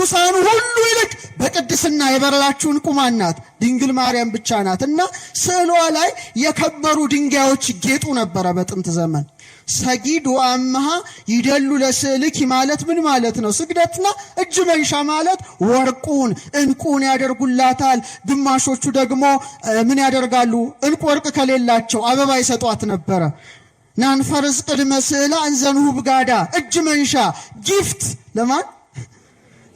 ከቅዱሳን ሁሉ ይልቅ በቅድስና የበራችው ዕንቁ ማን ናት? ድንግል ማርያም ብቻ ናት። እና ስዕሏ ላይ የከበሩ ድንጋዮች ይጌጡ ነበረ በጥንት ዘመን። ሰጊድ ወአምሃ ይደሉ ለስዕልኪ ማለት ምን ማለት ነው? ስግደትና እጅ መንሻ ማለት ወርቁን ዕንቁን ያደርጉላታል። ግማሾቹ ደግሞ ምን ያደርጋሉ? ዕንቁ ወርቅ ከሌላቸው አበባ ይሰጧት ነበረ። ናንፈርስ ቅድመ ስዕላ እንዘንሁብ ጋዳ፣ እጅ መንሻ gift፣ ለማን?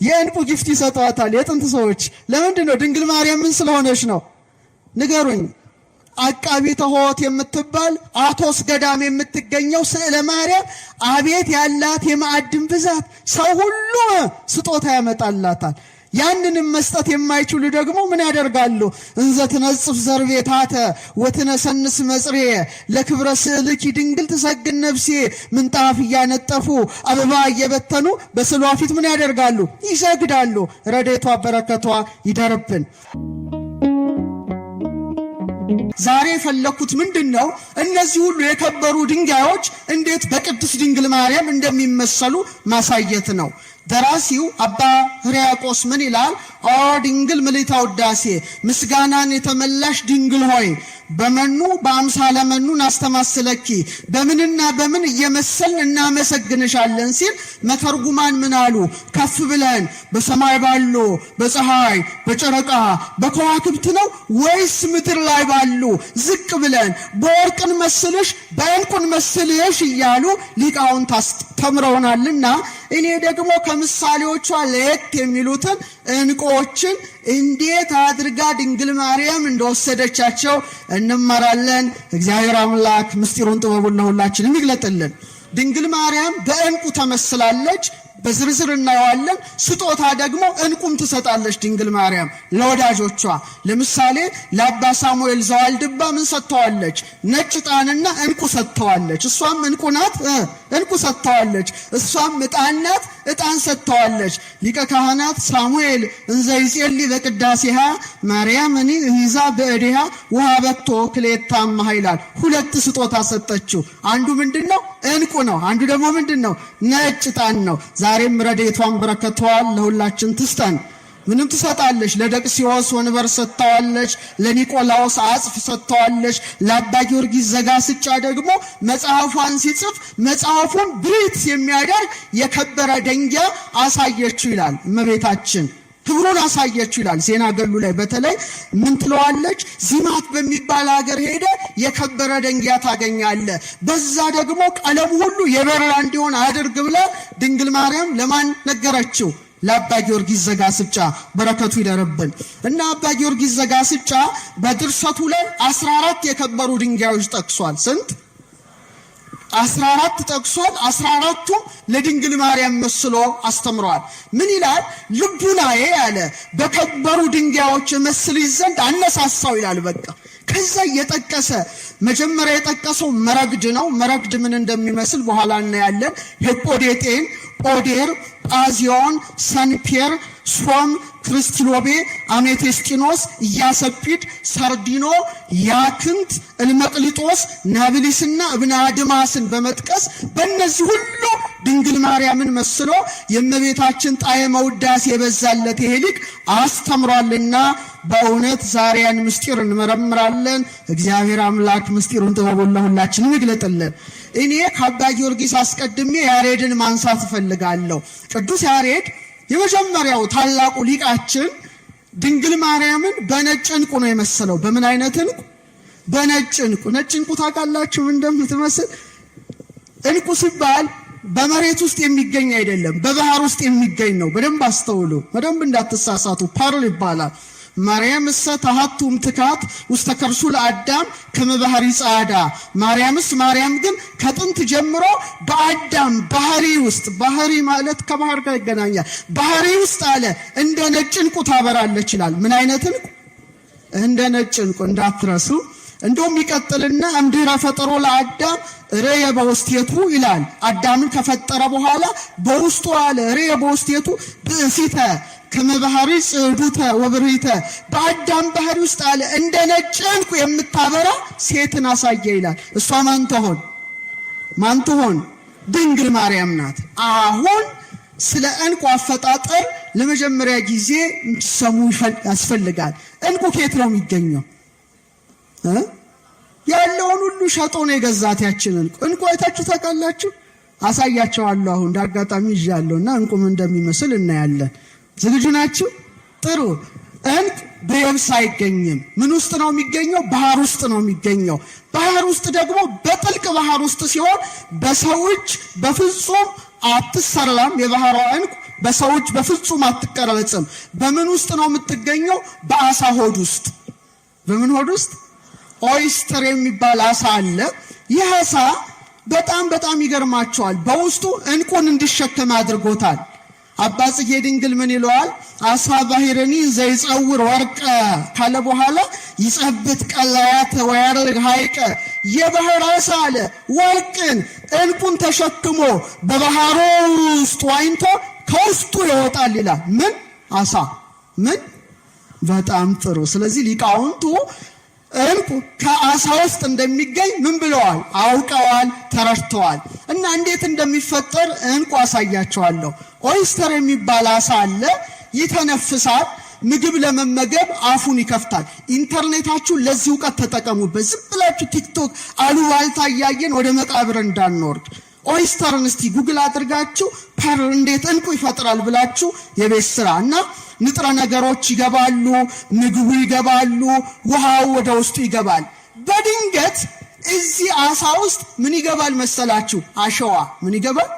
የዕንቁ gift ይሰጧታል የጥንት ሰዎች። ለምንድን ነው? ድንግል ማርያም ምን ስለሆነች ነው? ንገሩኝ። አቃቢተ ሆት የምትባል አቶስ ገዳም የምትገኘው ስዕለ ማርያም አቤት ያላት የማዕድን ብዛት፣ ሰው ሁሉ ስጦታ ያመጣላታል። ያንንም መስጠት የማይችሉ ደግሞ ምን ያደርጋሉ? እንዘ ትነጽፍ ዘርቤታተ ወትነሰንስ መጽሬ ለክብረ ስዕልኪ ድንግል ትሰግድ ነፍሴ። ምንጣፍ እያነጠፉ፣ አበባ እየበተኑ በስዕሏ ፊት ምን ያደርጋሉ? ይሰግዳሉ። ረድኤቷ በረከቷ ይደርብን። ዛሬ የፈለኩት ምንድን ነው? እነዚህ ሁሉ የከበሩ ድንጋዮች እንዴት በቅድስት ድንግል ማርያም እንደሚመሰሉ ማሳየት ነው። ደራሲው አባ ሕርያቆስ ምን ይላል? ኦ ድንግል ምልዕተ ውዳሴ፣ ምስጋናን የተመላሽ ድንግል ሆይ፣ በመኑ በአምሳለ መኑ ናስተማስለኪ፣ በምንና በምን እየመሰልን እናመሰግንሻለን ሲል መተርጉማን ምን አሉ? ከፍ ብለን በሰማይ ባሉ በፀሐይ፣ በጨረቃ፣ በከዋክብት ነው ወይስ ምድር ላይ ባሉ ዝቅ ብለን በወርቅን መስልሽ በዕንቁን መስልሽ እያሉ ሊቃውንት አስተምረውናልና እኔ ደግሞ ከምሳሌዎቿ ለየት የሚሉትን ዕንቁዎችን እንዴት አድርጋ ድንግል ማርያም እንደወሰደቻቸው እንማራለን። እግዚአብሔር አምላክ ምስጢሩን ጥበቡን ለሁላችንም ይግለጥልን። ድንግል ማርያም በዕንቁ ተመስላለች። በዝርዝር እናየዋለን። ስጦታ ደግሞ ዕንቁም ትሰጣለች ድንግል ማርያም ለወዳጆቿ። ለምሳሌ ለአባ ሳሙኤል ዘዋልድባ ምን ሰጥተዋለች? ነጭ ዕጣንና ዕንቁ ሰጥተዋለች። እሷም ዕንቁ ናት፣ ዕንቁ ሰጥተዋለች። እሷም ዕጣን ናት፣ ዕጣን ሰጥተዋለች። ሊቀ ካህናት ሳሙኤል እንዘ ይጼሊ በቅዳሴሃ ማርያምኒ ሂዛ በእዴሃ ወሀበቶ ክልኤተ አምኃ ይላል። ሁለት ስጦታ ሰጠችው። አንዱ ምንድን ነው? ዕንቁ ነው። አንዱ ደግሞ ምንድን ነው? ነጭ ዕጣን ነው። ዛሬም ረድኤቷን በረከቷን ለሁላችን ትስጠን። ምንም ትሰጣለች። ለደቅሲዎስ ወንበር ሰጥተዋለች። ለኒቆላዎስ አጽፍ ሰጥተዋለች። ለአባ ጊዮርጊስ ዘጋስጫ ደግሞ መጽሐፏን ሲጽፍ መጽሐፉን ብሪት የሚያደርግ የከበረ ደንጊያ አሳየችው ይላል። እመቤታችን ክብሩን አሳየችው ይላል። ዜና ገድሉ ላይ በተለይ ምን ትለዋለች? ዚማት በሚባል ሀገር ሄደ የከበረ ደንጊያ ታገኛለ፣ በዛ ደግሞ ቀለሙ ሁሉ የበራ እንዲሆን አድርግ ብላ ድንግል ማርያም ለማን ነገረችው? ለአባ ጊዮርጊስ ዘጋስጫ። በረከቱ ይደርብን እና አባ ጊዮርጊስ ዘጋስጫ በድርሰቱ ላይ 14 የከበሩ ድንጋዮች ጠቅሷል። ስንት? 14 ጠቅሷል። 14ቱም ለድንግል ማርያም መስሎ አስተምረዋል። ምን ይላል? ልቡናዬ ያለ በከበሩ ድንጋዮች መስልሽ ዘንድ አነሳሳው ይላል። በቃ ከዛ እየጠቀሰ መጀመሪያ የጠቀሰው መረግድ ነው። መረግድ ምን እንደሚመስል በኋላ እናያለን። ሄጶዴጤን፣ ኦዴር፣ ጳዚዮን፣ ሰንፔር፣ ሶም፣ ክርስቲሎቤ፣ አሜቴስጢኖስ፣ ኢያሰጲድ፣ ሰርዲኖ፣ ያክንት፣ እልመቅሊጦስ፣ ናብሊስና እብነ አድማስን በመጥቀስ በእነዚህ ሁሉ ድንግል ማርያምን መስሎ የእመቤታችን ጣዕመ ውዳሴ የበዛለት ይሄ ሊቅ አስተምሯልና በእውነት ዛሬ ያን ምስጢር እንመረምራለን። እግዚአብሔር አምላክ ምስጢሩን ጥበቡን ለሁላችንም ይግለጥልን። እኔ ከአባ ጊዮርጊስ አስቀድሜ ያሬድን ማንሳት እፈልጋለሁ። ቅዱስ ያሬድ የመጀመሪያው ታላቁ ሊቃችን ድንግል ማርያምን በነጭ ዕንቁ ነው የመሰለው። በምን አይነት ዕንቁ? በነጭ ዕንቁ። ነጭ ዕንቁ ታውቃላችሁ ምን እንደምትመስል? ዕንቁ ሲባል በመሬት ውስጥ የሚገኝ አይደለም፣ በባህር ውስጥ የሚገኝ ነው። በደንብ አስተውሉ፣ በደንብ እንዳትሳሳቱ። pearl ይባላል። ማርያም እሰ ተሐቱ እምትካት ውስተ ከርሱ ለአዳም ከመ ባህሪ ጻዕዳ። ማርያምስ ማርያም ግን ከጥንት ጀምሮ በአዳም ባህሪ ውስጥ፣ ባህሪ ማለት ከባህር ጋር ይገናኛል። ባህሪ ውስጥ አለ እንደ ነጭ ዕንቁ ታበራለች ይላል። ምን አይነት ዕንቁ? እንደ ነጭ ዕንቁ እንዳትረሱ። እንደውም ይቀጥልና እምድኅረ ፈጠሮ ለአዳም ርእየ በውስቴቱ ይላል። አዳምን ከፈጠረ በኋላ በውስጡ አለ ርእየ በውስቴቱ ብእሲተ ከመ ባህሪ ጽዱተ ወብርሂተ፣ በአዳም ባህሪ ውስጥ አለ እንደ ነጭ ዕንቁ የምታበራ ሴትን አሳየ ይላል። እሷ ማን ትሆን? ማን ትሆን? ድንግል ማርያም ናት። አሁን ስለ ዕንቁ አፈጣጠር ለመጀመሪያ ጊዜ እንድትሰሙ ያስፈልጋል። ዕንቁ ከየት ነው የሚገኘው? ያለውን ሁሉ ሸጦ ነው የገዛት ያችን ዕንቁ። ዕንቁ አይታችሁ ታውቃላችሁ? አሳያቸዋለሁ። አሁን እንደ አጋጣሚ ይዣለሁና ዕንቁ ምን እንደሚመስል እናያለን። ዝግጁ ናችሁ? ጥሩ። ዕንቁ በየብስ አይገኝም። ምን ውስጥ ነው የሚገኘው? ባህር ውስጥ ነው የሚገኘው። ባህር ውስጥ ደግሞ በጥልቅ ባህር ውስጥ ሲሆን በሰው እጅ በፍጹም አትሰራም። የባህሯ ዕንቁ በሰው እጅ በፍጹም አትቀረጽም። በምን ውስጥ ነው የምትገኘው? በአሳ ሆድ ውስጥ። በምን ሆድ ውስጥ? Oyster የሚባል አሳ አለ። ይህ አሳ በጣም በጣም ይገርማቸዋል። በውስጡ ዕንቁን እንዲሸከም አድርጎታል። አባ ጽጌ ድንግል ምን ይለዋል? አሳ ባሕርኒ ዘይጸውር ወርቀ ካለ በኋላ ይጸብት ቀላያተ ወያርግ ሐይቀ። የባህር አሳ አለ ወርቅን ዕንቁን ተሸክሞ በባህሩ ውስጥ ዋኝቶ ከውስጡ ይወጣል ይላል። ምን አሳ ምን? በጣም ጥሩ። ስለዚህ ሊቃውንቱ ዕንቁ ከአሳ ውስጥ እንደሚገኝ ምን ብለዋል? አውቀዋል፣ ተረድተዋል። እና እንዴት እንደሚፈጠር ዕንቁ አሳያቸዋለሁ። Oyster የሚባል አሳ አለ። ይተነፍሳል። ምግብ ለመመገብ አፉን ይከፍታል። ኢንተርኔታችሁን ለዚህ እውቀት ተጠቀሙበት። ዝም ብላችሁ ቲክቶክ አሉባልታ እያየን ወደ መቃብር እንዳንወርድ። Oyster ን እስቲ ጉግል አድርጋችሁ pearl እንዴት ዕንቁ ይፈጥራል ብላችሁ የቤት ስራ እና ንጥረ ነገሮች ይገባሉ፣ ምግቡ ይገባሉ፣ ውሃው ወደ ውስጡ ይገባል። በድንገት እዚህ አሳ ውስጥ ምን ይገባል መሰላችሁ? አሸዋ። ምን ይገባል?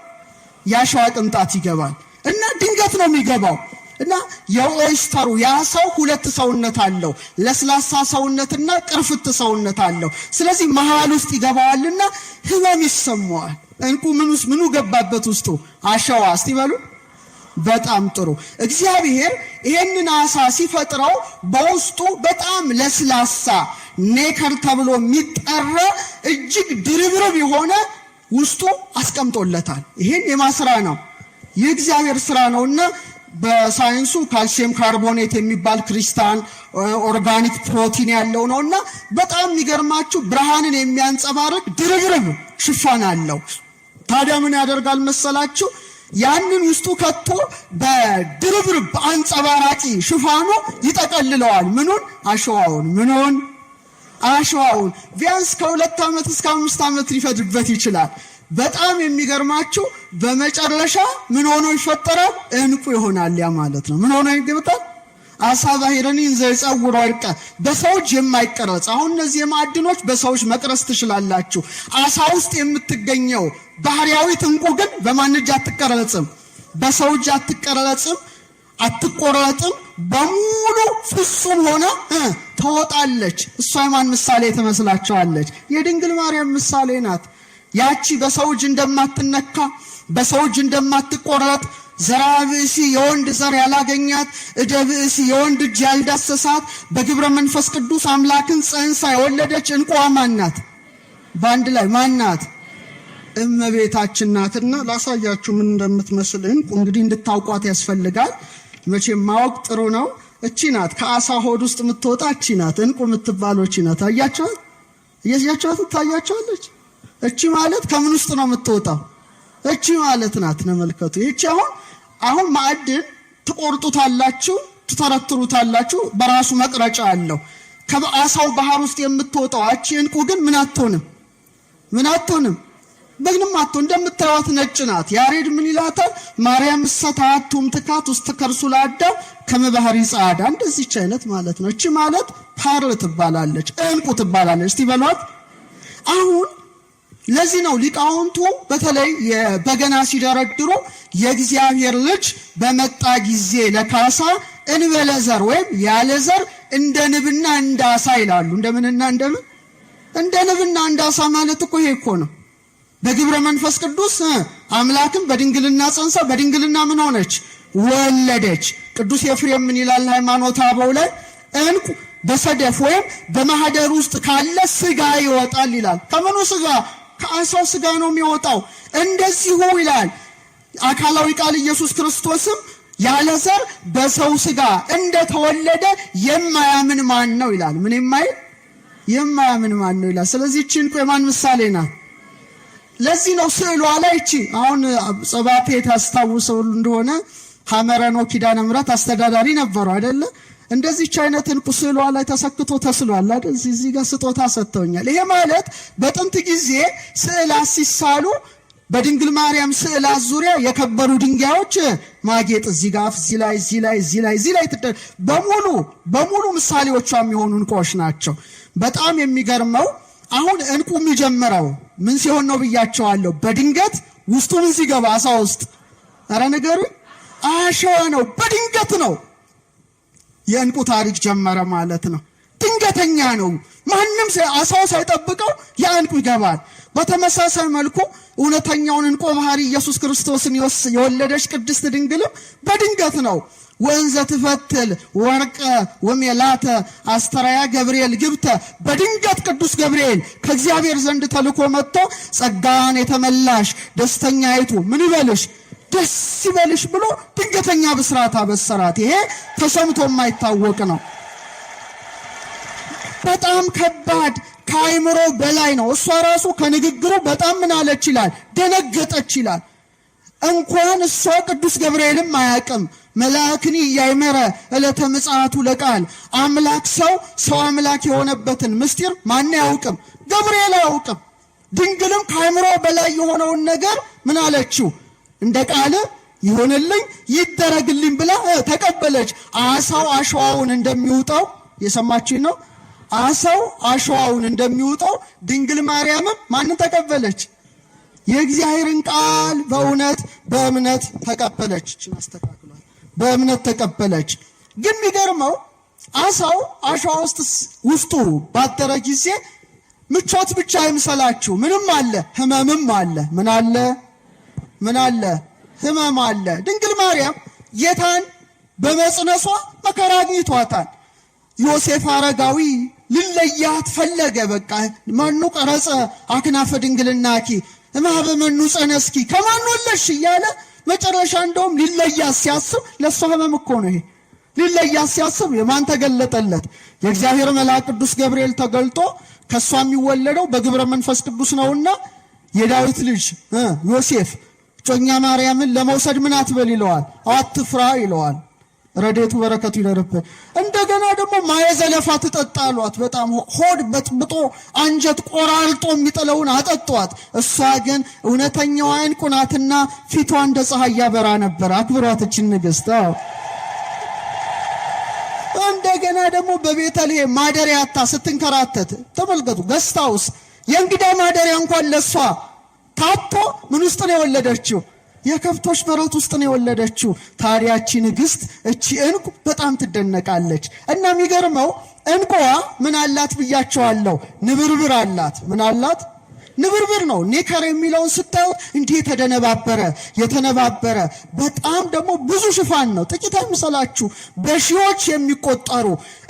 የአሸዋ ቅንጣት ይገባል። እና ድንገት ነው የሚገባው። እና የኦይስተሩ የአሳው ሁለት ሰውነት አለው፣ ለስላሳ ሰውነትና ቅርፍት ሰውነት አለው። ስለዚህ መሃል ውስጥ ይገባዋልና ህመም ይሰማዋል። ዕንቁ ምኑ ገባበት ውስጡ? አሸዋ። እስቲ በሉ። በጣም ጥሩ። እግዚአብሔር ይሄንን አሳ ሲፈጥረው በውስጡ በጣም ለስላሳ nacre ተብሎ የሚጠራ እጅግ ድርብርብ የሆነ ውስጡ አስቀምጦለታል። ይሄን የማን ስራ ነው? የእግዚአብሔር ስራ ነውና በሳይንሱ calcium carbonate የሚባል crystal organic protein ያለው ነውና በጣም የሚገርማችሁ ብርሃንን የሚያንጸባርቅ ድርብርብ ሽፋን አለው። ታዲያ ምን ያደርጋል መሰላችሁ? ያንን ውስጡ ከቶ በድርብርብ አንጸባራቂ ሽፋኑ ይጠቀልለዋል። ምኑን? አሸዋውን። ምኑን? አሸዋውን። ቢያንስ ከ2 ዓመት እስከ 5 ዓመት ሊፈጅበት ይችላል። በጣም የሚገርማችሁ በመጨረሻ ምን ሆኖ ይፈጠራል? ዕንቁ ይሆናል። ያ ማለት ነው። ምን ሆኖ ይገባል? አሳ ባሕርኒ ዘይጸውር ወርቀ፣ በሰው እጅ የማይቀረጽ። አሁን እነዚህ የማዕድኖች በሰው እጅ መቅረጽ ትችላላችሁ። አሳ ውስጥ የምትገኘው ባህሪያዊት ዕንቁ ግን በማን እጅ አትቀረጽም? በሰው እጅ አትቀረጽም፣ አትቆረጥም። በሙሉ ፍጹም ሆነ ትወጣለች። እሷ የማን ምሳሌ ትመስላችኋለች? የድንግል ማርያም ምሳሌ ናት። ያቺ በሰው እጅ እንደማትነካ፣ በሰው እጅ እንደማትቆረጥ፣ ዘራ ብእሲ የወንድ ዘር ያላገኛት፣ እደ ብእሲ የወንድ እጅ ያልዳሰሳት፣ በግብረ መንፈስ ቅዱስ አምላክን ጸንሳ የወለደች ዕንቁዋ ማን ናት? በአንድ ላይ ማን ናት? እመቤታችን ናትና ላሳያችሁ ምን እንደምትመስል ዕንቁ። እንግዲህ እንድታውቋት ያስፈልጋል። መቼም ማወቅ ጥሩ ነው። እቺ ናት ከአሳ ሆድ ውስጥ የምትወጣ እቺ ናት ዕንቁ የምትባለው እቺ ናት። አያችኋት? እያያችኋት ታያችኋለች። እቺ ማለት ከምን ውስጥ ነው የምትወጣው? እቺ ማለት ናት። ተመልከቱ። ይቺ አሁን ማዕድን ትቆርጡታላችሁ፣ ትተረትሩታላችሁ፣ በራሱ መቅረጫ አለው። ከአሳው ባህር ውስጥ የምትወጣው እቺ ዕንቁ ግን ምን አትሆንም? ምን አትሆንም? በግንም አትሆን። እንደምታዩት ነጭ ናት። ያሬድ ምን ይላታል? ማርያም ሰታቱም ትካት ውስጥ ከርሱ ለአዳም ከመባህሪ ጻዳ። እንደዚች አይነት ማለት ነው። እቺ ማለት pearl ትባላለች፣ ዕንቁ ትባላለች። እስቲ በሏት። አሁን ለዚህ ነው ሊቃውንቱ በተለይ በገና ሲደረድሩ የእግዚአብሔር ልጅ በመጣ ጊዜ ለካሳ እንበለ ዘር ወይም ያለ ዘር እንደ ንብና እንደ አሳ ይላሉ። እንደምንና እንደምን? እንደ ንብና እንደ አሳ ማለት እኮ ይሄ እኮ ነው። በግብረ መንፈስ ቅዱስ አምላክም በድንግልና ጸንሳ በድንግልና ምን ሆነች? ወለደች። ቅዱስ ኤፍሬም ምን ይላል ሃይማኖተ አበው ላይ? ዕንቁ በሰደፍ ወይም በማህደር ውስጥ ካለ ስጋ ይወጣል ይላል። ከምኑ ስጋ? ከአሳው ስጋ ነው የሚወጣው። እንደዚሁ ይላል አካላዊ ቃል ኢየሱስ ክርስቶስም ያለ ዘር በሰው ስጋ እንደተወለደ የማያምን ማን ነው ይላል። ምን የማይል? የማያምን ማን ነው ይላል። ስለዚህ እቺ ዕንቁ የማን ምሳሌ ናት? ለዚህ ነው ስዕሏ ላይ እቺ አሁን ጸባፔ ታስታውሰው እንደሆነ ሐመረኖ ኪዳነ ምሕረት አስተዳዳሪ ነበሩ አይደለ? እንደዚች አይነት ዕንቁ ስዕሏ ላይ ተሰክቶ ተስሏል አይደል? እዚህ ጋር ስጦታ ሰጥተውኛል። ይሄ ማለት በጥንት ጊዜ ስዕላት ሲሳሉ በድንግል ማርያም ስዕላት ዙሪያ የከበሩ ድንጋዮች ማጌጥ እዚህ ጋር እዚህ ላይ እዚህ ላይ እዚህ ላይ እዚህ ላይ በሙሉ በሙሉ ምሳሌዎቿ የሚሆኑ ዕንቁዎች ናቸው። በጣም የሚገርመው አሁን ዕንቁ የሚጀምረው ምን ሲሆን ነው ብያቸዋለሁ። በድንገት ውስጡ ምን ሲገባ አሳ ውስጥ ኧረ ንገሩኝ፣ አሸዋ ነው። በድንገት ነው የዕንቁ ታሪክ ጀመረ ማለት ነው። ድንገተኛ ነው። ማንም አሳው ሳይጠብቀው ያ ዕንቁ ይገባል። በተመሳሳይ መልኩ እውነተኛውን ዕንቁ ባህሪ ኢየሱስ ክርስቶስን የወለደች ቅድስት ድንግልም በድንገት ነው። ወንዘ ትፈትል ወርቀ ወሜላተ አስተራያ ገብርኤል ግብተ። በድንገት ቅዱስ ገብርኤል ከእግዚአብሔር ዘንድ ተልኮ መጥቶ ጸጋን የተመላሽ ደስተኛይቱ ምን ይበልሽ ደስ ይበልሽ ብሎ ድንገተኛ ብስራት አበሰራት። ይሄ ተሰምቶ የማይታወቅ ነው። በጣም ከባድ ከአይምሮ በላይ ነው። እሷ ራሱ ከንግግሩ በጣም ምን አለች ይላል፣ ደነገጠች ይላል። እንኳን እሷ ቅዱስ ገብርኤልም አያውቅም። መልአክኒ እያይመረ ዕለተ ምጽአቱ ለቃል አምላክ ሰው ሰው አምላክ የሆነበትን ምስጢር ማን አያውቅም? ገብርኤል አያውቅም። ድንግልም ከአይምሮ በላይ የሆነውን ነገር ምን አለችው? እንደ ቃል ይሆንልኝ ይደረግልኝ ብላ ተቀበለች። አሳው አሸዋውን እንደሚውጠው የሰማችኝ ነው። አሳው አሸዋውን እንደሚውጠው ድንግል ማርያምም ማንን ተቀበለች? የእግዚአብሔርን ቃል በእውነት በእምነት ተቀበለች። አስተካክሏል። በእምነት ተቀበለች። ግን የሚገርመው አሳው አሸዋ ውስጥ ውስጡ ባደረ ጊዜ ምቾት ብቻ አይምሰላችሁ። ምንም አለ፣ ህመምም አለ። ምን አለ? ምን አለ? ህመም አለ። ድንግል ማርያም ጌታን በመጽነሷ መከራ አግኝቷታል። ዮሴፍ አረጋዊ ልለያት ፈለገ። በቃ መኑ ቀረጸ አክናፈ ድንግልናኪ እምኀበ መኑ ጸነስኪ ከማን ወለድሽ እያለ መጨረሻ እንደውም ሊለያት ሲያስብ፣ ለእሷ ህመም እኮ ነው ይሄ። ሊለያት ሲያስብ የማን ተገለጠለት? የእግዚአብሔር መልአክ ቅዱስ ገብርኤል ተገልጦ ከእሷ የሚወለደው በግብረ መንፈስ ቅዱስ ነውና የዳዊት ልጅ ዮሴፍ እጮኛ ማርያምን ለመውሰድ ምን አትበል ይለዋል፣ አትፍራ ይለዋል። ረድኤቱ በረከቱ ይደርብን። እንደገና ደግሞ ማየዘለፋ ትጠጣ አሏት። በጣም ሆድ በጥብጦ አንጀት ቆራርጦ የሚጥለውን አጠጧት። እሷ ግን እውነተኛዋ ዕንቁ ናትና ፊቷ እንደ ፀሐይ ያበራ ነበር። አክብሯት እችን ንግሥት። እንደገና ደግሞ በቤተልሔም ማደሪያ አታ ስትንከራተት ተመልከቱ። guest house የእንግዳ ማደሪያ እንኳን ለሷ ታጥቶ ምን ውስጥ ነው የወለደችው? የከብቶች በረት ውስጥ ነው የወለደችው። ታዲያ እቺ ንግሥት እቺ ዕንቁ በጣም ትደነቃለች። እና የሚገርመው ዕንቁዋ ምን አላት ብያቸዋለሁ? ንብርብር አላት። ምን አላት? ንብርብር ነው። nacre የሚለውን ስታዩት እንዲህ የተደነባበረ የተነባበረ በጣም ደግሞ ብዙ ሽፋን ነው። ጥቂት አይምሰላችሁ፣ በሺዎች የሚቆጠሩ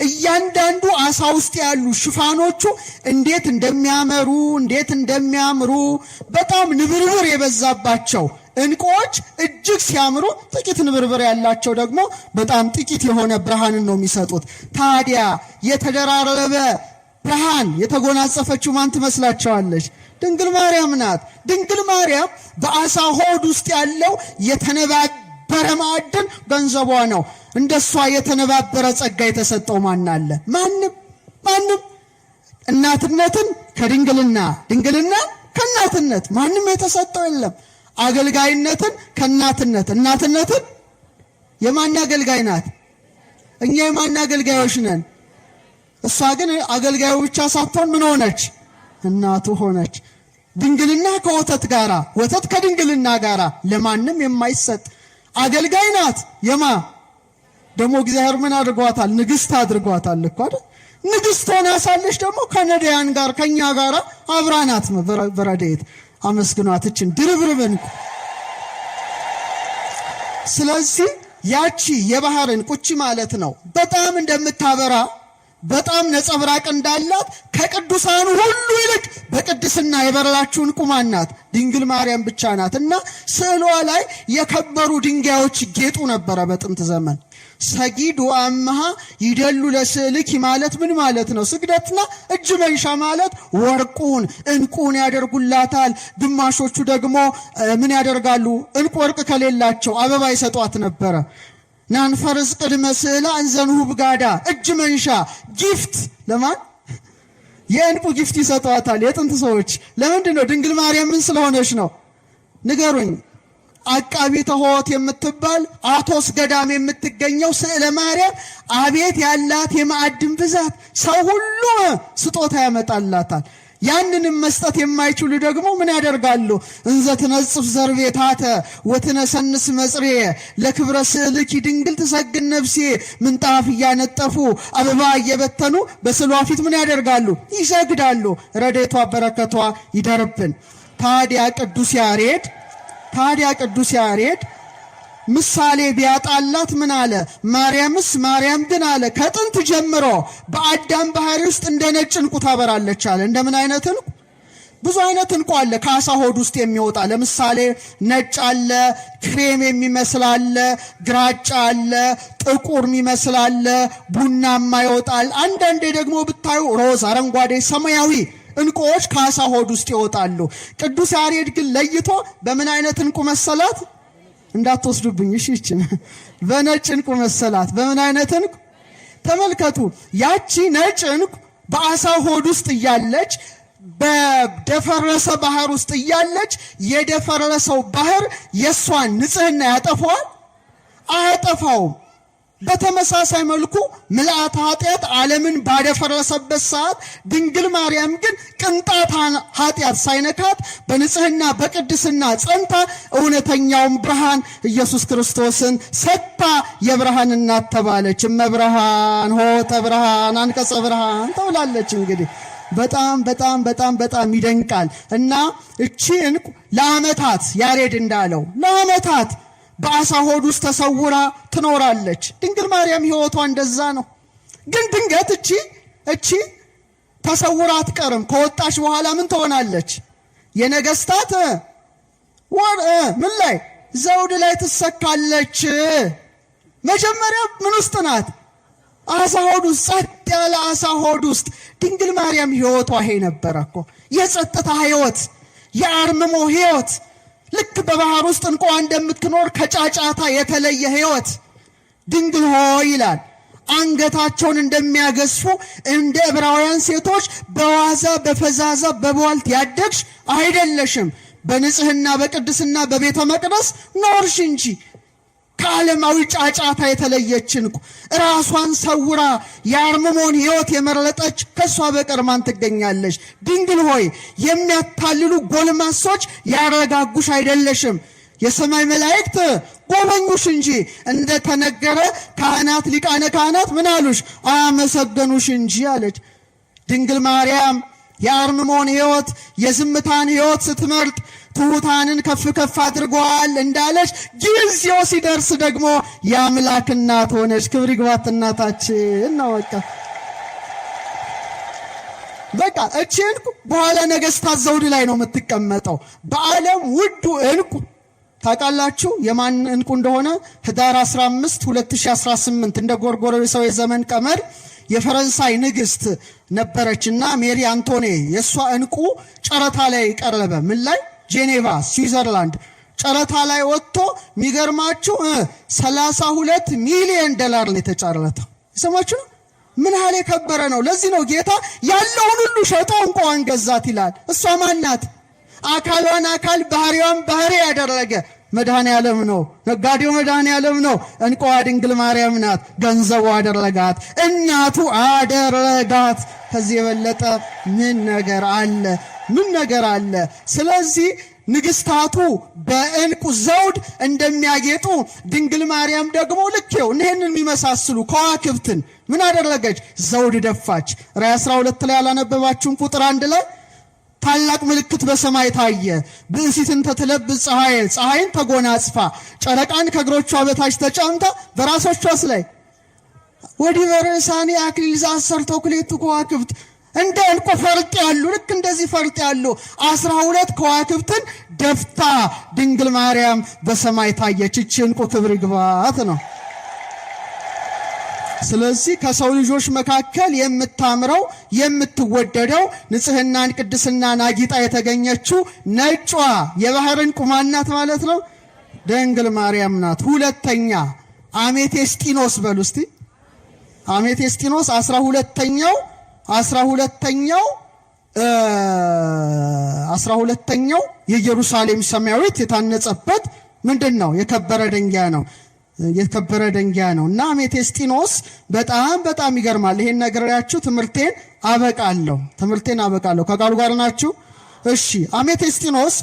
እያንዳንዱ አሳ ውስጥ ያሉ ሽፋኖቹ እንዴት እንደሚያመሩ እንዴት እንደሚያምሩ በጣም ንብርብር የበዛባቸው ዕንቁዎች እጅግ ሲያምሩ፣ ጥቂት ንብርብር ያላቸው ደግሞ በጣም ጥቂት የሆነ ብርሃንን ነው የሚሰጡት። ታዲያ የተደራረበ ብርሃን የተጎናጸፈችው ማን ትመስላቸዋለች? ድንግል ማርያም ናት። ድንግል ማርያም በአሳ ሆድ ውስጥ ያለው የተነባበረ ማዕድን ገንዘቧ ነው። እንደሷ የተነባበረ ጸጋ የተሰጠው ማን አለ? ማንም ማንም። እናትነትን ከድንግልና ድንግልና ከእናትነት ማንም የተሰጠው የለም። አገልጋይነትን ከእናትነት እናትነትን የማን አገልጋይ ናት? እኛ የማን አገልጋዮች ነን? እሷ ግን አገልጋዩ ብቻ ሳትሆን ምን ሆነች? እናቱ ሆነች። ድንግልና ከወተት ጋራ ወተት ከድንግልና ጋራ ለማንም የማይሰጥ አገልጋይ ናት። የማ ደግሞ እግዚአብሔር ምን አድርጓታል? ንግስት አድርጓታል እኮ አይደል? ንግስት ሆና ሳለች ደግሞ ከነዳያን ጋር ከኛ ጋራ አብራ ናት። በረድኤት አመስግኗት እችን ድርብርብ ዕንቁ። ስለዚህ ያቺ የባህር ዕንቁ እቺ ማለት ነው በጣም እንደምታበራ በጣም ነጸብራቅ እንዳላት ከቅዱሳኑ ሁሉ ይልቅ በቅድስና የበራችው ዕንቁ ማን ናት? ድንግል ማርያም ብቻ ናት። እና ስዕሏ ላይ የከበሩ ድንጋዮች ይጌጡ ነበረ በጥንት ዘመን። ሰጊድ ወአምሃ ይደሉ ለስዕልኪ ማለት ምን ማለት ነው? ስግደትና እጅ መንሻ ማለት ወርቁን ዕንቁን ያደርጉላታል። ግማሾቹ ደግሞ ምን ያደርጋሉ? ዕንቁ ወርቅ ከሌላቸው አበባ ይሰጧት ነበረ። ናንፈርስ ቅድመ ስዕላ እንዘንሁብ ጋዳ እጅ መንሻ gift ለማን የዕንቁ gift ይሰጧታል የጥንት ሰዎች። ለምንድን ነው? ድንግል ማርያም ምን ስለሆነች ነው? ንገሩኝ። አቃቢተ ሆት የምትባል አቶስ ገዳም የምትገኘው ስዕለ ማርያም አቤት ያላት የማዕድን ብዛት! ሰው ሁሉ ስጦታ ያመጣላታል። ያንንም መስጠት የማይችሉ ደግሞ ምን ያደርጋሉ? እንዘ ትነጽፍ ዘርቤታተ ወትነሰንስ መጽሬ ለክብረ ስዕልኪ ድንግል ትሰግድ ነፍሴ። ምንጣፍ እያነጠፉ አበባ እየበተኑ በስዕሏ ፊት ምን ያደርጋሉ? ይሰግዳሉ። ረድኤቷ በረከቷ ይደርብን። ታዲያ ቅዱስ ያሬድ ታዲያ ቅዱስ ያሬድ ምሳሌ ቢያጣላት ምን አለ? ማርያምስ ማርያም ግን አለ ከጥንት ጀምሮ በአዳም ባህሪ ውስጥ እንደ ነጭ ዕንቁ ታበራለች አለ። እንደምን አይነት ዕንቁ? ብዙ አይነት ዕንቁ አለ ከአሳ ሆድ ውስጥ የሚወጣ። ለምሳሌ ነጭ አለ፣ ክሬም የሚመስል አለ፣ ግራጫ አለ፣ ጥቁር የሚመስል አለ፣ ቡናማ ይወጣል። አንዳንዴ ደግሞ ብታዩ ሮዝ፣ አረንጓዴ፣ ሰማያዊ ዕንቁዎች ከአሳ ሆድ ውስጥ ይወጣሉ። ቅዱስ ያሬድ ግን ለይቶ በምን አይነት ዕንቁ መሰላት? እንዳትወስዱብኝ እሺ። ይችን በነጭ ዕንቁ መሰላት። በምን አይነት ዕንቁ? ተመልከቱ። ያቺ ነጭ ዕንቁ በአሳ ሆድ ውስጥ እያለች በደፈረሰ ባህር ውስጥ እያለች የደፈረሰው ባህር የእሷን ንጽሕና ያጠፋዋል? አያጠፋውም። በተመሳሳይ መልኩ ምልአተ ኃጢአት ዓለምን ባደፈረሰበት ሰዓት ድንግል ማርያም ግን ቅንጣት ኃጢአት ሳይነካት በንጽሕና በቅድስና ጸንታ እውነተኛውን ብርሃን ኢየሱስ ክርስቶስን ሰጥታ የብርሃን እናት ተባለች። እመብርሃን ሆተ ብርሃን አንቀጸ ብርሃን ተብላለች። እንግዲህ በጣም በጣም በጣም በጣም ይደንቃል። እና እቺ ዕንቁ ለዓመታት ያሬድ እንዳለው ለዓመታት በአሳ ሆድ ውስጥ ተሰውራ ትኖራለች። ድንግል ማርያም ሕይወቷ እንደዛ ነው። ግን ድንገት እቺ ተሰውራ አትቀርም። ከወጣች በኋላ ምን ትሆናለች? የነገስታት ወር ምን ላይ ዘውድ ላይ ትሰካለች። መጀመሪያ ምን ውስጥ ናት? አሳ ሆድ ውስጥ፣ ጸጥ ያለ አሳ ሆድ ውስጥ። ድንግል ማርያም ሕይወቷ ይሄ ነበረ እኮ የጸጥታ ሕይወት፣ የአርምሞ ሕይወት ልክ በባህር ውስጥ እንቋ እንደምትኖር ከጫጫታ የተለየ ሕይወት። ድንግል ሆይ ይላል አንገታቸውን እንደሚያገዝፉ እንደ ዕብራውያን ሴቶች በዋዛ በፈዛዛ በቧልት ያደግሽ አይደለሽም። በንጽህና በቅድስና በቤተ መቅደስ ኖርሽ እንጂ ከዓለማዊ ጫጫታ የተለየች ዕንቁ ራሷን ሰውራ የአርምሞን ሕይወት የመረጠች ከእሷ በቀር ማን ትገኛለች? ድንግል ሆይ የሚያታልሉ ጎልማሶች ያረጋጉሽ አይደለሽም። የሰማይ መላእክት ጎበኙሽ እንጂ እንደተነገረ ካህናት ሊቃነ ካህናት ምን አሉሽ? አመሰገኑሽ እንጂ አለች። ድንግል ማርያም የአርምሞን ሕይወት የዝምታን ሕይወት ስትመርጥ ትሑታንን ከፍ ከፍ አድርገዋል እንዳለች ጊዜው ሲደርስ ደግሞ የአምላክ እናት ሆነች። ክብር ይግባት እናታችን ነው። በቃ በቃ እቺ ዕንቁ በኋላ ነገስታት ዘውድ ላይ ነው የምትቀመጠው። በዓለም ውዱ ዕንቁ ታውቃላችሁ የማን ዕንቁ እንደሆነ? ህዳር 15 2018 እንደ ጎርጎሮሳዊ የዘመን ቀመር የፈረንሳይ ንግስት ነበረችና ሜሪ አንቶኔ የእሷ ዕንቁ ጨረታ ላይ ቀረበ። ምን ላይ? ጄኔቫ ስዊዘርላንድ ጨረታ ላይ ወጥቶ የሚገርማችሁ 32 ሚሊዮን ዶላር ነው የተጫረተው። የሰማችሁ ነው። ምን ያህል የከበረ ነው። ለዚህ ነው ጌታ ያለውን ሁሉ ሸጦ ዕንቁዋን ገዛት ይላል። እሷ ማናት? አካሏን አካል ባህሪዋን ባህሪ ያደረገ መድኃኔ ዓለም ነው። ነጋዴው መድኃኔ ዓለም ነው። ዕንቁዋ ድንግል ማርያም ናት። ገንዘቡ አደረጋት፣ እናቱ አደረጋት። ከዚህ የበለጠ ምን ነገር አለ? ምን ነገር አለ? ስለዚህ ንግስታቱ በዕንቁ ዘውድ እንደሚያጌጡ ድንግል ማርያም ደግሞ ልኬው ይህንን የሚመሳስሉ ከዋክብትን ምን አደረገች? ዘውድ ደፋች። ራዕይ 12 ላይ ያላነበባችሁን ቁጥር 1 ላይ ታላቅ ምልክት በሰማይ ታየ። ብእሲትን ተትለብስ ፀሐይ ፀሐይን ተጎናጽፋ ጨረቃን ከእግሮቿ በታች ተጫምታ በራሶቿስ ላይ ወዲበ ርእሳኒ አክሊል ዘአሰርተ ወክልኤቱ ከዋክብት፣ እንደ ዕንቁ ፈርጥ ያሉ፣ ልክ እንደዚህ ፈርጥ ያሉ 12 ከዋክብትን ደፍታ ድንግል ማርያም በሰማይ ታየች። ይህች ዕንቁ ክብር ይግባት ነው። ስለዚህ ከሰው ልጆች መካከል የምታምረው፣ የምትወደደው፣ ንጽህናን ቅድስናን አጊጣ የተገኘችው ነጯ የባህር ዕንቁ ማናት ማለት ነው? ድንግል ማርያም ናት። ሁለተኛ አሜቴስጢኖስ በሉ እስቲ። አሜቴስጢኖስ 12ኛው የኢየሩሳሌም ሰማያዊት የታነጸበት ምንድን ነው? የከበረ ድንጋይ ነው። የከበረ ድንጋይ ነው። እና አሜቴስጢኖስ በጣም በጣም ይገርማል። ይሄን ነግሬያችሁ ትምህርቴን አበቃለሁ። ትምህርቴን አበቃለሁ። ከቃሉ ጋር ናችሁ? እሺ። አሜቴስጢኖስ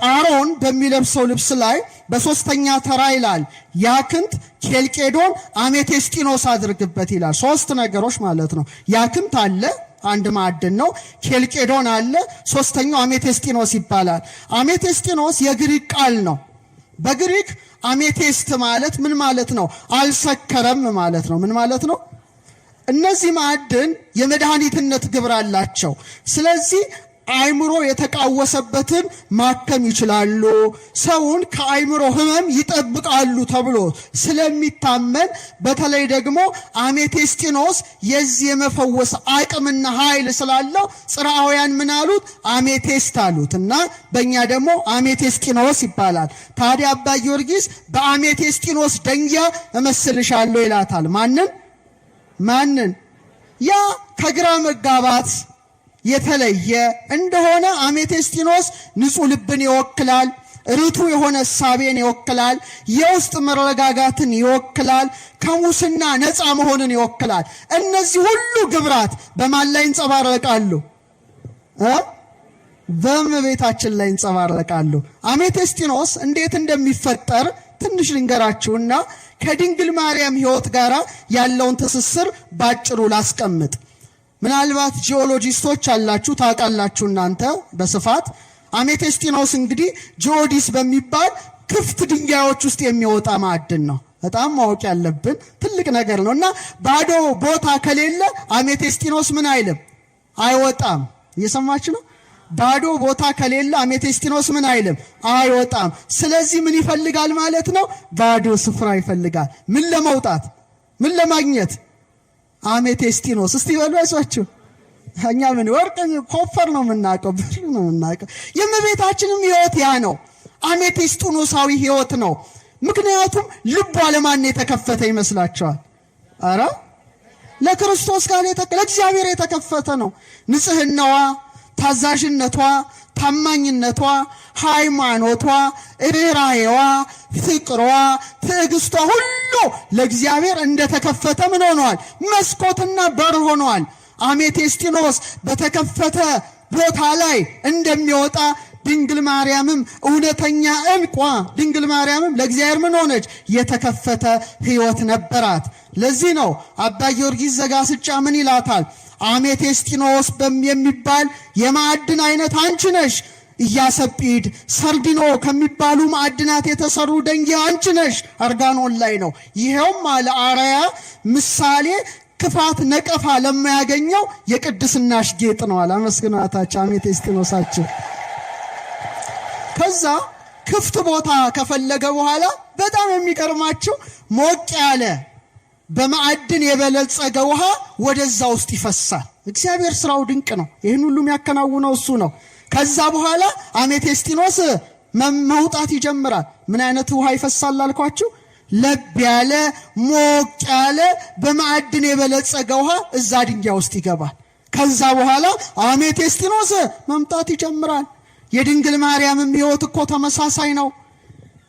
አሮን በሚለብሰው ልብስ ላይ በሶስተኛ ተራ ይላል ያክንት፣ ኬልቄዶን፣ አሜቴስጢኖስ አድርግበት ይላል። ሶስት ነገሮች ማለት ነው። ያክንት አለ፣ አንድ ማዕድን ነው። ኬልቄዶን አለ፣ ሶስተኛው አሜቴስጢኖስ ይባላል። አሜቴስጢኖስ የግሪክ ቃል ነው። በግሪክ amethyst ማለት ምን ማለት ነው? አልሰከረም ማለት ነው። ምን ማለት ነው? እነዚህ ማዕድን የመድኃኒትነት ግብር አላቸው። ስለዚህ አእምሮ የተቃወሰበትን ማከም ይችላሉ፣ ሰውን ከአእምሮ ሕመም ይጠብቃሉ ተብሎ ስለሚታመን በተለይ ደግሞ አሜቴስጢኖስ የዚህ የመፈወስ አቅምና ኃይል ስላለው ጽርዓውያን ምን አሉት? amethyst አሉት እና በእኛ ደግሞ አሜቴስጢኖስ ይባላል። ታዲያ አባ ጊዮርጊስ በአሜቴስጢኖስ ደንጊያ እመስልሻለሁ ይላታል። ማንን ማንን? ያ ከግራ መጋባት የተለየ እንደሆነ አሜቴስጢኖስ ንጹሕ ልብን ይወክላል። ርቱ የሆነ እሳቤን ይወክላል። የውስጥ መረጋጋትን ይወክላል። ከሙስና ነፃ መሆንን ይወክላል። እነዚህ ሁሉ ግብራት በማን ላይ ይንጸባረቃሉ? በእመቤታችን ላይ ይንጸባረቃሉ። አሜቴስጢኖስ እንዴት እንደሚፈጠር ትንሽ ልንገራችሁና ከድንግል ማርያም ሕይወት ጋር ያለውን ትስስር ባጭሩ ላስቀምጥ። ምናልባት ጂኦሎጂስቶች አላችሁ፣ ታውቃላችሁ እናንተ በስፋት። አሜቴስጢኖስ እንግዲህ geodes በሚባል ክፍት ድንጋዮች ውስጥ የሚወጣ ማዕድን ነው። በጣም ማወቅ ያለብን ትልቅ ነገር ነው እና ባዶ ቦታ ከሌለ አሜቴስጢኖስ ምን አይልም፣ አይወጣም። እየሰማችሁ ነው? ባዶ ቦታ ከሌለ አሜቴስጢኖስ ምን አይልም፣ አይወጣም። ስለዚህ ምን ይፈልጋል ማለት ነው? ባዶ ስፍራ ይፈልጋል። ምን ለመውጣት፣ ምን ለማግኘት? አሜቴስጢኖስ። እስቲ በሉ አይዟችሁ። እኛ ምን ወርቅ copper ነው የምናውቀው፣ ብር ነው የምናውቀው። የእመቤታችንም ሕይወት ያ ነው። አሜቴስጢኖሳዊ ሕይወት ነው። ምክንያቱም ልቧ ለማን የተከፈተ ይመስላችኋል? አረ ለክርስቶስ ጋር ለእግዚአብሔር የተከፈተ ነው። ንጽህናዋ፣ ታዛዥነቷ፣ ታማኝነቷ፣ ሃይማኖቷ፣ ርኅራኄዋ፣ ፍቅሯ፣ ትዕግስቷ ሁሉ ለእግዚአብሔር እንደተከፈተ ምን ሆኗል? መስኮትና በር ሆኗል። አሜቴስጢኖስ በተከፈተ ቦታ ላይ እንደሚወጣ ድንግል ማርያምም እውነተኛ ዕንቋ ድንግል ማርያምም ለእግዚአብሔር ምን ሆነች? የተከፈተ ሕይወት ነበራት። ለዚህ ነው አባ ጊዮርጊስ ዘጋስጫ ምን ይላታል? አሜቴስጢኖስ የሚባል የማዕድን አይነት አንቺ ነሽ። ኢያሰጲድ፣ ሰርዲኖ ከሚባሉ ማዕድናት የተሰሩ ደንጊያ አንቺ ነሽ። አርጋኖን ላይ ነው። ይኸውም አለ አርአያ ምሳሌ ክፋት ነቀፋ ለማያገኘው የቅድስናሽ ጌጥ ነው አለ። አመስግናታች አሜቴስጢኖሳችን። ከዛ ክፍት ቦታ ከፈለገ በኋላ በጣም የሚቀርማቸው ሞቅ ያለ በማዕድን የበለጸገ ውሃ ወደዛ ውስጥ ይፈሳል። እግዚአብሔር ስራው ድንቅ ነው። ይህን ሁሉ የሚያከናውነው እሱ ነው። ከዛ በኋላ አሜቴስጢኖስ መውጣት ይጀምራል። ምን አይነት ውሃ ይፈሳል አልኳችሁ? ለብ ያለ ሞቅ ያለ በማዕድን የበለጸገ ውሃ እዛ ድንጋይ ውስጥ ይገባል። ከዛ በኋላ አሜቴስጢኖስ መምጣት ይጀምራል። የድንግል ማርያምም ሕይወት እኮ ተመሳሳይ ነው።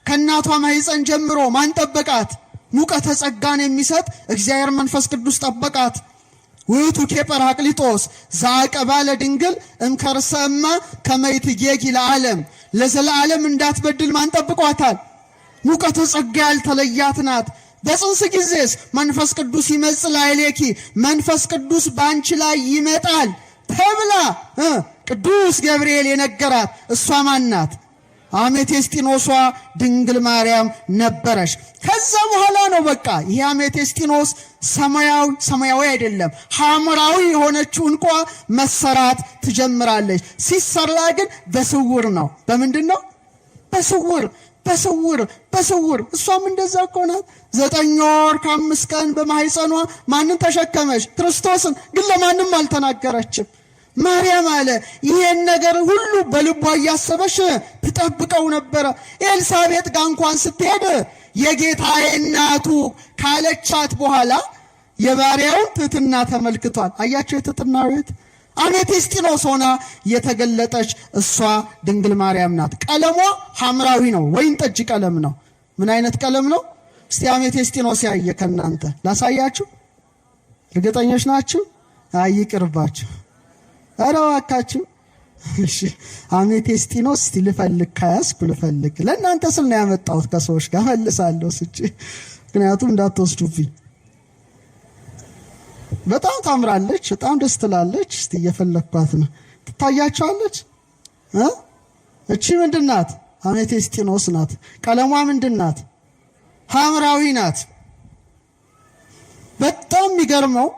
ከእናቷ ማኅፀን ጀምሮ ማን ጠበቃት? ሙቀተ ጸጋን የሚሰጥ እግዚአብሔር መንፈስ ቅዱስ ጠበቃት። ውእቱ ኬጰራቅሊጦስ ዘአቀባ ለድንግል እምከርሰ እማ ከመ ይትጌጊ ለዓለም፣ ለዘላለም እንዳትበድል ማን ጠብቋታል? ሙቀተ ጸጋ ያልተለያት ናት። በጽንስ ጊዜስ መንፈስ ቅዱስ ይመጽእ ላዕሌኪ፣ መንፈስ ቅዱስ በአንቺ ላይ ይመጣል ተብላ ቅዱስ ገብርኤል የነገራት እሷ ማን ናት? አሜቴስጢኖሷ ድንግል ማርያም ነበረች። ከዛ በኋላ ነው በቃ ይህ አሜቴስጢኖስ ሰማያዊ ሰማያዊ አይደለም ሐምራዊ የሆነችው ዕንቋ መሰራት ትጀምራለች። ሲሰራ ግን በስውር ነው። በምንድን ነው? በስውር በስውር በስውር። እሷም እንደዛ እኮ ናት። 9 ወር ከ5 ቀን በማህፀኗ ማንን ተሸከመች? ክርስቶስን። ግን ለማንም አልተናገረችም። ማርያም አለ ይሄን ነገር ሁሉ በልቧ እያሰበች ትጠብቀው ነበረ። ኤልሳቤጥ ጋር እንኳን ስትሄድ የጌታዬ እናቱ ካለቻት በኋላ የባሪያውን ትሕትና ተመልክቷል። አያቸው የትሕትና ቤት አሜቴስጢኖስ ሆና የተገለጠች እሷ ድንግል ማርያም ናት። ቀለሟ ሐምራዊ ነው፣ ወይን ጠጅ ቀለም ነው። ምን አይነት ቀለም ነው? እስቲ አሜቴስጢኖስ ያየ ከእናንተ ላሳያችሁ። እርግጠኞች ናችሁ? አይ ይቅርባችሁ። ኧረ እባካችሁ። እሺ አሜቴስጢኖስ እስቲ ልፈልግ፣ ከያዝኩ ልፈልግ። ለእናንተ ስል ነው ያመጣሁት። ከሰዎች ጋር መልሳለሁ ስጭ፣ ምክንያቱም እንዳትወስዱብኝ። በጣም ታምራለች፣ በጣም ደስ ትላለች። እስቲ እየፈለግኳት ነው። ትታያቸዋለች። እቺ ምንድን ናት? አሜቴስጢኖስ ናት። ቀለሟ ምንድን ናት? ሐምራዊ ናት። በጣም የሚገርመው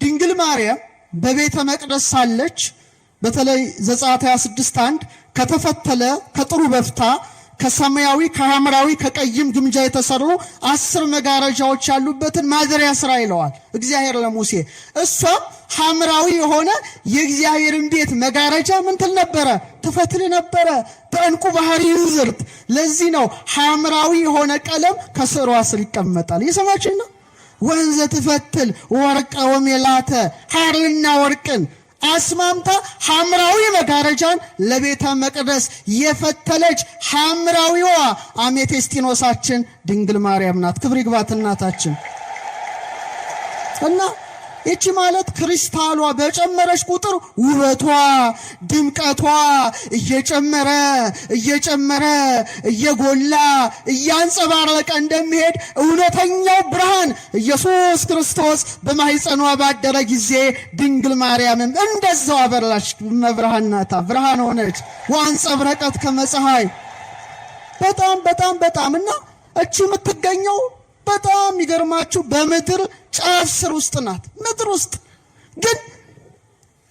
ድንግል ማርያም በቤተ መቅደስ ሳለች በተለይ ዘጸአት 26:1 ከተፈተለ ከጥሩ በፍታ ከሰማያዊ ከሐምራዊ ከቀይም ግምጃ የተሰሩ 10 መጋረጃዎች ያሉበትን ማደሪያ ስራ ይለዋል እግዚአብሔር ለሙሴ። እሷም ሐምራዊ የሆነ የእግዚአብሔርን ቤት መጋረጃ ምን ትል ነበረ? ትፈትል ነበረ በዕንቁ ባህሪ ዝርት። ለዚህ ነው ሐምራዊ የሆነ ቀለም ከስሯ ስር ይቀመጣል። እየሰማችን ነው። ወንዘ ትፈትል ወርቀ ወሜላተ፣ ሐርና ወርቅን አስማምታ ሐምራዊ መጋረጃን ለቤተ መቅደስ የፈተለች ሐምራዊዋ አሜቴስጢኖሳችን ድንግል ማርያም ናት። ክብር ይግባት እናታችን። እና ይቺ ማለት ክሪስታሏ በጨመረች ቁጥር ውበቷ ድምቀቷ እየጨመረ እየጨመረ እየጎላ እያንጸባረቀ እንደሚሄድ እውነተኛው ብርሃን ኢየሱስ ክርስቶስ በማህፀኗ ባደረ ጊዜ ድንግል ማርያምም እንደዛው አበራች። መብርሃን ናታ፣ ብርሃን ሆነች። ወአንጸብረቀት ከመ ፀሐይ። በጣም በጣም በጣም። እና እቺ የምትገኘው በጣም የሚገርማችሁ በምድር ጫፍ ስር ውስጥ ናት። ምድር ውስጥ ግን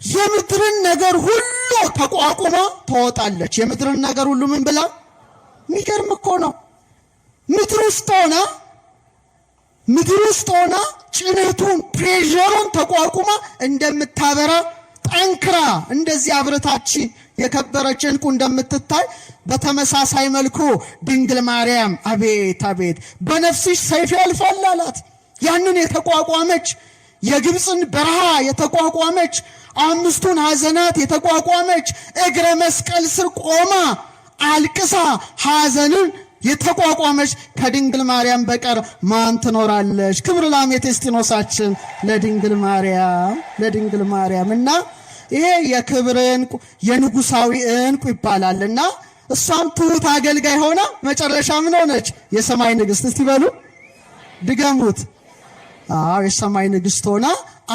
የምድርን ነገር ሁሉ ተቋቁማ ትወጣለች። የምድርን ነገር ሁሉ ምን ብላ? የሚገርም እኮ ነው። ምድር ውስጥ ሆና ምድር ውስጥ ሆና ጭነቱን pressure ኡን ተቋቁማ እንደምታበራ ጠንክራ እንደዚህ አብረታች የከበረች ዕንቁ እንደምትታይ በተመሳሳይ መልኩ ድንግል ማርያም አቤት አቤት በነፍስሽ ሰይፍ ያልፋል አላት። ያንን የተቋቋመች የግብፅን በረሃ የተቋቋመች 5ቱን ሐዘናት የተቋቋመች እግረ መስቀል ስር ቆማ አልቅሳ ሐዘንን የተቋቋመች ከድንግል ማርያም በቀር ማን ትኖራለች? ክብር ለአሜቴስጢኖሳችን ለድንግል ማርያም ለድንግል ማርያም። እና ይሄ የክብር ዕንቁ የንጉሳዊ ዕንቁ ይባላል። እና እሷም ትሁት አገልጋይ ሆና መጨረሻ ምን ሆነች? የሰማይ ንግስት። እስቲ በሉ ድገሙት። አዎ የሰማይ ንግስት ሆና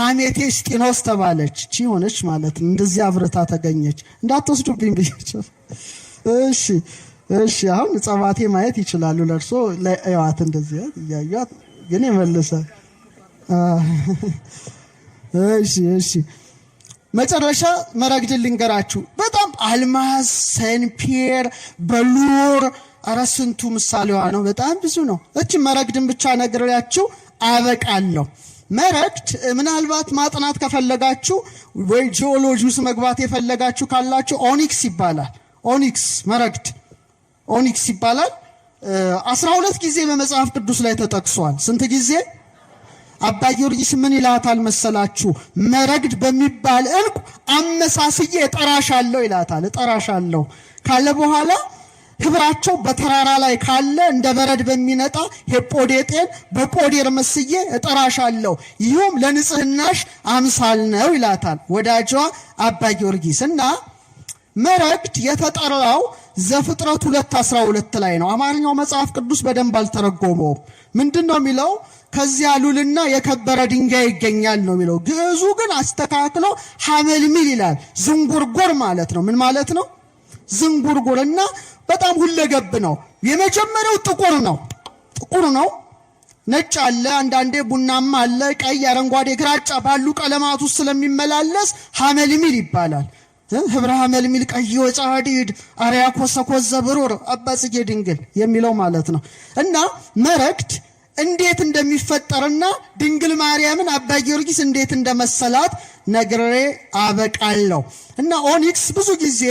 አሜቴስጢኖስ ተባለች። ቺ ሆነች ማለት ነው። እንደዚህ አብረታ ተገኘች። እንዳትወስዱብኝ ብያቸው። እሺ እሺ፣ አሁን ጸባቴ ማየት ይችላሉ። ለእርሶ ለእዋት እንደዚህ እያዩት ግን ይመልሳል። እሺ እሺ፣ መጨረሻ መረግድን ልንገራችሁ። በጣም አልማዝ፣ ሰንፔር፣ በሉር ኧረ ስንቱ ምሳሌዋ ነው። በጣም ብዙ ነው። እቺ መረግድን ብቻ ነግሬያችሁ አበቃለሁ። መረግድ ምናልባት ማጥናት ከፈለጋችሁ ወይ ጂኦሎጂ ውስጥ መግባት የፈለጋችሁ ካላችሁ onyx ይባላል። onyx መረግድ onyx ይባላል። 12 ጊዜ በመጽሐፍ ቅዱስ ላይ ተጠቅሷል። ስንት ጊዜ? አባ ጊዮርጊስ ምን ይላታል መሰላችሁ? መረግድ በሚባል ዕንቁ አመሳስዬ እጠራሻለሁ ይላታል። እጠራሻለሁ ካለ በኋላ ህብራቸው በተራራ ላይ ካለ እንደ በረድ በሚነጣ ሄጶዴጤን በቆዴር መስዬ እጠራሻለሁ፣ ይህም ለንጽህናሽ አምሳል ነው ይላታል ወዳጇ አባ ጊዮርጊስ። እና መረግድ የተጠራው ዘፍጥረት 2:12 ላይ ነው። አማርኛው መጽሐፍ ቅዱስ በደንብ አልተረጎመውም። ምንድን ነው የሚለው? ከዚያ ሉልና የከበረ ድንጋይ ይገኛል ነው የሚለው። ግዕዙ ግን አስተካክሎ ሐመልሚል ይላል። ዝንጉርጉር ማለት ነው። ምን ማለት ነው? ዝንጉርጉር። እና በጣም ሁለገብ ነው። የመጀመሪያው ጥቁር ነው። ጥቁር ነው። ነጭ አለ፣ አንዳንዴ ቡናማ አለ፣ ቀይ፣ አረንጓዴ፣ ግራጫ ባሉ ቀለማት ውስጥ ስለሚመላለስ ሐመልሚል ይባላል። ህብረ ሐመልሚል ቀይ ወጻዲድ አርያኮሰኮዘ ብሩር አባ ጽጌ ድንግል የሚለው ማለት ነው። እና መረግድ እንዴት እንደሚፈጠርና ድንግል ማርያምን አባ ጊዮርጊስ እንዴት እንደመሰላት ነግሬ አበቃለሁ። እና ኦኒክስ ብዙ ጊዜ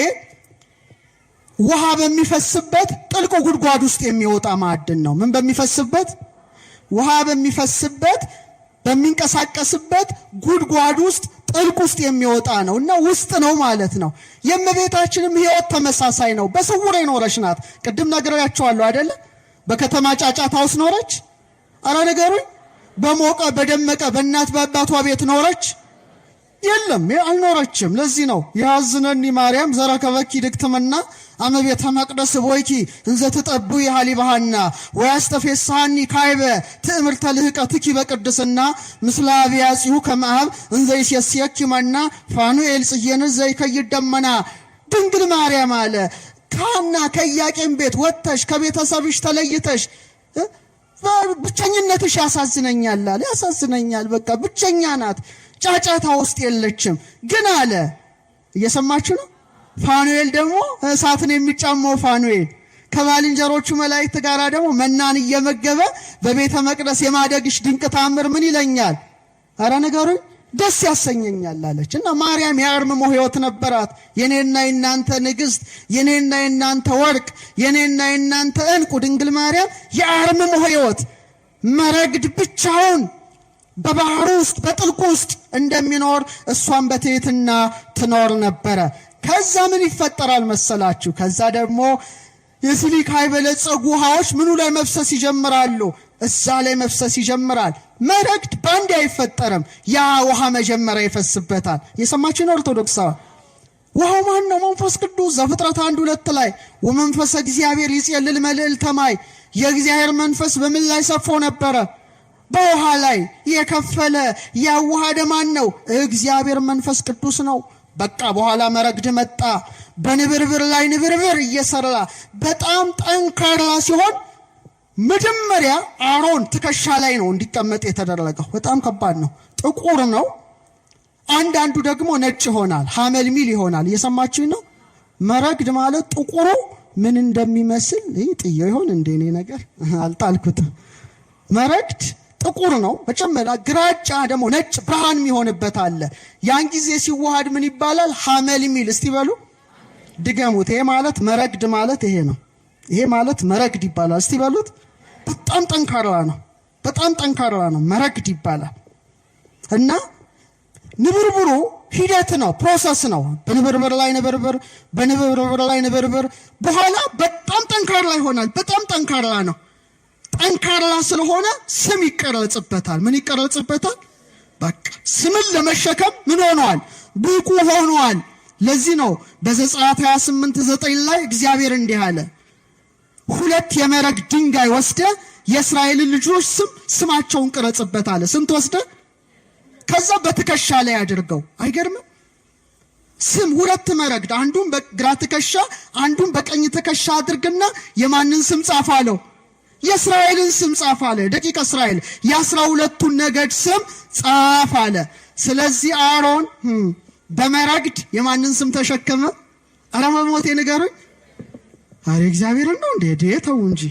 ውሃ በሚፈስበት ጥልቅ ጉድጓድ ውስጥ የሚወጣ ማዕድን ነው። ምን በሚፈስበት? ውሃ በሚፈስበት በሚንቀሳቀስበት ጉድጓድ ውስጥ ጥልቅ ውስጥ የሚወጣ ነው እና ውስጥ ነው ማለት ነው። የእመቤታችንም ሕይወት ተመሳሳይ ነው። በስውር የኖረች ናት። ቅድም ነግሬያቸዋለሁ አይደለ? በከተማ ጫጫታ ውስጥ ኖረች? አረ ንገሩኝ። በሞቀ በደመቀ በእናት በአባቷ ቤት ኖረች? የለም አልኖረችም። ለዚህ ነው የሐዝነኒ ማርያም ዘረከበኪ ድክትምና አመ ቤተ መቅደስ ቦይኪ እንዘ ትጠብዊ ሀሊባሃና ወያስተፌስሐኒ ካይበ ትእምርተ ልህቀትኪ በቅድስና ምስለ አብያጺሁ ከመ አብ እንዘ ይሴስየኪ መና ፋኑኤል ጽጌን ዘይከይድ ደመና። ድንግል ማርያም አለ ከሐና ከኢያቄም ቤት ወጥተሽ ከቤተሰብሽ ተለይተሽ ብቸኝነትሽ ያሳዝነኛል አለ። ያሳዝነኛል። በቃ ብቸኛ ናት። ጫጫታ ውስጥ የለችም። ግን አለ እየሰማችሁ ነው። ፋኑኤል ደግሞ እሳትን የሚጫመው ፋኑኤል ከባልንጀሮቹ መላእክት ጋር ደግሞ መናን እየመገበ በቤተ መቅደስ የማደግሽ ድንቅ ታምር ምን ይለኛል? አረ ንገሩኝ፣ ደስ ያሰኘኛል አለች። እና ማርያም የአርምሞ ሕይወት ነበራት። የኔና የናንተ ንግሥት፣ የኔና የናንተ ወርቅ፣ የኔና የናንተ ዕንቁ ድንግል ማርያም የአርምሞ ሕይወት መረግድ ብቻውን በባህር ውስጥ በጥልቁ ውስጥ እንደሚኖር እሷን በትሕትና ትኖር ነበረ። ከዛ ምን ይፈጠራል መሰላችሁ? ከዛ ደግሞ የሲሊካ የበለጸጉ ውሃዎች ምኑ ላይ መፍሰስ ይጀምራሉ? እዛ ላይ መፍሰስ ይጀምራል። መረግድ በአንድ አይፈጠርም። ያ ውሃ መጀመሪያ ይፈስበታል። የሰማችን ኦርቶዶክሳዊ ውሃው ማን ነው? መንፈስ ቅዱስ። ዘፍጥረት 1:2 ላይ ወመንፈሰ እግዚአብሔር ይጼልል መልዕልተ ማይ፣ የእግዚአብሔር መንፈስ በምን ላይ ሰፎ ነበረ? በውሃ ላይ። የከፈለ ያዋሃደ ማን ነው? እግዚአብሔር መንፈስ ቅዱስ ነው። በቃ በኋላ መረግድ መጣ። በንብርብር ላይ ንብርብር እየሰራ በጣም ጠንካራ ሲሆን መጀመሪያ አሮን ትከሻ ላይ ነው እንዲቀመጥ የተደረገው። በጣም ከባድ ነው። ጥቁር ነው። አንዳንዱ ደግሞ ነጭ ይሆናል፣ ሐመልሚል ይሆናል። እየሰማችሁ ነው። መረግድ ማለት ጥቁሩ ምን እንደሚመስል ይህ ጥየው ይሆን እንደ እኔ ነገር አልጣልኩትም። መረግድ ጥቁር ነው። መጨመሪያ ግራጫ ደግሞ ነጭ ብርሃን የሚሆንበት አለ። ያን ጊዜ ሲዋሃድ ምን ይባላል? ሐመልሚል። እስቲ በሉ ድገሙት። ይሄ ማለት መረግድ ማለት ይሄ ነው። ይሄ ማለት መረግድ ይባላል። እስቲ በሉት። በጣም ጠንካራ ነው። በጣም ጠንካራ ነው። መረግድ ይባላል። እና ንብርብሩ ሂደት ነው፣ process ነው። በንብርብር ላይ ንብርብር፣ በንብርብር ላይ ንብርብር፣ በኋላ በጣም ጠንካራ ይሆናል። በጣም ጠንካራ ነው። ጠንካራ ስለሆነ ስም ይቀረጽበታል። ምን ይቀረጽበታል? በቃ ስምን ለመሸከም ምን ሆኗል? ብቁ ሆኗል። ለዚህ ነው በዘጸአት 28:9 ላይ እግዚአብሔር እንዲህ አለ፣ ሁለት የመረግ ድንጋይ ወስደ የእስራኤልን ልጆች ስም ስማቸውን ቅረጽበት አለ። ስንት ወስደ? ከዛ በትከሻ ላይ አድርገው። አይገርምም? ስም ሁለት መረግድ፣ አንዱን በግራ ትከሻ አንዱን በቀኝ ትከሻ አድርግና የማንን ስም ጻፍ አለው? የእስራኤልን ስም ጻፍ አለ። ደቂቀ እስራኤል የ12ቱን ነገድ ስም ጻፍ አለ። ስለዚህ አሮን በመረግድ የማንን ስም ተሸከመ? ኧረ በሞቴ ንገሩኝ። አረ እግዚአብሔርን ነው እንዴ? ተው እንጂ።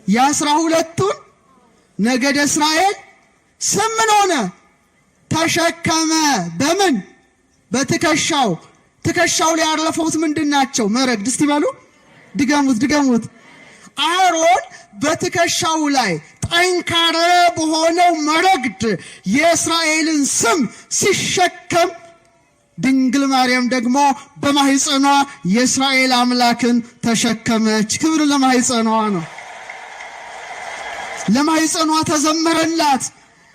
የ12ቱን ነገደ እስራኤል ስም ምን ሆነ? ተሸከመ። በምን? በትከሻው። ትከሻው ላይ ያረፈውት ምንድን ናቸው? መረግድ። እስቲ በሉ ድገሙት፣ ድገሙት። አሮን በትከሻው ላይ ጠንካራ በሆነው መረግድ የእስራኤልን ስም ሲሸከም፣ ድንግል ማርያም ደግሞ በማህፀኗ የእስራኤል አምላክን ተሸከመች። ክብር ለማህፀኗ ነው። ለማህፀኗ ተዘመረላት።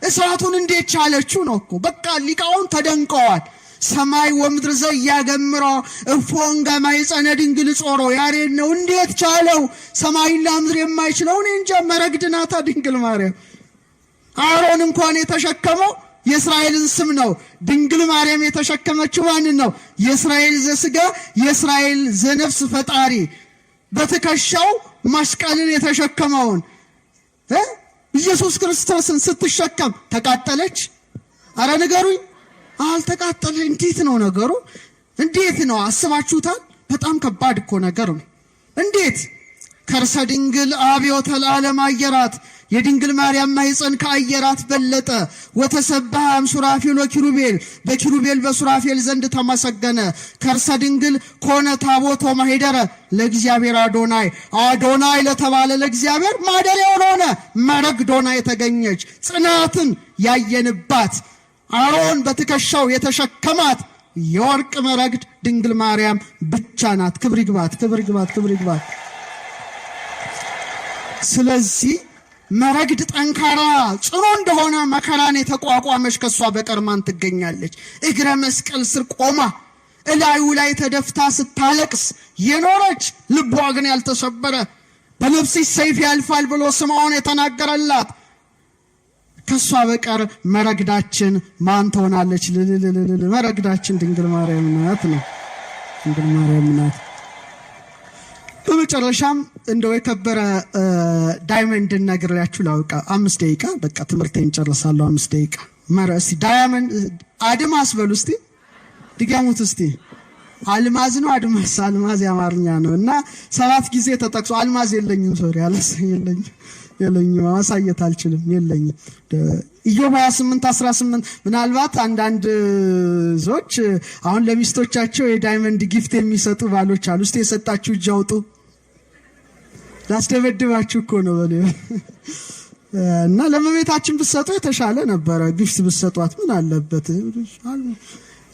እሳቱን እንዴት ቻለችው ነው እኮ። በቃ ሊቃውን ተደንቀዋል። ሰማይ ወምድር ዘያገምሮ እፎንገ ማኅፀነ ድንግል ጾሮ። ያሬድ ነው። እንዴት ቻለው? ሰማይና ምድር የማይችለው እኔ እንጃ። መረግድ ናታ ድንግል ማርያም። አሮን እንኳን የተሸከመው የእስራኤልን ስም ነው። ድንግል ማርያም የተሸከመችው ማንን ነው? የእስራኤል ዘስጋ የእስራኤል ዘነፍስ ፈጣሪ በትከሻው መስቀልን የተሸከመውን ኢየሱስ ክርስቶስን ስትሸከም ተቃጠለች? አረ ንገሩኝ። አልተቃጠለ። እንዴት ነው ነገሩ? እንዴት ነው አስባችሁታል? በጣም ከባድ እኮ ነገር ነው። እንዴት ከርሰ ድንግል አብዮተ ለዓለም አየራት የድንግል ማርያም ማኅፀን ከአየራት በለጠ። ወተሰብሐ እምሱራፌል ወኪሩቤል በኪሩቤል በሱራፌል ዘንድ ተመሰገነ። ከርሰ ድንግል ኮነ ታቦቶ ማኅደረ ለእግዚአብሔር አዶናይ አዶናይ ለተባለ ለእግዚአብሔር ማደሪያውን ሆነ። መረግዶና የተገኘች ጽናትን ያየንባት አሮን በትከሻው የተሸከማት የወርቅ መረግድ ድንግል ማርያም ብቻ ናት። ክብር ይግባት፣ ክብር ይግባት፣ ክብር ይግባት። ስለዚህ መረግድ ጠንካራ ጽኑ እንደሆነ መከራን የተቋቋመች ከሷ በቀር ማን ትገኛለች? እግረ መስቀል ስር ቆማ እላዩ ላይ ተደፍታ ስታለቅስ የኖረች ልቧ ግን ያልተሰበረ በነፍስሽ ሰይፍ ያልፋል ብሎ ስምዖን የተናገረላት ከሷ በቀር መረግዳችን ማን ትሆናለች? ልልልልል መረግዳችን ድንግል ማርያም ናት ነው። ድንግል ማርያም ናት። በመጨረሻም እንደው የከበረ diamond ነግሬያችሁ ላውቃ። 5 ደቂቃ በቃ ትምህርቴን ጨርሳለሁ። 5 ደቂቃ መረ እስቲ diamond አድማስ በሉ እስቲ ድገሙት እስቲ። አልማዝ ነው አድማስ፣ አልማዝ የአማርኛ ነው እና 7 ጊዜ ተጠቅሶ አልማዝ የለኝም፣ sorry የለኝም፣ የለኝም፣ ማሳየት አልችልም፣ የለኝም። ኢዮብ 28:18 ምናልባት አንዳንድ ሰዎች አሁን ለሚስቶቻቸው የ diamond gift የሚሰጡ ባሎች አሉ። እስቲ የሰጣችሁ እጅ አውጡ። ላስደበድባችሁ እኮ ነው በል እና ለእመቤታችን ብትሰጡ የተሻለ ነበረ። gift ብትሰጧት ምን አለበት?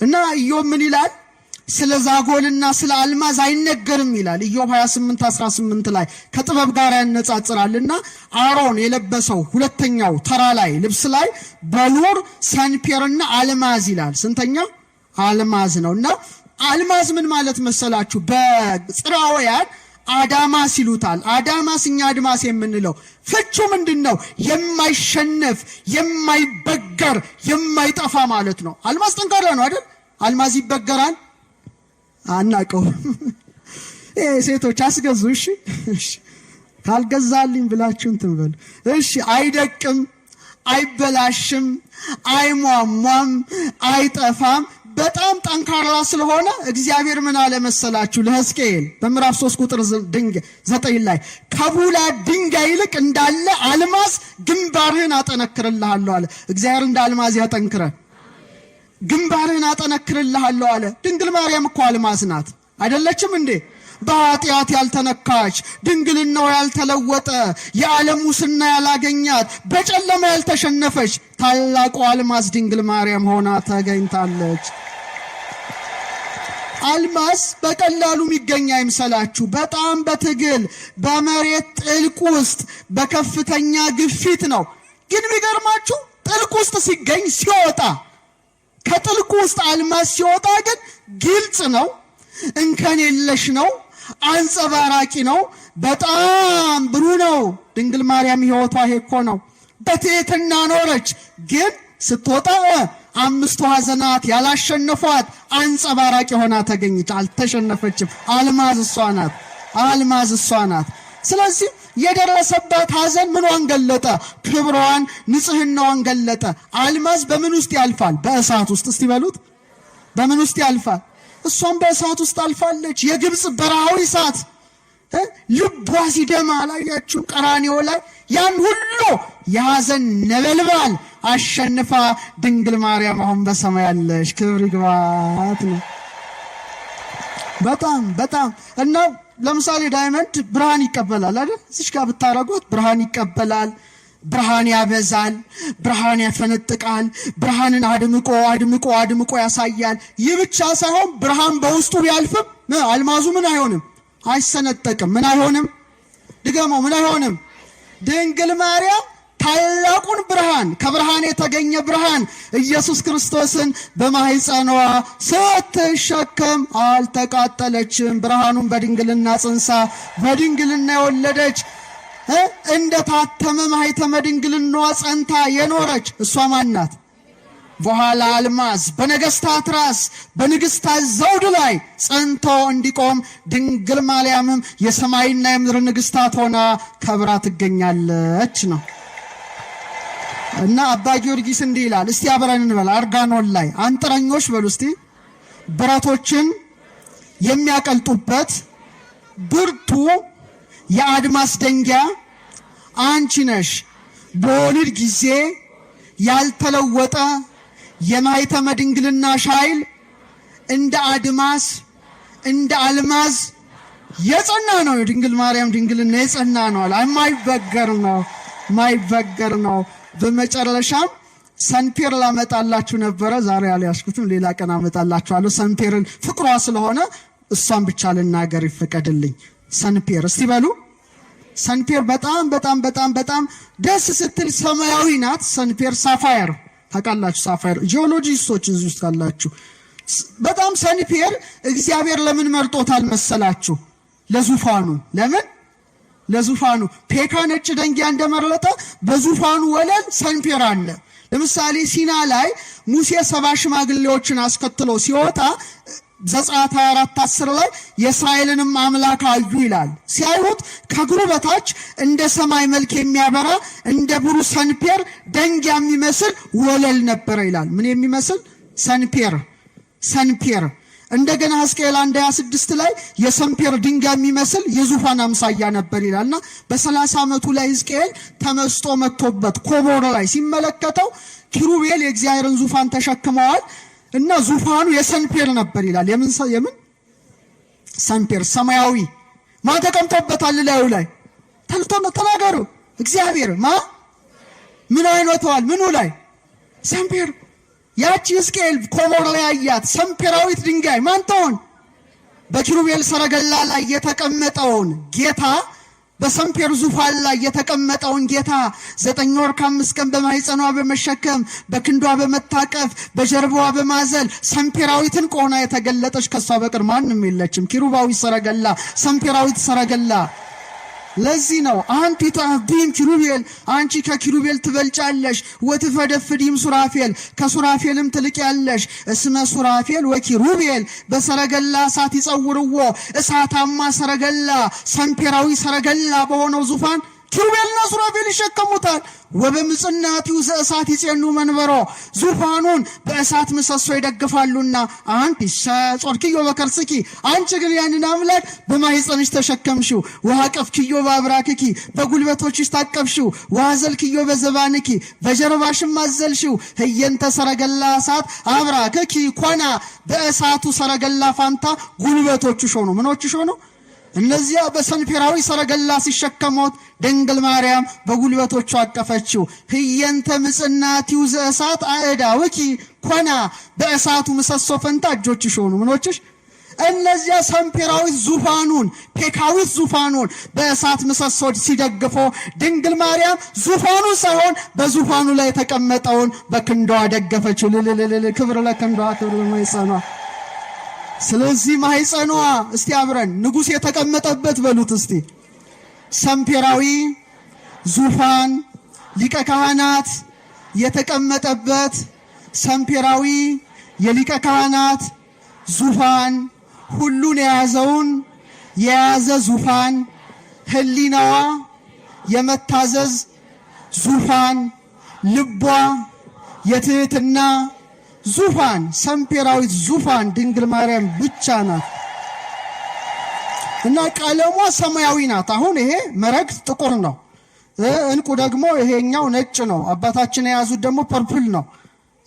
እና ኢዮብ ምን ይላል? ስለ ዛጎልና ስለ አልማዝ አይነገርም ይላል። ኢዮብ 28:18 ላይ ከጥበብ ጋር ያነጻጽራልና አሮን የለበሰው ሁለተኛው ተራ ላይ ልብስ ላይ በሉር ሰንፔርና አልማዝ ይላል። ስንተኛ አልማዝ ነው? እና አልማዝ ምን ማለት መሰላችሁ? በጽራውያን አዳማስ ይሉታል። አዳማስ እኛ አድማስ የምንለው ፍቹ ምንድን ነው? የማይሸነፍ የማይበገር የማይጠፋ ማለት ነው። አልማዝ ጠንካራ ነው አይደል? አልማዝ ይበገራል? አናቀው። ሴቶች አስገዙ። እሺ ካልገዛልኝ ብላችሁ እንትን በሉ። እሺ አይደቅም፣ አይበላሽም፣ አይሟሟም፣ አይጠፋም። በጣም ጠንካራ ስለሆነ እግዚአብሔር ምን አለ መሰላችሁ? ለሕዝቅኤል በምዕራፍ 3 ቁጥር 9 ላይ ከቡላድ ድንጋይ ይልቅ እንዳለ አልማዝ ግንባርህን አጠነክርልሃለሁ አለ። እግዚአብሔር እንደ አልማዝ ያጠንክረን። ግንባርህን አጠነክርልሃለሁ አለ። ድንግል ማርያም እኮ አልማዝ ናት አይደለችም እንዴ? በኃጢአት ያልተነካች ድንግልናው ያልተለወጠ የዓለም ሙስና ያላገኛት በጨለማ ያልተሸነፈች ታላቁ አልማዝ ድንግል ማርያም ሆና ተገኝታለች። አልማዝ በቀላሉ የሚገኝ አይምሰላችሁ። በጣም በትግል በመሬት ጥልቅ ውስጥ በከፍተኛ ግፊት ነው። ግን የሚገርማችሁ ጥልቅ ውስጥ ሲገኝ ሲወጣ ከጥልቁ ውስጥ አልማዝ ሲወጣ ግን ግልጽ ነው፣ እንከን የለሽ ነው፣ አንጸባራቂ ነው፣ በጣም ብሩህ ነው። ድንግል ማርያም ሕይወቷ ይሄ እኮ ነው። በትሕትና ኖረች። ግን ስትወጣ 5ቱ ሐዘናት ያላሸነፏት አንጸባራቂ ሆና ተገኘች። አልተሸነፈችም። አልማዝ እሷ ናት። አልማዝ እሷ ናት። ስለዚህ የደረሰባት ሐዘን ምኗን ገለጠ? ክብሯን፣ ንጽህናዋን ገለጠ። አልማዝ በምን ውስጥ ያልፋል? በእሳት ውስጥ። እስቲ በሉት፣ በምን ውስጥ ያልፋል? እሷም በእሳት ውስጥ አልፋለች። የግብፅ በረሃዊ እሳት ልቧ ሲደማ አላያችሁ? ቀራንዮ ላይ ያን ሁሉ የሐዘን ነበልባል አሸንፋ ድንግል ማርያም አሁን በሰማይ ያለች ክብር ይግባት ነው። በጣም በጣም እና ለምሳሌ diamond ብርሃን ይቀበላል አይደል? እዚች ጋር ብታረጉት ብርሃን ይቀበላል፣ ብርሃን ያበዛል፣ ብርሃን ያፈነጥቃል፣ ብርሃንን አድምቆ አድምቆ አድምቆ ያሳያል። ይህ ብቻ ሳይሆን ብርሃን በውስጡ ቢያልፍም አልማዙ ምን አይሆንም? አይሰነጠቅም። ምን አይሆንም? ድገመው፣ ምን አይሆንም? ድንግል ማርያም ታላቁን ብርሃን ከብርሃን የተገኘ ብርሃን ኢየሱስ ክርስቶስን በማህፀኗ ስትሸከም አልተቃጠለችም። ብርሃኑን በድንግልና ጽንሳ በድንግልና የወለደች እንደ ታተመ ማህተመ ድንግልናዋ ጸንታ የኖረች እሷ ማን ናት? በኋላ አልማዝ በነገስታት ራስ በንግስታት ዘውድ ላይ ጸንቶ እንዲቆም ድንግል ማርያምም የሰማይና የምድር ንግስታት ሆና ከብራ ትገኛለች ነው። እና አባ ጊዮርጊስ እንዲህ ይላል። እስቲ አብረን እንበል። አርጋኖን ላይ አንጥረኞች በሉ እስቲ ብረቶችን የሚያቀልጡበት ብርቱ የአድማስ ደንጊያ አንቺ ነሽ። በወሊድ ጊዜ ያልተለወጠ የማኅተመ ድንግልናሽ ኃይል እንደ አድማስ እንደ አልማዝ የጸና ነው። የድንግል ማርያም ድንግልና የጸና ነው አለ። የማይበገር ነው፣ የማይበገር ነው። በመጨረሻም ሰንፔር ላመጣላችሁ ነበረ። ዛሬ አልያዝኩትም፣ ሌላ ቀን አመጣላችኋለሁ። ሰንፔርን ፍቅሯ ስለሆነ እሷን ብቻ ልናገር ይፈቀድልኝ። ሰንፔር እስቲ በሉ። ሰንፔር በጣም በጣም በጣም በጣም ደስ ስትል ሰማያዊ ናት። ሰንፔር sapphire ታውቃላችሁ። Sapphire ጂኦሎጂስቶች እዚህ ውስጥ ካላችሁ በጣም ሰንፔር እግዚአብሔር ለምን መርጦታል መሰላችሁ? ለዙፋኑ። ለምን ለዙፋኑ? ፔካ ነጭ ደንጊያ እንደመረጠ በዙፋኑ ወለል ሰንፔር አለ። ለምሳሌ ሲና ላይ ሙሴ 70 ሽማግሌዎችን አስከትሎ ሲወጣ ዘጸአት 24:10 ላይ የእስራኤልንም አምላክ አዩ ይላል። ሲያዩት ከእግሩ በታች እንደ ሰማይ መልክ የሚያበራ እንደ ብሩህ ሰንፔር ደንጊያ የሚመስል ወለል ነበረ ይላል። ምን የሚመስል? ሰንፔር፣ ሰንፔር። እንደገና ሕዝቅኤል 1:26 ላይ የሰንፔር ድንጋይ የሚመስል የዙፋን አምሳያ ነበር ይላልና በ30 ዓመቱ ላይ ሕዝቅኤል ተመስጦ መጥቶበት ኮቦር ላይ ሲመለከተው ኪሩቤል የእግዚአብሔርን ዙፋን ተሸክመዋል እና ዙፋኑ የሰንፔር ነበር ይላል። የምን የምን ሰንፔር? ሰማያዊ። ማን ተቀምጦበታል? ላዩ ላይ ተናገሩ። እግዚአብሔር ማ ምን አይኖተዋል? ምኑ ላይ? ሰንፔር። ያቺ ሕዝቅኤል ኮቦር ላይ ያያት ሰንፔራዊት ድንጋይ ማን ትሆን? በኪሩቤል ሰረገላ ላይ የተቀመጠውን ጌታ፣ በሰንፔር ዙፋን ላይ የተቀመጠውን ጌታ 9 ወር ከ5 ቀን በማህፀኗ በመሸከም፣ በክንዷ በመታቀፍ፣ በጀርባዋ በማዘል ሰንፔራዊትን ቆና የተገለጠች ከሷ በቀር ማንም የለችም። ኪሩባዊ ሰረገላ፣ ሰንፔራዊት ሰረገላ። ለዚህ ነው አንቲ ተዐቢም ኪሩቤል፣ አንቺ ከኪሩቤል ትበልጫለሽ፣ ወትፈደፍዲም ሱራፌል፣ ከሱራፌልም ትልቂያለሽ። እስመ ሱራፌል ወኪሩቤል በሰረገላ እሳት ይጸውርዎ፣ እሳታማ ሰረገላ፣ ሰንፔራዊ ሰረገላ በሆነው ዙፋን ኪሩቤልና ሱራፌል ይሸከሙታል። ወበምጽናቲው ዘእሳት ይጼኑ መንበሮ፣ ዙፋኑን በእሳት ምሰሶ ይደግፋሉና። አንቲ ጾርኪዮ በከርስኪ፣ አንቺ ግን ያንን አምላክ በማህፀንሽ ተሸከምሽው። ወአቀፍኪዮ በአብራክኪ፣ በጉልበቶችሽ ታቀፍሽው። ወአዘልኪዮ በዘባንኪ፣ በጀርባሽም አዘልሽው። ህየንተ ሰረገላ እሳት አብራክኪ ኮና፣ በእሳቱ ሰረገላ ፋንታ ጉልበቶችሽ ሆኑ። ምኖችሽ ሆኑ? እነዚያ በሰንፔራዊ ሰረገላ ሲሸከሙት ድንግል ማርያም በጉልበቶቹ አቀፈችው። ህየንተ ምጽናቲው ዘእሳት አእዳውኪ ኮና፣ በእሳቱ ምሰሶ ፈንታ እጆችሽ ሆኑ። ምኖችሽ? እነዚያ ሰንፔራዊት ዙፋኑን፣ ፔካዊት ዙፋኑን በእሳት ምሰሶ ሲደግፎ ድንግል ማርያም ዙፋኑን ሳይሆን በዙፋኑ ላይ የተቀመጠውን በክንዷ ደገፈችው። ልልልልል ክብር ለክንዷ፣ ክብር ለማህፀኗ። ስለዚህ ማህፀኗ እስቲ አብረን ንጉሥ የተቀመጠበት በሉት እስቲ ሰንፔራዊ ዙፋን፣ ሊቀ ካህናት የተቀመጠበት ሰንፔራዊ የሊቀ ካህናት ዙፋን፣ ሁሉን የያዘውን የያዘ ዙፋን፣ ህሊናዋ የመታዘዝ ዙፋን፣ ልቧ የትህትና ዙፋን፣ ሰንፔራዊት ዙፋን ድንግል ማርያም ብቻ ናት። እና ቀለሟ ሰማያዊ ናት። አሁን ይሄ መረግድ ጥቁር ነው፣ እንቁ ደግሞ ይሄኛው ነጭ ነው። አባታችን የያዙት ደግሞ purple ነው።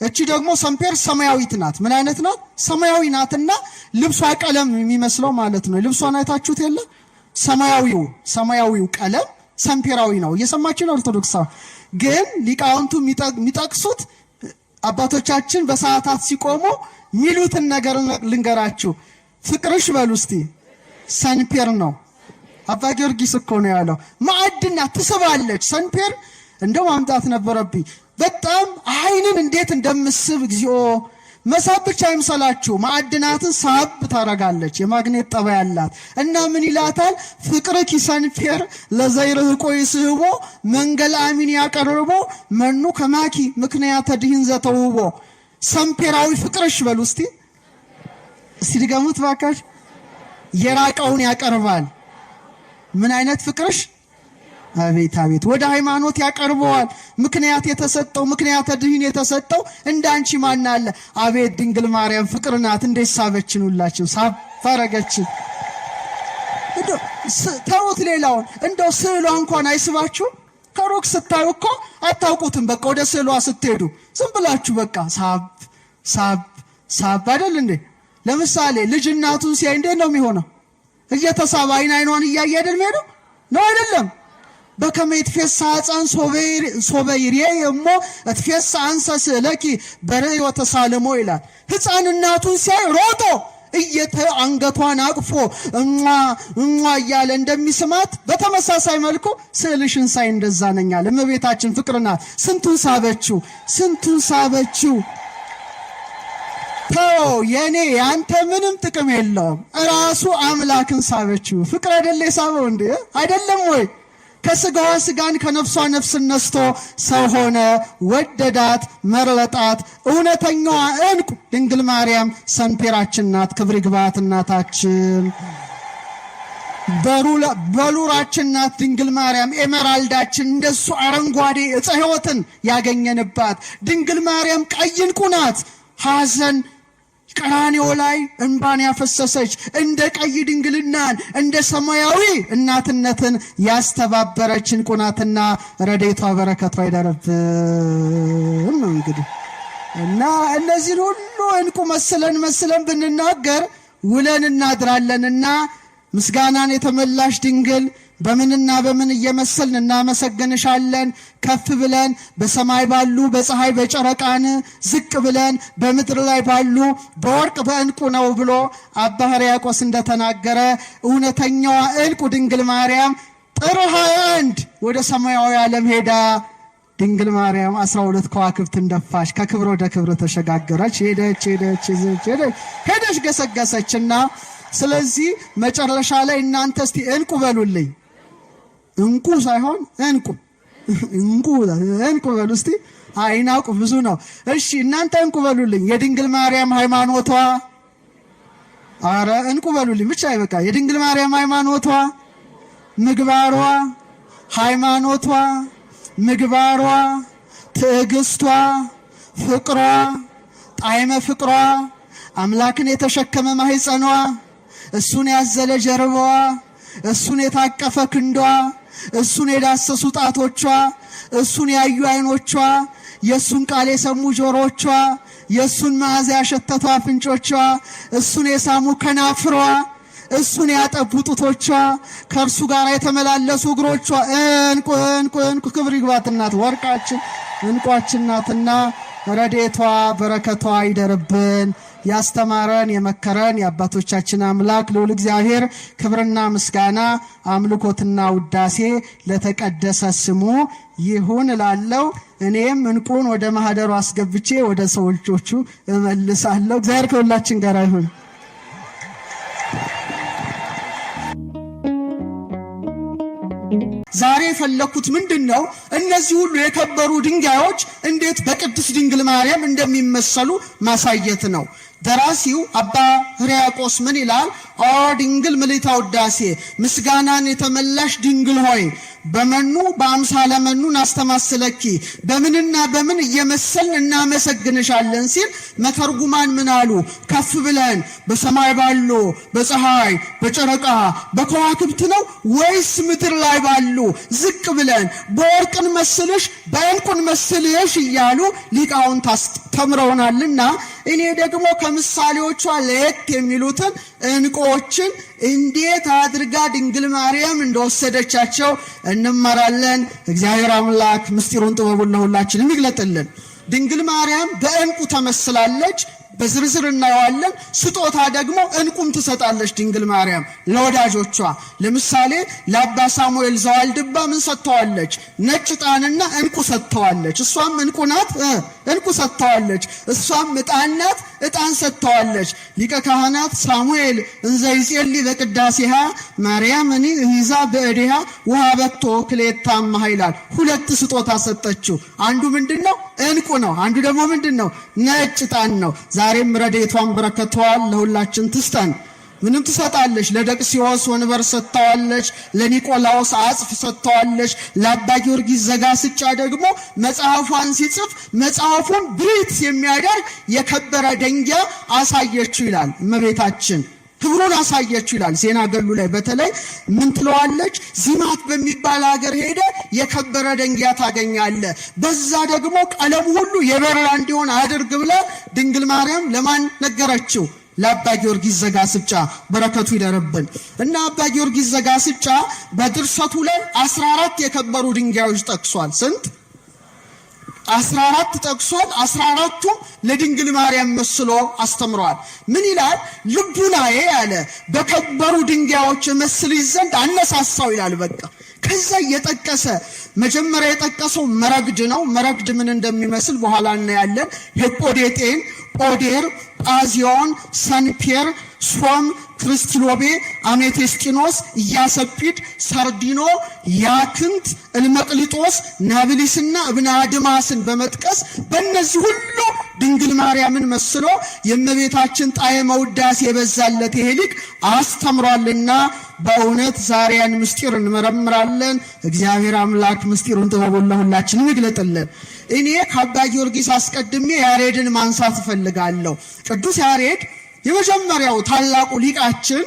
እቺ ደግሞ ሰንፔር ሰማያዊት ናት። ምን አይነት ናት? ሰማያዊ ናትና ልብሷ ቀለም የሚመስለው ማለት ነው። ልብሷን አይታችሁት የለ? ሰማያዊው ቀለም ሰንፔራዊ ነው። እየሰማችሁ ነው ኦርቶዶክሳዊ። ግን ሊቃውንቱ የሚጠቅሱት አባቶቻችን በሰዓታት ሲቆሙ ሚሉትን ነገር ልንገራችሁ። ፍቅርሽ በሉ እስቲ ሰንፔር ነው። አባ ጊዮርጊስ እኮ ነው ያለው። ማዕድና ትስባለች። ሰንፔር እንደው ማምጣት ነበረብኝ። በጣም ዓይንን እንዴት እንደምስብ እግዚኦ። መሳብ ብቻ አይምሰላችሁ፣ ማዕድናትን ሳብ ታረጋለች። የማግኔት ጠባይ አላት። እና ምን ይላታል? ፍቅርኪ ሰንፔር ለዘይርህቆ ይስህቦ መንገል አሚን ያቀርቦ መኑ ከማኪ ምክንያተ ድህን ዘተውቦ። ሰምፔራዊ ፍቅርሽ በሉ እስቲ፣ እስቲ ድገሙት ባካችሁ። የራቀውን ያቀርባል። ምን አይነት ፍቅርሽ! አቤት አቤት! ወደ ሃይማኖት ያቀርበዋል። ምክንያት የተሰጠው ምክንያተ ድህን የተሰጠው እንዳንቺ ማን አለ? አቤት ድንግል ማርያም ፍቅር ናት። እንዴት ሳበችን! ሁላችን ሳብ አረገችን። ተውት ሌላውን፣ እንደው ስዕሏ እንኳን አይስባችሁም? ከሩቅ ስታዩ እኮ አታውቁትም። በቃ ወደ ስዕሏ ስትሄዱ ዝም ብላችሁ በቃ ሳብ ሳብ ሳብ አይደል እንዴ? ለምሳሌ ልጅ እናቱን ሲያይ እንዴት ነው የሚሆነው? እየተሳበ አይን አይኗን እያየ አይደል የሚሄደው? ነው አይደለም? በከመ ይትፌሣሕ ሕፃን ሶበ ይርኤ እሞ እትፌሣሕ አንሰ ስእለኪ በርእዮ ተሳልሞ ይላል። ሕፃን እናቱን ሲያይ ሮጦ አንገቷን አቅፎ እሟ እሟ እያለ እንደሚስማት በተመሳሳይ መልኩ ስዕልሽን ሳይ እንደዛ ነኛል። እመቤታችን ፍቅር ናት። ስንቱን ሳበችው፣ ስንቱን ሳበችው። ተው የኔ ያንተ ምንም ጥቅም የለውም። ራሱ አምላክን ሳበችው። ፍቅር አይደለ የሳበው እንዴ? አይደለም ወይ? ከስጋዋ ስጋን ከነፍሷ ነፍስን ነስቶ ሰው ሆነ። ወደዳት፣ መረጣት። እውነተኛዋ ዕንቁ ድንግል ማርያም ሰንፔራችን ናት። ክብር ይግባት እናታችን። በሉራችን ናት ድንግል ማርያም። emerald ኣችን እንደሱ አረንጓዴ ዕፀ ሕይወትን ያገኘንባት ድንግል ማርያም ቀይ ዕንቁ ናት። ሐዘን ቀራንዮ ላይ እንባን ያፈሰሰች እንደ ቀይ ድንግልናን እንደ ሰማያዊ እናትነትን ያስተባበረች ዕንቁ ናትና ረድኤቷ በረከቷ ይደርብን ነው እንግዲህ። እና እነዚህን ሁሉ ዕንቁ መስለን መስለን ብንናገር ውለን እናድራለንና ምስጋናን የተመላሽ ድንግል በምንና በምን እየመሰልን እናመሰግንሻለን። ከፍ ብለን በሰማይ ባሉ በፀሐይ በጨረቃን፣ ዝቅ ብለን በምድር ላይ ባሉ በወርቅ በዕንቁ ነው ብሎ አባ ሕርያቆስ እንደተናገረ እውነተኛዋ ዕንቁ ድንግል ማርያም ጥር 21 ወደ ሰማያዊ ዓለም ሄዳ ድንግል ማርያም 12 ከዋክብትን ደፋች። ከክብር ወደ ክብር ተሸጋገረች። ሄደች ሄደች ሄደች ሄደች ገሰገሰችና፣ ስለዚህ መጨረሻ ላይ እናንተ እስቲ ዕንቁ በሉልኝ። እንቁ ሳይሆን ዕንቁ፣ እንቁ፣ ዕንቁ በሉ እስቲ። አይናቁ ብዙ ነው። እሺ እናንተ ዕንቁ በሉልኝ። የድንግል ማርያም ሃይማኖቷ፣ አረ ዕንቁ በሉልኝ ብቻ ይበቃ። የድንግል ማርያም ሃይማኖቷ፣ ምግባሯ፣ ሃይማኖቷ፣ ምግባሯ፣ ትዕግስቷ፣ ፍቅሯ፣ ጣዕመ ፍቅሯ፣ አምላክን የተሸከመ ማህፀኗ፣ እሱን ያዘለ ጀርባዋ፣ እሱን የታቀፈ ክንዷ፣ እሱን የዳሰሱ ጣቶቿ፣ እሱን ያዩ አይኖቿ፣ የእሱን ቃል የሰሙ ጆሮቿ፣ የእሱን መዓዛ ያሸተቱ አፍንጮቿ፣ እሱን የሳሙ ከናፍሯ፣ እሱን ያጠቡ ጡቶቿ፣ ከእርሱ ጋር የተመላለሱ እግሮቿ ዕንቁ ዕንቁ ዕንቁ። ክብር ይግባት እናት ወርቃችን ዕንቋችን ናትና ረድኤቷ በረከቷ ይደርብን። ያስተማረን የመከረን የአባቶቻችን አምላክ ልዑል እግዚአብሔር ክብርና ምስጋና አምልኮትና ውዳሴ ለተቀደሰ ስሙ ይሁን እላለሁ። እኔም ዕንቁን ወደ ማህደሩ አስገብቼ ወደ ሰዎቹ እመልሳለሁ። እግዚአብሔር ከሁላችን ጋር ይሁን። ዛሬ የፈለኩት ምንድን ነው? እነዚህ ሁሉ የከበሩ ድንጋዮች እንዴት በቅድስት ድንግል ማርያም እንደሚመሰሉ ማሳየት ነው። ደራሲው አባ ሕርያቆስ ምን ይላል? ኦ ድንግል ምልዕተ ውዳሴ፣ ምስጋናን የተመላሽ ድንግል ሆይ፣ በመኑ በአምሳለ መኑ ናስተማስለኪ፣ በምንና በምን እየመሰልን እናመሰግንሻለን ሲል መተርጉማን ምን አሉ? ከፍ ብለን በሰማይ ባሉ በፀሐይ በጨረቃ በከዋክብት ነው ወይስ ምድር ላይ ባሉ ዝቅ ብለን በወርቅን መስልሽ በዕንቁን መስልሽ እያሉ ሊቃውንት አስተምረውናልና፣ እኔ ደግሞ ከምሳሌዎቿ ለየት የሚሉትን ዕንቁዎችን እንዴት አድርጋ ድንግል ማርያም እንደወሰደቻቸው እንማራለን። እግዚአብሔር አምላክ ምስጢሩን ጥበቡን ለሁላችንም ይግለጥልን። ድንግል ማርያም በዕንቁ ተመስላለች። በዝርዝር እናየዋለን። ስጦታ ደግሞ ዕንቁም ትሰጣለች ድንግል ማርያም ለወዳጆቿ። ለምሳሌ ለአባ ሳሙኤል ዘዋልድባ ምን ሰጥተዋለች? ነጭ ዕጣንና ዕንቁ ሰጥተዋለች። እሷም ዕንቁ ናት፣ ዕንቁ ሰጥተዋለች። እሷም ዕጣን ናት፣ ዕጣን ሰጥተዋለች። ሊቀ ካህናት ሳሙኤል እንዘ ይጼልይ በቅዳሴሃ ማርያምኒ እሂዛ በእዴሃ ወሀበቶ ክልኤተ አምኃ ይላል። ሁለት ስጦታ ሰጠችው። አንዱ ምንድን ነው? ዕንቁ ነው። አንዱ ደግሞ ምንድን ነው? ነጭ ዕጣን ነው። ዛሬም ረድኤቷን በረከቷን ለሁላችን ትስጠን። ምንም ትሰጣለች። ለደቅሲዎስ ወንበር ሰጥተዋለች። ለኒቆላዎስ አጽፍ ሰጥተዋለች። ለአባ ጊዮርጊስ ዘጋስጫ ደግሞ መጽሐፏን ሲጽፍ መጽሐፉን ብሪት የሚያደርግ የከበረ ደንጊያ አሳየችው ይላል። እመቤታችን ክብሩን አሳየችው ይላል። ዜና ገሉ ላይ በተለይ ምን ትለዋለች? ዚማት በሚባል ሀገር ሄደ የከበረ ደንጊያ ታገኛለ፣ በዛ ደግሞ ቀለሙ ሁሉ የበራ እንዲሆን አድርግ ብላ ድንግል ማርያም ለማን ነገረችው? ለአባ ጊዮርጊስ ዘጋስጫ። በረከቱ ይደርብን እና አባ ጊዮርጊስ ዘጋስጫ በድርሰቱ ላይ 14 የከበሩ ድንጋዮች ጠቅሷል። ስንት? 14 ጠቅሷል። 14ቱም ለድንግል ማርያም መስሎ አስተምረዋል። ምን ይላል? ልቡናዬ አለ በከበሩ ድንጋዮች መስልሽ ዘንድ አነሳሳው ይላል። በቃ ከዛ እየጠቀሰ መጀመሪያ የጠቀሰው መረግድ ነው። መረግድ ምን እንደሚመስል በኋላ እናያለን። ሄጶዴጤን፣ ኦዴር፣ ጳዚዮን፣ ሰንፔር፣ ሶም፣ ክርስቲሎቤ፣ አሜቴስጢኖስ፣ ኢያሰጲድ፣ ሳርዲኖ፣ ያክንት፣ እልመቅሊጦስ፣ ናብሊስና እብነ አድማስን በመጥቀስ በእነዚህ ሁሉ ድንግል ማርያምን መስሎ የእመቤታችን ጣዕመ ውዳሴ የበዛለት ይሄ ሊቅ አስተምሯልና በእውነት ዛሬ ያን ምስጢር እንመረምራለን። እግዚአብሔር አምላክ ምስጢሩን ጥበቡን ለሁላችንም ይግለጥልን። እኔ ከአባ ጊዮርጊስ አስቀድሜ ያሬድን ማንሳት እፈልጋለሁ። ቅዱስ ያሬድ የመጀመሪያው ታላቁ ሊቃችን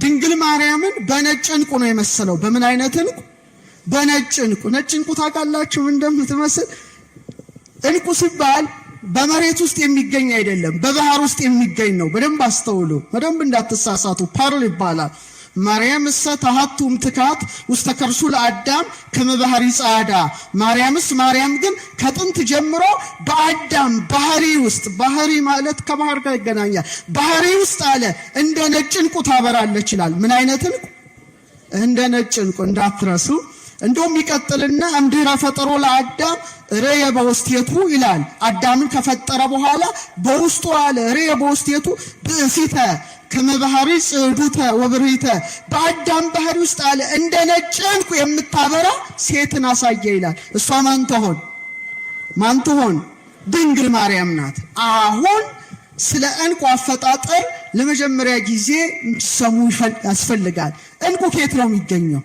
ድንግል ማርያምን በነጭ ዕንቁ ነው የመሰለው። በምን አይነት ዕንቁ? በነጭ ዕንቁ። ነጭ ዕንቁ ታውቃላችሁ ምን እንደምትመስል? ዕንቁ ሲባል በመሬት ውስጥ የሚገኝ አይደለም፣ በባህር ውስጥ የሚገኝ ነው። በደንብ አስተውሉ፣ በደንብ እንዳትሳሳቱ። Pearl ይባላል። ማርያም እሰ ተሃቱ እምትካት ውስተ ከርሱ ለአዳም ከመ ባህሪ ጻዕዳ። ማርያምስ ማርያም ግን ከጥንት ጀምሮ በአዳም ባህሪ ውስጥ፣ ባህሪ ማለት ከባህር ጋር ይገናኛል። ባህሪ ውስጥ አለ እንደ ነጭ ዕንቁ ታበራለች ይላል። ምን አይነት ዕንቁ? እንደ ነጭ ዕንቁ እንዳትረሱ። እንደውም ይቀጥልና እምድኅረ ፈጠሮ ለአዳም ርየ በውስቴቱ ይላል። አዳምን ከፈጠረ በኋላ በውስጡ አለ ርየ በውስቴቱ ብእሲተ ከመ ባህሪ ጽዱተ ወብርሂተ፣ በአዳም ባህሪ ውስጥ አለ እንደ ነጭ ዕንቁ የምታበራ ሴትን አሳየ ይላል። እሷ ማን ትሆን? ማን ትሆን? ድንግል ማርያም ናት። አሁን ስለ ዕንቁ አፈጣጠር ለመጀመሪያ ጊዜ ሰሙ ያስፈልጋል። ዕንቁ ከየት ነው የሚገኘው?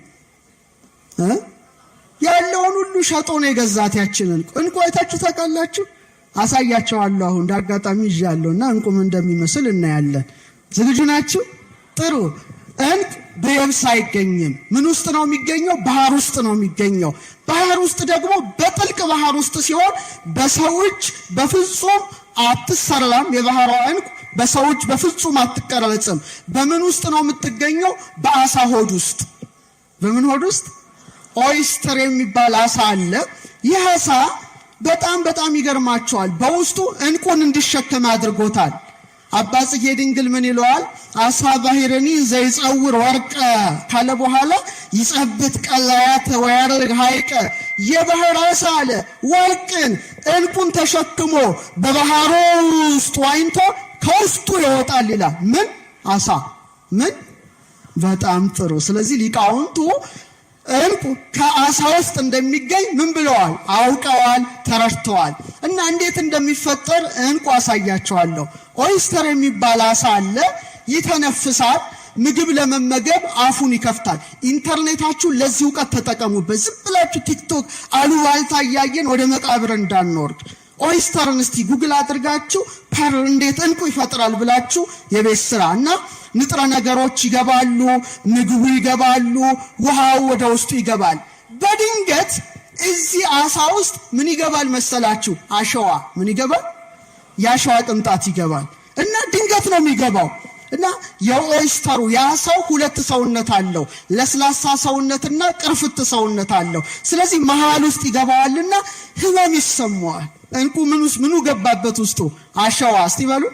ያለውን ሁሉ ሸጦ ነው የገዛት ያችን ዕንቁ። ዕንቁ አይታችሁ ታውቃላችሁ? አሳያቸዋለሁ። አሁን እንዳጋጣሚ ይዣለሁና ዕንቁ ምን እንደሚመስል እናያለን። ዝግጁ ናችሁ? ጥሩ። ዕንቁ በየብስ አይገኝም። ምን ውስጥ ነው የሚገኘው? ባህር ውስጥ ነው የሚገኘው። ባህር ውስጥ ደግሞ በጥልቅ ባህር ውስጥ ሲሆን በሰው እጅ በፍጹም አትሰራም። የባህሯ ዕንቁ በሰው እጅ በፍጹም አትቀረጽም። በምን ውስጥ ነው የምትገኘው? በአሳ ሆድ ውስጥ። በምን ሆድ ውስጥ? Oyster የሚባል አሳ አለ። ይህ አሳ በጣም በጣም ይገርማቸዋል። በውስጡ ዕንቁን እንዲሸከም አድርጎታል። አባ ጽጌ ድንግል ምን ይለዋል? አሳ ባሕርኒ ዘይጸውር ወርቀ ካለ በኋላ ይጸብት ቀላያተ ወያርግ ሐይቀ። የባህር አሳ አለ ወርቅን ዕንቁን ተሸክሞ በባህሩ ውስጥ ዋኝቶ ከውስጡ ይወጣል ይላል። ምን አሳ ምን? በጣም ጥሩ። ስለዚህ ሊቃውንቱ ዕንቁ ከአሳ ውስጥ እንደሚገኝ ምን ብለዋል? አውቀዋል፣ ተረድተዋል። እና እንዴት እንደሚፈጠር ዕንቁ አሳያቸዋለሁ። Oyster የሚባል አሳ አለ። ይተነፍሳል። ምግብ ለመመገብ አፉን ይከፍታል። ኢንተርኔታችሁ ለዚህ እውቀት ተጠቀሙበት። ዝም ብላችሁ ቲክቶክ አሉባልታ እያየን ወደ መቃብር እንዳንወርድ። Oyster ን እስቲ ጉግል አድርጋችሁ pearl እንዴት ዕንቁ ይፈጥራል ብላችሁ የቤት ስራ እና ንጥረ ነገሮች ይገባሉ፣ ምግቡ ይገባሉ፣ ውሃው ወደ ውስጡ ይገባል። በድንገት እዚህ አሳ ውስጥ ምን ይገባል መሰላችሁ? አሸዋ። ምን ይገባል? የአሸዋ ቅንጣት ይገባል። እና ድንገት ነው የሚገባው። እና የኦይስተሩ የአሳው ሁለት ሰውነት አለው፣ ለስላሳ ሰውነትና ቅርፍት ሰውነት አለው። ስለዚህ መሃል ውስጥ ይገባዋልና ህመም ይሰማዋል። ዕንቁ ምኑ ገባበት ውስጡ? አሸዋ። እስቲ በሉ።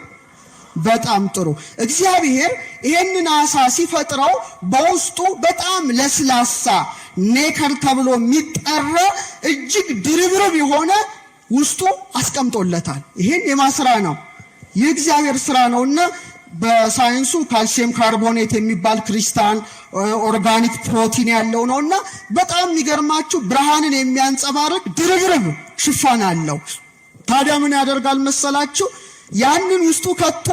በጣም ጥሩ። እግዚአብሔር ይሄንን አሳ ሲፈጥረው በውስጡ በጣም ለስላሳ nacre ተብሎ የሚጠራ እጅግ ድርብርብ የሆነ ውስጡ አስቀምጦለታል። ይሄን የማስራ ነው የእግዚአብሔር ስራ ነውና በሳይንሱ calcium carbonate የሚባል crystal organic protein ያለው ነውና በጣም የሚገርማችሁ ብርሃንን የሚያንጸባርቅ ድርብርብ ሽፋን አለው። ታዲያ ምን ያደርጋል መሰላችሁ? ያንን ውስጡ ከቶ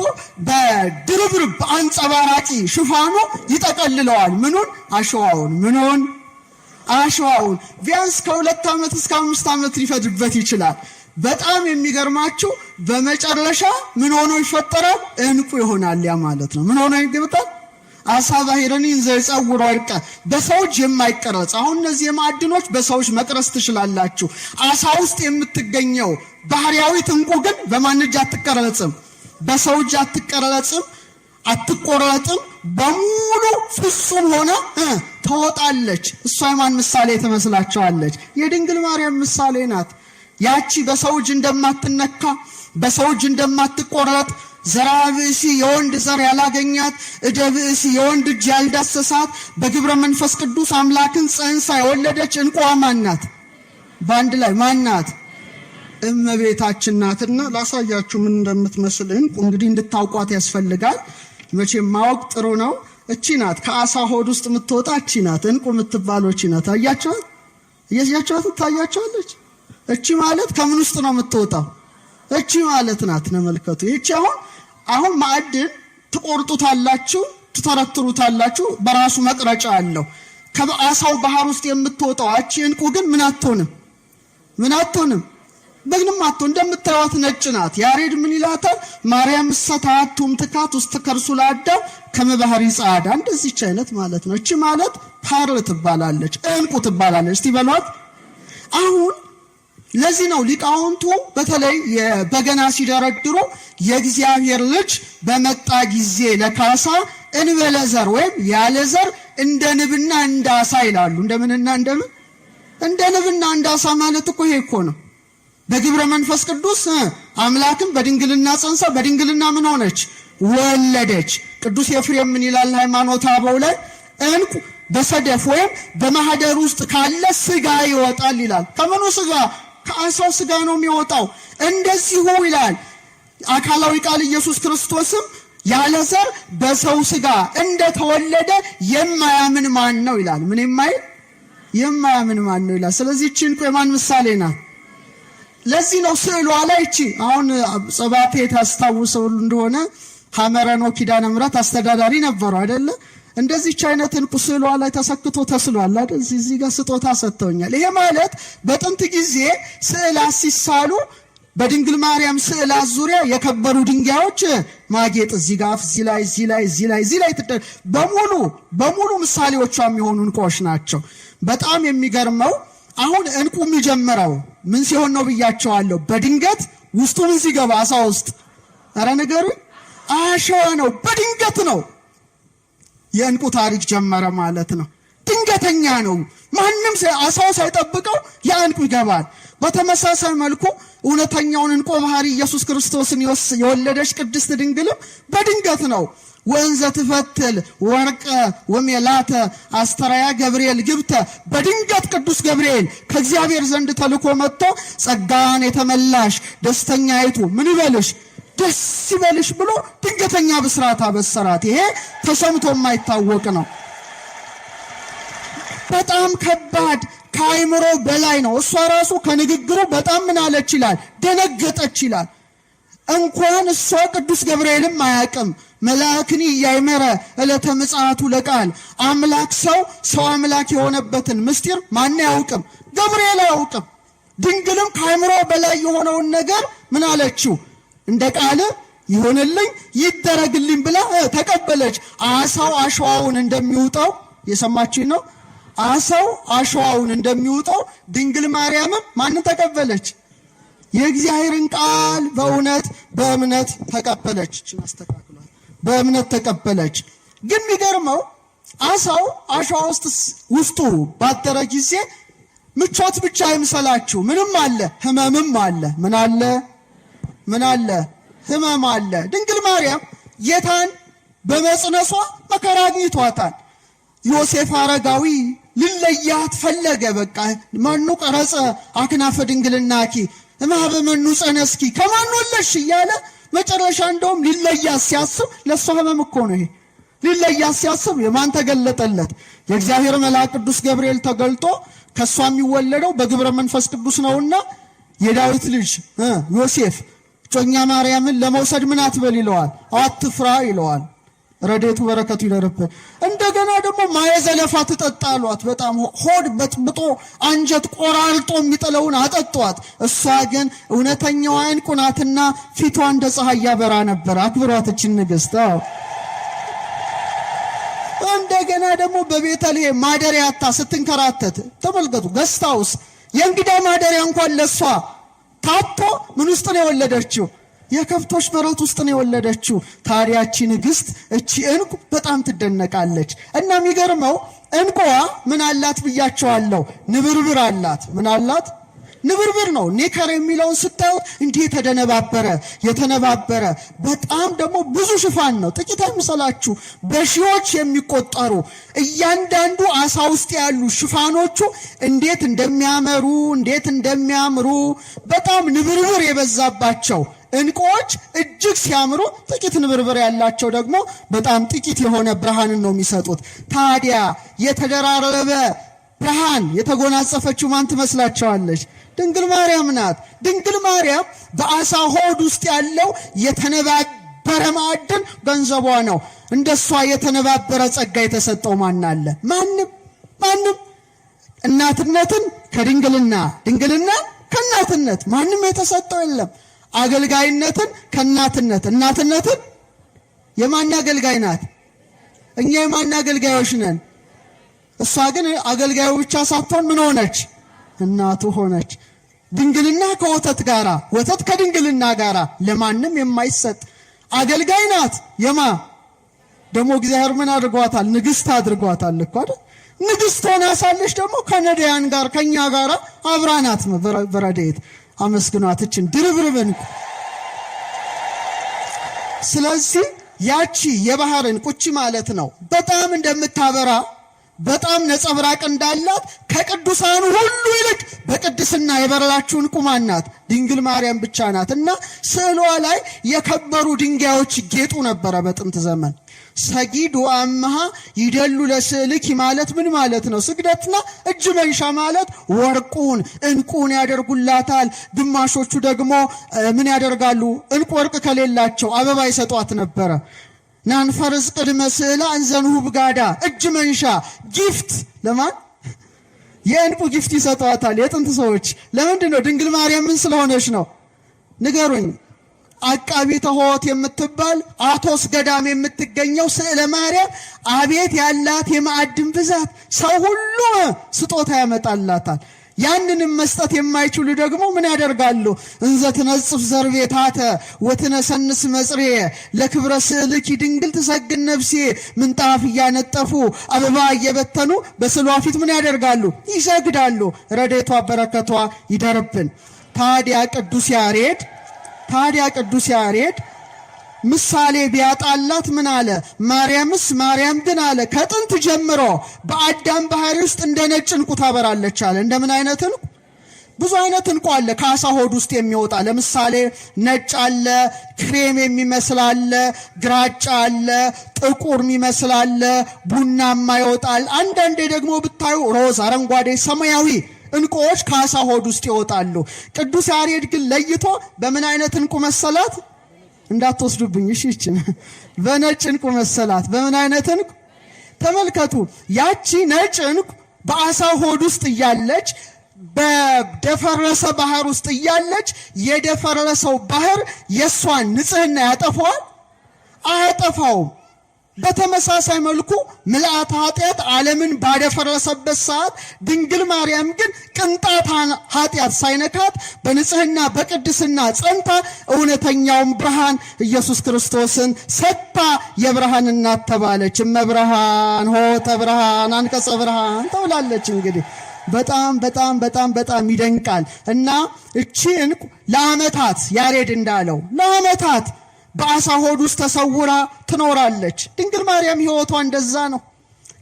በድርብርብ አንጸባራቂ ሽፋኑ ይጠቀልለዋል። ምኑን? አሸዋውን። ምኑን? አሸዋውን። ቢያንስ ከ2 ዓመት እስከ 5 ዓመት ሊፈጅበት ይችላል። በጣም የሚገርማችሁ በመጨረሻ ምን ሆኖ ይፈጠራል? እንቁ ይሆናል። ያ ማለት ነው። ምን ሆኖ ይገባል? አሳ ባሕርኒ እንዘ ይጸውር ወርቀ፣ በሰው እጅ የማይቀረጽ። አሁን እነዚህ የማዕድኖች በሰው እጅ መቅረጽ ትችላላችሁ። አሳ ውስጥ የምትገኘው ባህሪያዊት እንቁ ግን በማን እጅ አትቀረጽም? በሰው እጅ አትቀረጽም፣ አትቆረጥም። በሙሉ ፍጹም ሆነ ትወጣለች። እሷ የማን ምሳሌ ትመስላችኋለች? የድንግል ማርያም ምሳሌ ናት። ያቺ በሰው እጅ እንደማትነካ፣ በሰው እጅ እንደማትቆረጥ፣ ዘራ ብእሲ የወንድ ዘር ያላገኛት፣ እደ ብእሲ የወንድ እጅ ያልዳሰሳት፣ በግብረ መንፈስ ቅዱስ አምላክን ጸንሳ የወለደች እንቁዋ ማን ናት? በአንድ ላይ ማን ናት? እመቤታችን ናትና ላሳያችሁ ምን እንደምትመስል እንቁ። እንግዲህ እንድታውቋት ያስፈልጋል። መቼም ማወቅ ጥሩ ነው። እቺ ናት ከአሳ ሆድ ውስጥ የምትወጣ እቺ ናት እንቁ የምትባለው እቺ ናት። አያችኋት? እያያችኋት ትታያችኋለች። እቺ ማለት ከምን ውስጥ ነው የምትወጣው? እቺ ማለት ናት። ተመልከቱ። ይቺ አሁን ማዕድን ትቆርጡታላችሁ፣ ትተረትሩታላችሁ። በራሱ መቅረጫ አለው። ከአሳው ባህር ውስጥ የምትወጣው እቺ እንቁ ግን ምን አትሆንም? ምን አትሆንም? በግንም አትሆን። እንደምታዩት ነጭ ናት። ያሬድ ምን ይላታል? ማርያም ሰታቱም ትካት ውስጥ ከርሱ ለአዳም ከመባህሪ ጻዳ። እንደዚች አይነት ማለት ነው። እቺ ማለት pearl ትባላለች፣ እንቁ ትባላለች። እስቲ በሏት አሁን። ለዚህ ነው ሊቃውንቱ በተለይ በገና ሲደረድሩ የእግዚአብሔር ልጅ በመጣ ጊዜ ለካሳ እንበለ ዘር ወይም ያለ ዘር እንደ ንብና እንደ አሳ ይላሉ። እንደምንና እንደምን? እንደ ንብና እንደ አሳ ማለት እኮ ይሄ እኮ ነው። በግብረ መንፈስ ቅዱስ አምላክም በድንግልና ጸንሳ በድንግልና ምን ሆነች? ወለደች። ቅዱስ ኤፍሬም ምን ይላል ሃይማኖተ አበው ላይ? እንቁ በሰደፍ ወይም በማህደር ውስጥ ካለ ስጋ ይወጣል ይላል። ከምኑ ስጋ? ከአሳው ስጋ ነው የሚወጣው። እንደዚሁ ይላል አካላዊ ቃል ኢየሱስ ክርስቶስም ያለ ዘር በሰው ስጋ እንደተወለደ የማያምን ማን ነው ይላል። ምን የማይል? የማያምን ማን ነው ይላል። ስለዚህ እቺ እንቁ የማን ምሳሌ ናት? ለዚህ ነው ስዕሏ ላይ እቺ አሁን ጸባቴ ታስታውሰው እንደሆነ ሐመረኖ ኪዳነ ምሕረት አስተዳዳሪ ነበሩ አይደለ? እንደዚህች አይነት እንቁ ስዕሏ ላይ ተሰክቶ ተስሏል አይደል? እዚህ ጋር ስጦታ ሰጥተውኛል። ይሄ ማለት በጥንት ጊዜ ስዕላት ሲሳሉ በድንግል ማርያም ስዕላት ዙሪያ የከበሩ ድንጋዮች ማጌጥ እዚህ ጋር፣ እዚህ ላይ፣ እዚህ ላይ፣ እዚህ ላይ፣ እዚህ ላይ በሙሉ በሙሉ ምሳሌዎቿ የሚሆኑ እንቁዎች ናቸው። በጣም የሚገርመው አሁን እንቁ የሚጀምረው ምን ሲሆን ነው ብያቸዋለሁ። በድንገት ውስጡ ምን ሲገባ አሳ ውስጥ? ኧረ ንገሩኝ። አሸዋ ነው። በድንገት ነው የእንቁ ታሪክ ጀመረ ማለት ነው። ድንገተኛ ነው። ማንም አሳው ሳይጠብቀው ያ እንቁ ይገባል። በተመሳሳይ መልኩ እውነተኛውን እንቁ መሐሪ ኢየሱስ ክርስቶስን የወለደች ቅድስት ድንግልም በድንገት ነው። ወንዘ ትፈትል ወርቀ ወሜላተ አስተራያ ገብርኤል ግብተ። በድንገት ቅዱስ ገብርኤል ከእግዚአብሔር ዘንድ ተልኮ መጥቶ ጸጋን የተመላሽ ደስተኛይቱ ምን ይበልሽ? ደስ ይበልሽ ብሎ ድንገተኛ ብስራት አበሰራት። ይሄ ተሰምቶ የማይታወቅ ነው። በጣም ከባድ ከአይምሮ በላይ ነው። እሷ ራሱ ከንግግሩ በጣም ምን አለች ይላል፣ ደነገጠች ይላል። እንኳን እሷ ቅዱስ ገብርኤልም አያውቅም። መልአክኒ እያይመረ ዕለተ ምጽአቱ ለቃል። አምላክ ሰው፣ ሰው አምላክ የሆነበትን ምስጢር ማን አያውቅም? ገብርኤል አያውቅም። ድንግልም ከአይምሮ በላይ የሆነውን ነገር ምን አለችው? እንደ ቃል ይሆንልኝ ይደረግልኝ ብላ ተቀበለች። አሳው አሸዋውን እንደሚውጠው የሰማችን ነው። አሳው አሸዋውን እንደሚውጠው ድንግል ማርያምም ማንን ተቀበለች? የእግዚአብሔርን ቃል በእውነት በእምነት ተቀበለች። አስተካክሏል። በእምነት ተቀበለች። ግን የሚገርመው አሳው አሸዋ ውስጥ ውስጡ ባደረ ጊዜ ምቾት ብቻ አይምሰላችሁ። ምንም አለ፣ ህመምም አለ። ምን አለ? ምን አለ? ህመም አለ። ድንግል ማርያም ጌታን በመጽነሷ መከራ አግኝቷታል። ዮሴፍ አረጋዊ ልለያት ፈለገ። በቃ መኑ ቀረጸ አክናፈ ድንግልናኪ፣ እምኀበ መኑ ጸነስኪ ከማን ወለድሽ እያለ መጨረሻ እንደውም ሊለያት ሲያስብ፣ ለእሷ ህመም እኮ ነው ይሄ። ሊለያት ሲያስብ የማን ተገለጠለት? የእግዚአብሔር መልአክ ቅዱስ ገብርኤል ተገልጦ ከእሷ የሚወለደው በግብረ መንፈስ ቅዱስ ነውና የዳዊት ልጅ ዮሴፍ እጮኛ ማርያምን ለመውሰድ ምን አትበል ይለዋል፣ አትፍራ ይለዋል። ረድኤቱ በረከቱ ይደርብን። እንደገና ደግሞ ማየዘለፋ ትጠጣ አሏት። በጣም ሆድ በጥብጦ አንጀት ቆራርጦ የሚጥለውን አጠጧት። እሷ ግን እውነተኛዋ ዕንቁ ናትና ፊቷ እንደ ፀሐይ ያበራ ነበር። አክብሯት እችን ንግሥት። እንደገና ደግሞ በቤተልሔም ማደሪያ አጥታ ስትንከራተት ተመልከቱ። guest house የእንግዳ ማደሪያ እንኳን ለሷ ታጥቶ ምን ውስጥ ነው የወለደችው? የከብቶች በረት ውስጥ ነው የወለደችው። ታዲያ እቺ ንግሥት እቺ ዕንቁ በጣም ትደነቃለች። እና የሚገርመው ዕንቁዋ ምን አላት ብያቸዋለሁ? ንብርብር አላት። ምን አላት? ንብርብር ነው። nacre የሚለውን ስታዩት እንዲህ የተደነባበረ የተነባበረ በጣም ደግሞ ብዙ ሽፋን ነው። ጥቂት አይምሰላችሁ፣ በሺዎች የሚቆጠሩ እያንዳንዱ አሳ ውስጥ ያሉ ሽፋኖቹ እንዴት እንደሚያመሩ እንዴት እንደሚያምሩ በጣም ንብርብር የበዛባቸው ዕንቁዎች እጅግ ሲያምሩ፣ ጥቂት ንብርብር ያላቸው ደግሞ በጣም ጥቂት የሆነ ብርሃንን ነው የሚሰጡት። ታዲያ የተደራረበ ብርሃን የተጎናጸፈችው ማን ትመስላቸዋለች? ድንግል ማርያም ናት። ድንግል ማርያም በአሳ ሆድ ውስጥ ያለው የተነባበረ ማዕድን ገንዘቧ ነው። እንደሷ የተነባበረ ጸጋ የተሰጠው ማን አለ? ማንም ማንም። እናትነትን ከድንግልና ድንግልና ከእናትነት ማንም የተሰጠው የለም። አገልጋይነትን ከእናትነት እናትነትን የማን አገልጋይ ናት? እኛ የማን አገልጋዮች ነን? እሷ ግን አገልጋዩ ብቻ ሳትሆን ምን ሆነች? እናቱ ሆነች። ድንግልና ከወተት ጋራ ወተት ከድንግልና ጋራ ለማንም የማይሰጥ አገልጋይ ናት። የማ ደግሞ እግዚአብሔር ምን አድርጓታል? ንግስት አድርጓታል እኮ አይደል? ንግስት ሆና ሳለች ደግሞ ከነዳያን ጋር ከኛ ጋር አብራ ናት። በረድኤት አመስግኗት እችን ድርብርብን። ስለዚህ ያቺ የባህር ዕንቁ ማለት ነው በጣም እንደምታበራ በጣም ነጸብራቅ እንዳላት ከቅዱሳኑ ሁሉ ይልቅ በቅድስና የበራችው ዕንቁ ማን ናት? ድንግል ማርያም ብቻ ናት። እና ስዕሏ ላይ የከበሩ ድንጋዮች ጌጡ ነበረ በጥንት ዘመን። ሰጊድ ወአምሃ ይደሉ ለስዕልኪ ማለት ምን ማለት ነው? ስግደትና እጅ መንሻ ማለት ወርቁን ዕንቁን ያደርጉላታል። ግማሾቹ ደግሞ ምን ያደርጋሉ? ዕንቁ ወርቅ ከሌላቸው አበባ ይሰጧት ነበረ። ናንፈርስ ቅድመ ስዕላ እንዘንሁብ ጋዳ እጅ መንሻ gift ለማን የዕንቁ gift ይሰጧታል የጥንት ሰዎች። ለምንድን ነው? ድንግል ማርያም ምን ስለሆነች ነው? ንገሩኝ። አቃቢተ ሆት የምትባል አቶስ ገዳም የምትገኘው ስዕለ ማርያም አቤት ያላት የማዕድን ብዛት፣ ሰው ሁሉ ስጦታ ያመጣላታል። ያንንም መስጠት የማይችሉ ደግሞ ምን ያደርጋሉ? እንዘ ትነጽፍ ዘርቤታተ ወትነሰንስ መጽሬ ለክብረ ስዕልኪ ድንግል ትሰግድ ነፍሴ። ምንጣፍ እያነጠፉ አበባ እየበተኑ በስዕሏ ፊት ምን ያደርጋሉ? ይሰግዳሉ። ረድኤቷ በረከቷ ይደርብን። ታዲያ ቅዱስ ያሬድ ታዲያ ቅዱስ ያሬድ ምሳሌ ቢያጣላት ምን አለ? ማርያምስ ማርያም ግን አለ ከጥንት ጀምሮ በአዳም ባህሪ ውስጥ እንደ ነጭ ዕንቁ ታበራለች አለ። እንደምን አይነት ዕንቁ? ብዙ አይነት ዕንቁ አለ ከአሳ ሆድ ውስጥ የሚወጣ። ለምሳሌ ነጭ አለ፣ ክሬም የሚመስል አለ፣ ግራጫ አለ፣ ጥቁር የሚመስል አለ፣ ቡናማ ይወጣል። አንዳንዴ ደግሞ ብታዩ ሮዝ፣ አረንጓዴ፣ ሰማያዊ ዕንቁዎች ከአሳ ሆድ ውስጥ ይወጣሉ። ቅዱስ ያሬድ ግን ለይቶ በምን አይነት ዕንቁ መሰላት? እንዳትወስዱብኝ እሺ። ይችን በነጭ ዕንቁ መሰላት። በምን አይነት ዕንቁ? ተመልከቱ። ያቺ ነጭ ዕንቁ በአሳ ሆድ ውስጥ እያለች በደፈረሰ ባህር ውስጥ እያለች የደፈረሰው ባህር የእሷን ንጽሕና ያጠፋዋል? አያጠፋውም። በተመሳሳይ መልኩ ምልአተ ኃጢአት ዓለምን ባደፈረሰበት ሰዓት ድንግል ማርያም ግን ቅንጣት ኃጢአት ሳይነካት በንጽህና በቅድስና ጸንታ እውነተኛውን ብርሃን ኢየሱስ ክርስቶስን ሰጥታ የብርሃን እናት ተባለች። እመብርሃን ሆተ ብርሃን አንቀጸ ብርሃን ተብላለች። እንግዲህ በጣም በጣም በጣም በጣም ይደንቃል። እና እቺ ዕንቁ ለዓመታት ያሬድ እንዳለው ለዓመታት በአሳ ሆድ ውስጥ ተሰውራ ትኖራለች። ድንግል ማርያም ሕይወቷ እንደዛ ነው።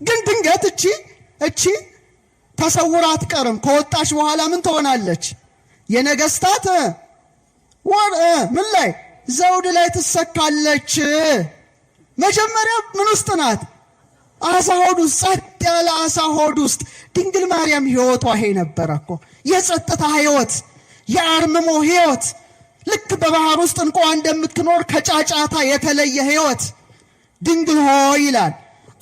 ግን ድንገት እቺ ተሰውራ አትቀርም። ከወጣች በኋላ ምን ትሆናለች? የነገስታት ወር ምን ላይ ዘውድ ላይ ትሰካለች። መጀመሪያ ምን ውስጥ ናት? አሳ ሆድ ውስጥ፣ ጸጥ ያለ አሳ ሆድ ውስጥ። ድንግል ማርያም ሕይወቷ ይሄ ነበረ እኮ፣ የጸጥታ ሕይወት፣ የአርምሞ ሕይወት፣ ልክ በባህር ውስጥ እንቋ እንደምትኖር ከጫጫታ የተለየ ሕይወት። ድንግል ሆይ ይላል፣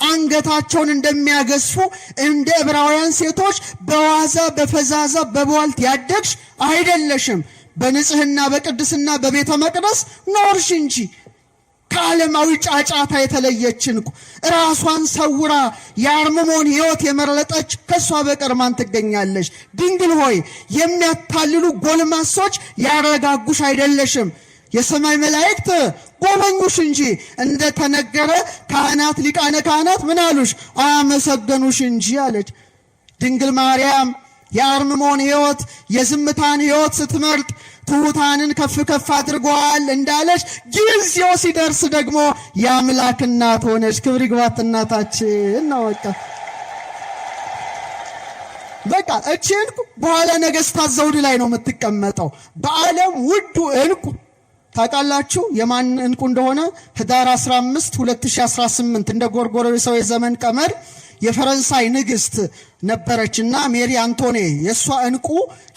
አንገታቸውን እንደሚያገዝፉ እንደ ዕብራውያን ሴቶች በዋዛ በፈዛዛ በቧልት ያደግሽ አይደለሽም። በንጽህና በቅድስና በቤተ መቅደስ ኖርሽ እንጂ። ከዓለማዊ ጫጫታ የተለየች እንቁ፣ ራሷን ሰውራ የአርምሞን ሕይወት የመረጠች ከእሷ በቀር ማን ትገኛለች? ድንግል ሆይ የሚያታልሉ ጎልማሶች ያረጋጉሽ አይደለሽም። የሰማይ መላእክት ጎበኙሽ እንጂ፣ እንደተነገረ ካህናት ሊቃነ ካህናት ምን አሉሽ? አመሰገኑሽ እንጂ አለች። ድንግል ማርያም የአርምሞን ሕይወት፣ የዝምታን ሕይወት ስትመርጥ ትሑታንን ከፍ ከፍ አድርገዋል እንዳለች ጊዜው ሲደርስ ደግሞ የአምላክ እናት ሆነች። ክብር ይግባት እናታችን ነው። በቃ እቺ ዕንቁ በኋላ ነገስታት ዘውድ ላይ ነው የምትቀመጠው። በዓለም ውዱ ዕንቁ ታውቃላችሁ የማን ዕንቁ እንደሆነ? ህዳር 15 2018 እንደ ጎርጎሮሳዊ የዘመን ቀመር የፈረንሳይ ንግስት ነበረችና ሜሪ አንቶኔ፣ የእሷ ዕንቁ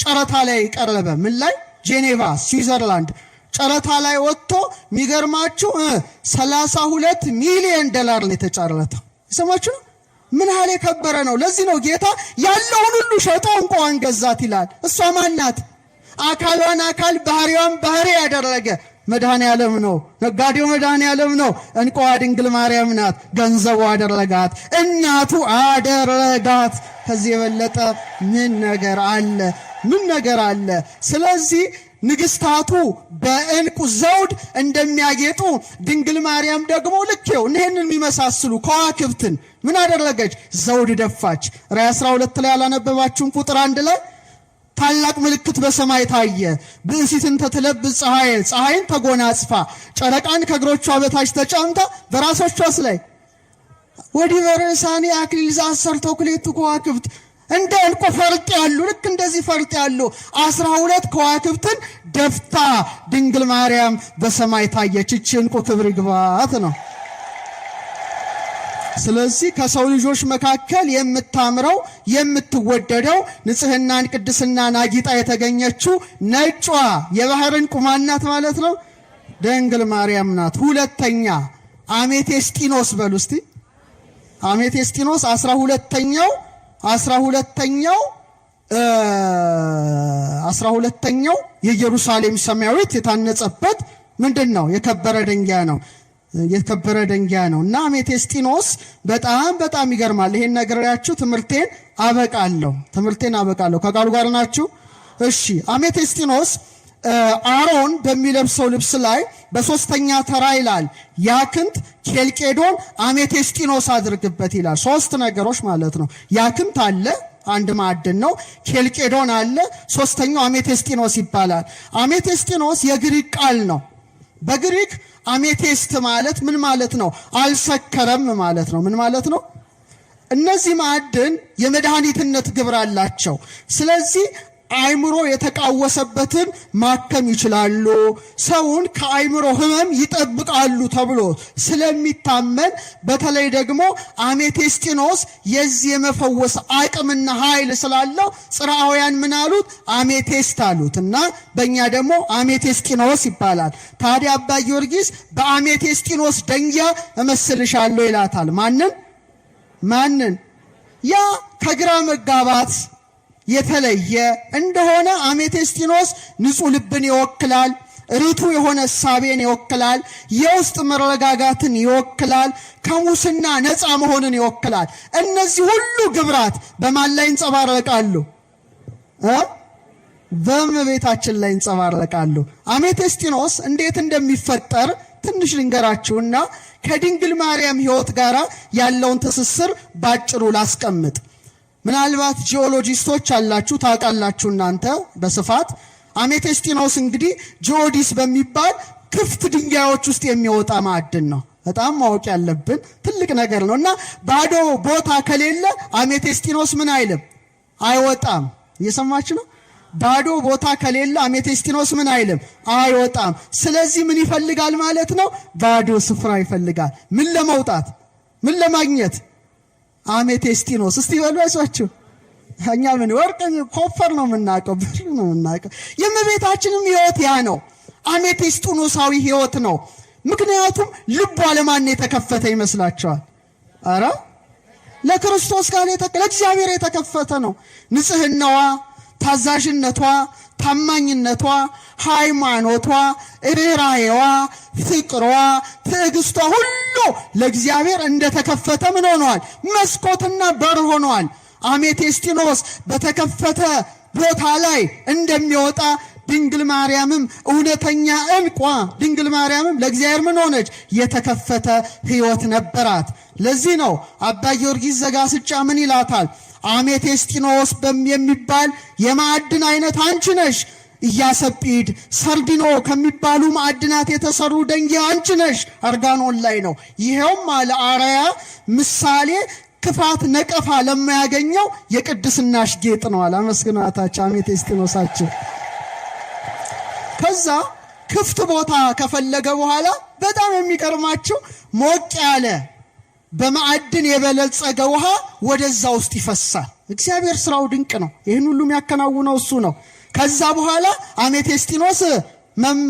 ጨረታ ላይ ቀረበ። ምን ላይ? ጄኔቫ ስዊዘርላንድ ጨረታ ላይ ወጥቶ የሚገርማችሁ 32 ሚሊዮን ዶላር ነው የተጫረተው። የሰማችሁ ነው? ምን ያህል የከበረ ነው። ለዚህ ነው ጌታ ያለውን ሁሉ ሸጦ ዕንቁዋን ገዛት ይላል። እሷ ማናት? አካሏን አካል ባህሪዋን ባህሪ ያደረገ መድኃኔ ዓለም ነው። ነጋዴው መድኃኔ ዓለም ነው። ዕንቁዋ ድንግል ማርያም ናት። ገንዘቡ አደረጋት፣ እናቱ አደረጋት። ከዚህ የበለጠ ምን ነገር አለ? ምን ነገር አለ? ስለዚህ ንግስታቱ በዕንቁ ዘውድ እንደሚያጌጡ ድንግል ማርያም ደግሞ ልኬው ይህንን የሚመሳስሉ ከዋክብትን ምን አደረገች? ዘውድ ደፋች። ራዕይ 12 ላይ ያላነበባችሁም? ቁጥር 1 ላይ ታላቅ ምልክት በሰማይ ታየ። ብእሲትን ተትለብስ ፀሐይ፣ ፀሐይን ተጎናጽፋ፣ ጨረቃን ከእግሮቿ በታች ተጫምታ፣ በራሶቿስ ላይ ወዲህ በርዕሳኒ አክሊል ዘአሰርተ ወክልኤቱ ከዋክብት፣ እንደ ዕንቁ ፈርጥ ያሉ፣ ልክ እንደዚህ ፈርጥ ያሉ 12 ከዋክብትን ደፍታ ድንግል ማርያም በሰማይ ታየች። እቺ ዕንቁ ክብር ይግባት ነው። ስለዚህ ከሰው ልጆች መካከል የምታምረው፣ የምትወደደው፣ ንጽህናን ቅድስናን አጊጣ የተገኘችው ነጯ የባህር ዕንቁ ማናት ማለት ነው? ድንግል ማርያም ናት። ሁለተኛ አሜቴስጢኖስ በሉ እስቲ። አሜቴስጢኖስ 12ኛው የኢየሩሳሌም ሰማያዊት የታነጸበት ምንድን ነው? የከበረ ድንጋይ ነው። የከበረ ድንጋይ ነው። እና አሜቴስጢኖስ በጣም በጣም ይገርማል። ይሄን ነግሬያችሁ ትምህርቴን አበቃለሁ። ትምህርቴን አበቃለሁ። ከቃሉ ጋር ናችሁ? እሺ፣ አሜቴስጢኖስ አሮን በሚለብሰው ልብስ ላይ በሶስተኛ ተራ ይላል ያክንት፣ ኬልቄዶን፣ አሜቴስጢኖስ አድርግበት ይላል። ሶስት ነገሮች ማለት ነው። ያክንት አለ፣ አንድ ማዕድን ነው። ኬልቄዶን አለ፣ ሶስተኛው አሜቴስጢኖስ ይባላል። አሜቴስጢኖስ የግሪክ ቃል ነው። በግሪክ amethyst ማለት ምን ማለት ነው? አልሰከረም ማለት ነው። ምን ማለት ነው? እነዚህ ማዕድን የመድኃኒትነት ግብር አላቸው። ስለዚህ አእምሮ የተቃወሰበትን ማከም ይችላሉ፣ ሰውን ከአእምሮ ሕመም ይጠብቃሉ ተብሎ ስለሚታመን በተለይ ደግሞ አሜቴስጢኖስ የዚህ የመፈወስ አቅምና ኃይል ስላለው ጽርአውያን ምን አሉት? amethyst አሉት እና በእኛ ደግሞ አሜቴስጢኖስ ይባላል። ታዲያ አባ ጊዮርጊስ በአሜቴስጢኖስ ደንጊያ እመስልሻለሁ ይላታል። ማንን? ማንን? ያ ከግራ መጋባት የተለየ እንደሆነ አሜቴስጢኖስ ንጹሕ ልብን ይወክላል። ርቱ የሆነ እሳቤን ይወክላል። የውስጥ መረጋጋትን ይወክላል። ከሙስና ነፃ መሆንን ይወክላል። እነዚህ ሁሉ ግብራት በማን ላይ ይንጸባረቃሉ? በእመቤታችን ላይ ይንጸባረቃሉ። አሜቴስጢኖስ እንዴት እንደሚፈጠር ትንሽ ልንገራችሁና ከድንግል ማርያም ሕይወት ጋር ያለውን ትስስር ባጭሩ ላስቀምጥ። ምናልባት ጂኦሎጂስቶች አላችሁ፣ ታውቃላችሁ እናንተ በስፋት። አሜቴስጢኖስ እንግዲህ geodes በሚባል ክፍት ድንጋዮች ውስጥ የሚወጣ ማዕድን ነው። በጣም ማወቅ ያለብን ትልቅ ነገር ነው እና ባዶ ቦታ ከሌለ አሜቴስጢኖስ ምን አይልም፣ አይወጣም። እየሰማችሁ ነው። ባዶ ቦታ ከሌለ አሜቴስቲኖስ ምን አይልም፣ አይወጣም። ስለዚህ ምን ይፈልጋል ማለት ነው? ባዶ ስፍራ ይፈልጋል። ምን ለመውጣት? ምን ለማግኘት? አሜቴስቲኖስ። እስቲ በሉ አይዟችሁ። እኛ ምን ወርቅ copper ነው የምናውቀው፣ ብር ነው የምናውቀው። የእመቤታችንም ሕይወት ያ ነው። አሜቴስጢኖሳዊ ሕይወት ነው። ምክንያቱም ልቧ ለማን የተከፈተ ይመስላችኋል? አረ ለክርስቶስ ጋር ለእግዚአብሔር የተከፈተ ነው። ንጽህናዋ፣ ታዛዥነቷ፣ ታማኝነቷ፣ ሃይማኖቷ፣ ርኅራኄዋ፣ ፍቅሯ፣ ትዕግስቷ ሁሉ ለእግዚአብሔር እንደተከፈተ ምን ሆኗል? መስኮትና በር ሆኗል። አሜቴስጢኖስ በተከፈተ ቦታ ላይ እንደሚወጣ ድንግል ማርያምም እውነተኛ ዕንቋ ድንግል ማርያምም ለእግዚአብሔር ምን ሆነች? የተከፈተ ሕይወት ነበራት። ለዚህ ነው አባ ጊዮርጊስ ዘጋስጫ ምን ይላታል? አሜቴስጢኖስ የሚባል የማዕድን አይነት አንቺ ነሽ። ኢያሰጲድ ሰርዲኖ ከሚባሉ ማዕድናት የተሰሩ ደንጊያ አንቺ ነሽ። አርጋኖን ላይ ነው። ይኸውም አለ አርአያ ምሳሌ ክፋት ነቀፋ ለማያገኘው የቅድስናሽ ጌጥ ነው አለ። አመስግናታቸው አሜቴስጢኖሳችን። ከዛ ክፍት ቦታ ከፈለገ በኋላ በጣም የሚገርማችሁ ሞቅ ያለ በማዕድን የበለጸገ ውሃ ወደዛ ውስጥ ይፈሳል። እግዚአብሔር ስራው ድንቅ ነው። ይህን ሁሉ የሚያከናውነው እሱ ነው። ከዛ በኋላ አሜቴስጢኖስ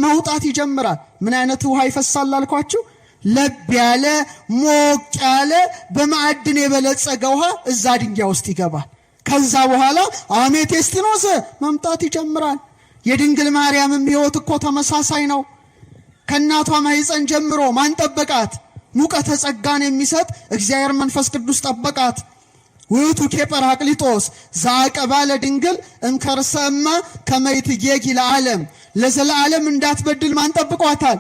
መውጣት ይጀምራል። ምን አይነት ውሃ ይፈሳል አልኳችሁ? ለብ ያለ ሞቅ ያለ በማዕድን የበለጸገ ውሃ እዛ ድንጋይ ውስጥ ይገባል። ከዛ በኋላ አሜቴስጢኖስ መምጣት ይጀምራል። የድንግል ማርያምም ሕይወት እኮ ተመሳሳይ ነው። ከእናቷ ማኅፀን ጀምሮ ማን ጠበቃት? ሙቀተ ጸጋን የሚሰጥ እግዚአብሔር መንፈስ ቅዱስ ጠበቃት። ውእቱ ኬጰራቅሊጦስ ዘአቀባ ለድንግል እምከርሰ እማ ከመ ይትጌጊ ለዓለም። ለዘላለም እንዳትበድል ማን ጠብቋታል?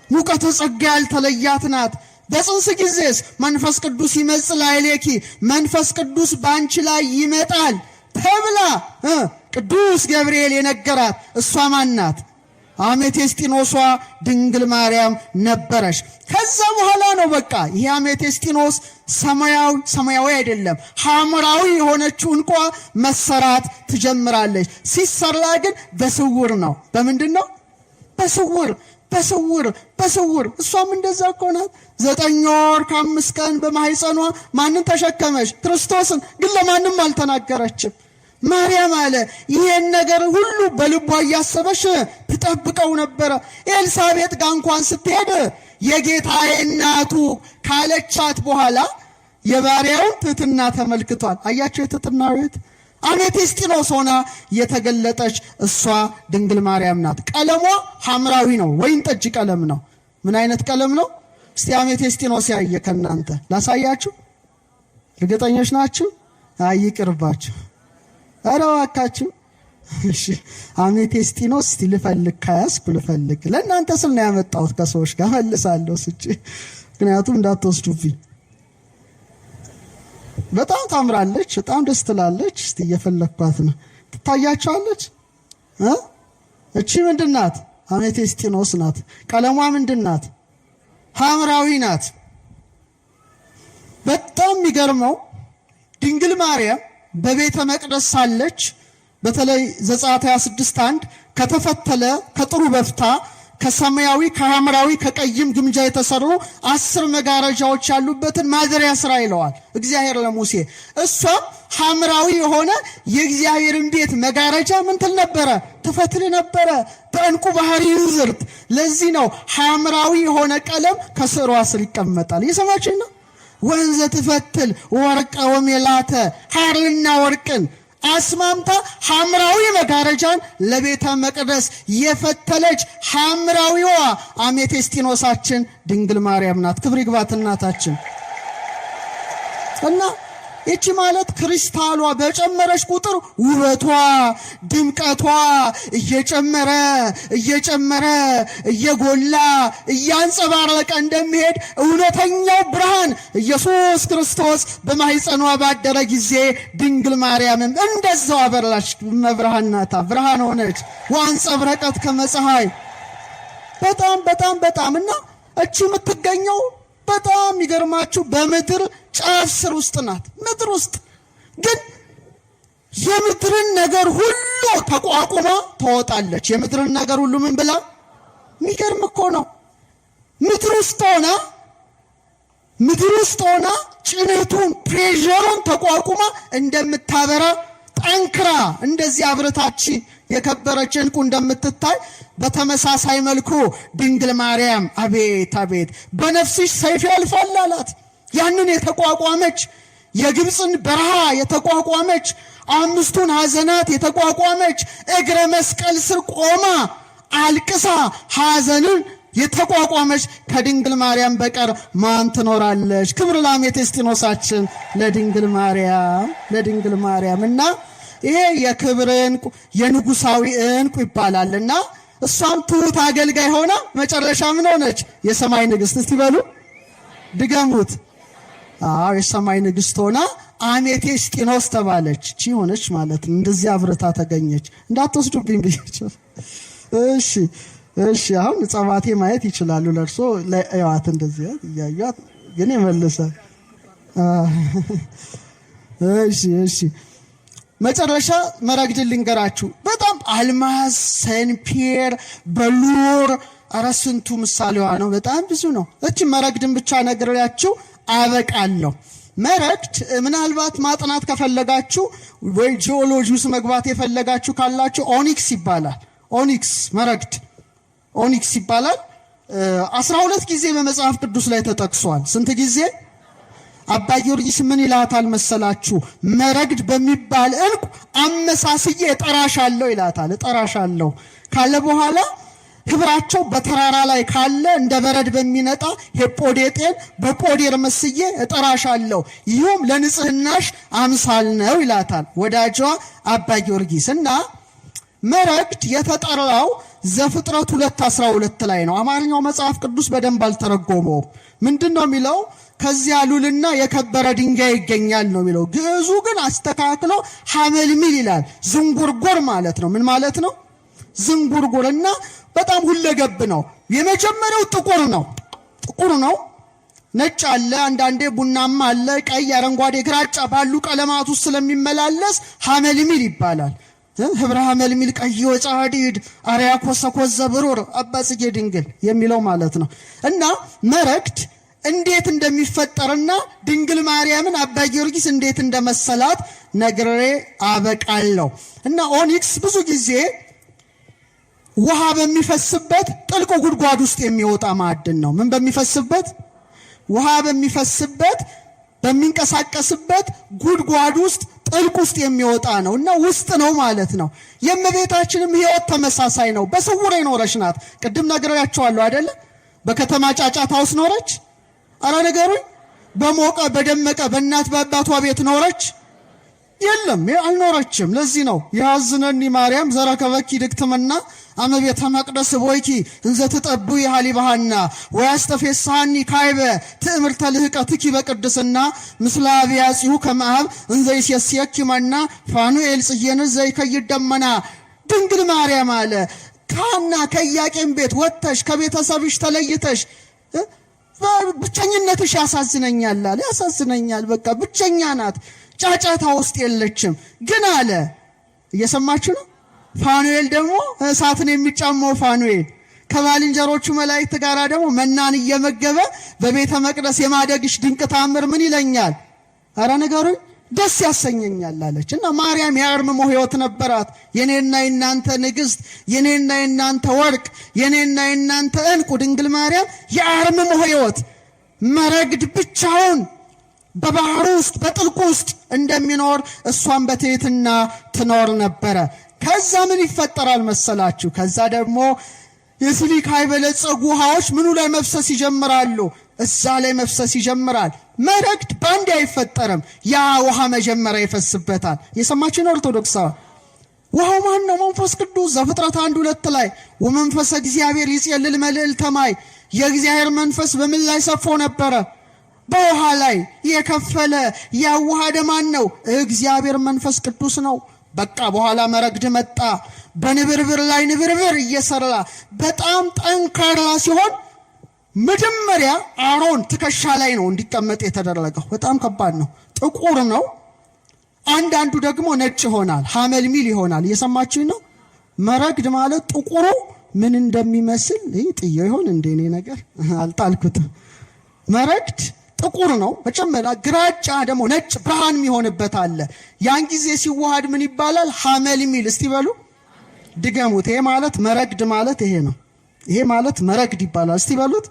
ሙቀተ ጸጋ ያልተለያት ናት። በጽንስ ጊዜስ መንፈስ ቅዱስ ይመጽእ ላዕሌኪ፣ መንፈስ ቅዱስ በአንቺ ላይ ይመጣል ተብላ ቅዱስ ገብርኤል የነገራት እሷ ማን ናት? አሜቴስጢኖሷ ድንግል ማርያም ነበረች። ከዛ በኋላ ነው በቃ ይሄ አሜቴስጢኖስ ሰማያዊ ሰማያዊ አይደለም ሐምራዊ የሆነችው ዕንቋ መሰራት ትጀምራለች። ሲሰራ ግን በስውር ነው። በምንድን ነው? በስውር በስውር በስውር። እሷም እንደዛ እኮ ናት። 9 ወር ከ5 ቀን በማህፀኗ ማንን ተሸከመች? ክርስቶስን። ግን ለማንም አልተናገረችም። ማርያም አለ ይሄን ነገር ሁሉ በልቧ እያሰበች ትጠብቀው ነበረ። ኤልሳቤጥ ጋር እንኳን ስትሄድ የጌታዬ እናቱ ካለቻት በኋላ የባሪያውን ትሕትና ተመልክቷል። አያቸው የትሕትና ቤት አሜቴስጢኖስ ሆና የተገለጠች እሷ ድንግል ማርያም ናት። ቀለሟ ሐምራዊ ነው፣ ወይን ጠጅ ቀለም ነው። ምን አይነት ቀለም ነው? እስቲ አሜቴስጢኖስ ያየ ከናንተ ላሳያችሁ። እርግጠኞች ናችሁ? አይ ይቅርባችሁ። ኧረ እባካችሁ። እሺ አሜቴስጢኖስ እስቲ ልፈልግ፣ ከያዝኩ ልፈልግ። ለእናንተ ስል ነው ያመጣሁት፣ ከሰዎች ጋር መልሳለሁ ስጭ፣ ምክንያቱም እንዳትወስዱብኝ። በጣም ታምራለች፣ በጣም ደስ ትላለች። እስቲ እየፈለግኳት ነው። ትታያቸዋለች። እቺ ምንድናት? አሜቴስጢኖስ ናት። ቀለሟ ምንድናት? ሐምራዊ ናት። በጣም የሚገርመው ድንግል ማርያም በቤተ መቅደስ ሳለች በተለይ ዘጸአት 26:1 ከተፈተለ ከጥሩ በፍታ ከሰማያዊ ከሐምራዊ ከቀይም ግምጃ የተሰሩ 10 መጋረጃዎች ያሉበትን ማደሪያ ስራ ይለዋል እግዚአብሔር ለሙሴ። እሷም ሐምራዊ የሆነ የእግዚአብሔርን ቤት መጋረጃ ምን ትል ነበረ? ትፈትል ነበረ በዕንቁ ባህሪ ዝርት። ለዚህ ነው ሐምራዊ የሆነ ቀለም ከስሯ ስር ይቀመጣል። እየሰማችሁ ነው? ወንዘ ትፈትል ወርቀ ወሜላተ፣ ሐርና ወርቅን አስማምታ ሐምራዊ መጋረጃን ለቤተ መቅደስ የፈተለች ሐምራዊዋ አሜቴስጢኖሳችን ድንግል ማርያም ናት። ክብር ይግባት እናታችን። እና ይቺ ማለት ክሪስታሏ በጨመረች ቁጥር ውበቷ ድምቀቷ እየጨመረ እየጨመረ እየጎላ እያንጸባረቀ እንደሚሄድ እውነተኛው ብርሃን ኢየሱስ ክርስቶስ በማህፀኗ ባደረ ጊዜ ድንግል ማርያምም እንደዛው አበራች። መብርሃን ናታ፣ ብርሃን ሆነች። ወአንጸብረቀት ከመ ፀሐይ። በጣም በጣም በጣም እና እቺ የምትገኘው በጣም ይገርማችሁ በምድር ጫፍ ስር ውስጥ ናት። ምድር ውስጥ ግን የምድርን ነገር ሁሉ ተቋቁማ ትወጣለች። የምድርን ነገር ሁሉ ምን ብላ? የሚገርም እኮ ነው። ምድር ውስጥ ሆና ምድር ውስጥ ሆና ጭነቱን pressure ኡን ተቋቁማ እንደምታበራ፣ ጠንክራ እንደዚህ አብረታች የከበረች ዕንቁ እንደምትታይ፣ በተመሳሳይ መልኩ ድንግል ማርያም አቤት አቤት በነፍስሽ ሰይፍ ያልፋል አላት። ያንን የተቋቋመች፣ የግብፅን በረሃ የተቋቋመች፣ አምስቱን ሐዘናት የተቋቋመች፣ እግረ መስቀል ስር ቆማ አልቅሳ ሐዘንን የተቋቋመች ከድንግል ማርያም በቀር ማን ትኖራለች? ክብር ለአሜቴስጢኖሳችን ለድንግል ማርያም፣ ለድንግል ማርያም። እና ይሄ የክብር ዕንቁ፣ የንጉሳዊ ዕንቁ ይባላል። እና እሷም ትሁት አገልጋይ ሆና መጨረሻ ምን ሆነች? የሰማይ ንግስት። እስቲ በሉ፣ ድገሙት። አዎ፣ የሰማይ ንግስት ሆና አሜቴስጢኖስ ተባለች። ቺ ሆነች ማለት ነው። እንደዚህ አብረታ ተገኘች። እንዳትወስዱብኝ ብያቸው። እሺ፣ አሁን ጸባቴ ማየት ይችላሉ። ለእርሶ ለእዋት እንደዚህ እያዩት ግን ይመልሳል። እሺ፣ መጨረሻ መረግድን ልንገራችሁ። በጣም አልማዝ፣ ሰንፔር፣ በሉር፣ ኧረ ስንቱ ምሳሌዋ ነው። በጣም ብዙ ነው። እቺ መረግድን ብቻ ነግሬያችሁ አበቃለሁ። መረግድ ምናልባት ማጥናት ከፈለጋችሁ ወይ ጂኦሎጂ ውስጥ መግባት የፈለጋችሁ ካላችሁ onyx ይባላል። Onyx፣ መረግድ onyx ይባላል። 12 ጊዜ በመጽሐፍ ቅዱስ ላይ ተጠቅሷል። ስንት ጊዜ? አባ ጊዮርጊስ ምን ይላታል መሰላችሁ? መረግድ በሚባል ዕንቁ አመሳስዬ እጠራሻለሁ ይላታል። እጠራሻለሁ ካለ በኋላ ህብራቸው በተራራ ላይ ካለ እንደ በረድ በሚነጣ ሄጶዴጤን በጶዴር መስዬ እጠራሻለሁ፣ ይህም ለንጽህናሽ አምሳል ነው ይላታል ወዳጇ አባ ጊዮርጊስ። እና መረግድ የተጠራው ዘፍጥረት 2:12 ላይ ነው። አማርኛው መጽሐፍ ቅዱስ በደንብ አልተረጎመውም። ምንድን ነው የሚለው? ከዚያ ሉልና የከበረ ድንጋይ ይገኛል ነው የሚለው። ግዕዙ ግን አስተካክሎ ሐመልሚል ይላል። ዝንጉርጉር ማለት ነው። ምን ማለት ነው? ዝንጉርጉር እና በጣም ሁለገብ ነው። የመጀመሪያው ጥቁር ነው። ጥቁር ነው። ነጭ አለ፣ አንዳንዴ ቡናማ አለ፣ ቀይ፣ አረንጓዴ፣ ግራጫ ባሉ ቀለማት ውስጥ ስለሚመላለስ ሐመልሚል ይባላል። ህብረ ሐመልሚል ቀይ ወጻዲድ አርያ ኮሰኮዘ ብሩር አባ ጽጌ ድንግል የሚለው ማለት ነው። እና መረግድ እንዴት እንደሚፈጠርና ድንግል ማርያምን አባ ጊዮርጊስ እንዴት እንደመሰላት ነግሬ አበቃለሁ። እና onyx ብዙ ጊዜ ውሃ በሚፈስበት ጥልቅ ጉድጓድ ውስጥ የሚወጣ ማዕድን ነው። ምን በሚፈስበት? ውሃ በሚፈስበት፣ በሚንቀሳቀስበት ጉድጓድ ውስጥ፣ ጥልቅ ውስጥ የሚወጣ ነው እና ውስጥ ነው ማለት ነው። የእመቤታችንም ሕይወት ተመሳሳይ ነው። በስውር የኖረች ናት። ቅድም ነግሬያቸዋለሁ አይደለ? በከተማ ጫጫታ ውስጥ ኖረች? አረ ንገሩኝ። በሞቀ በደመቀ በእናት በአባቷ ቤት ኖረች? የለም፣ አልኖረችም። ለዚህ ነው የሐዝነኒ ማርያም ዘረከበኪ ድክትምና አመ ቤተ መቅደስ ቦይኪ እንዘ ትጠብዊ ሀሊባሃና ወያስተፌስሐኒ ካይበ ትእምርተ ልህቀትኪ በቅድስና ምስለ አብያጺሁ ከመ አብ እንዘ ይሴስየኪ መና ፋኑኤል ጽጌን ዘይከይድ ደመና። ድንግል ማርያም አለ፣ ከሐና ከኢያቄም ቤት ወጥተሽ ከቤተሰብሽ ተለይተሽ ብቸኝነትሽ ያሳዝነኛል አለ። ያሳዝነኛል። በቃ ብቸኛ ናት። ጫጫታ ውስጥ የለችም። ግን አለ፣ እየሰማችሁ ነው። ፋኑኤል ደግሞ እሳትን የሚጫመው ፋኑኤል ከባልንጀሮቹ መላእክት ጋር ደግሞ መናን እየመገበ በቤተ መቅደስ የማደግሽ ድንቅ ታምር ምን ይለኛል? አረ ንገሩኝ፣ ደስ ያሰኘኛል አለች። እና ማርያም የአርምሞ ሕይወት ነበራት። የኔና የናንተ ንግስት፣ የኔና የናንተ ወርቅ፣ የኔና የናንተ ዕንቁ ድንግል ማርያም የአርምሞ ሕይወት፣ መረግድ ብቻውን በባህር ውስጥ በጥልቁ ውስጥ እንደሚኖር እሷን በትህትና ትኖር ነበረ። ከዛ ምን ይፈጠራል መሰላችሁ? ከዛ ደግሞ የሲሊካ የበለጸጉ ውሃዎች ምኑ ላይ መፍሰስ ይጀምራሉ? እዛ ላይ መፍሰስ ይጀምራል። መረግድ በአንድ አይፈጠርም። ያ ውሃ መጀመሪያ ይፈስበታል። የሰማችሁ ነው ኦርቶዶክሳዊ። ውሃው ማን ነው? መንፈስ ቅዱስ። ዘፍጥረት 1:2 ላይ ወመንፈሰ እግዚአብሔር ይጼልል መልዕልተ ማይ፣ የእግዚአብሔር መንፈስ በምን ላይ ሰፎ ነበረ? በውሃ ላይ። የከፈለ ያዋሃደ ማን ነው? እግዚአብሔር መንፈስ ቅዱስ ነው። በቃ በኋላ መረግድ መጣ። በንብርብር ላይ ንብርብር እየሰራ በጣም ጠንካራ ሲሆን መጀመሪያ አሮን ትከሻ ላይ ነው እንዲቀመጥ የተደረገው። በጣም ከባድ ነው። ጥቁር ነው። አንዳንዱ ደግሞ ነጭ ይሆናል፣ ሐመልሚል ይሆናል። እየሰማችሁ ነው። መረግድ ማለት ጥቁሩ ምን እንደሚመስል ይህ ጥየው ይሆን እንደ እኔ ነገር አልጣልኩትም። መረግድ ጥቁር ነው። መጨመሪያ ግራጫ ደግሞ ነጭ ብርሃን የሚሆንበት አለ። ያን ጊዜ ሲዋሃድ ምን ይባላል? ሐመልሚል። እስቲ በሉ ድገሙት። ይሄ ማለት መረግድ ማለት ይሄ ነው። ይሄ ማለት መረግድ ይባላል። እስቲ በሉት።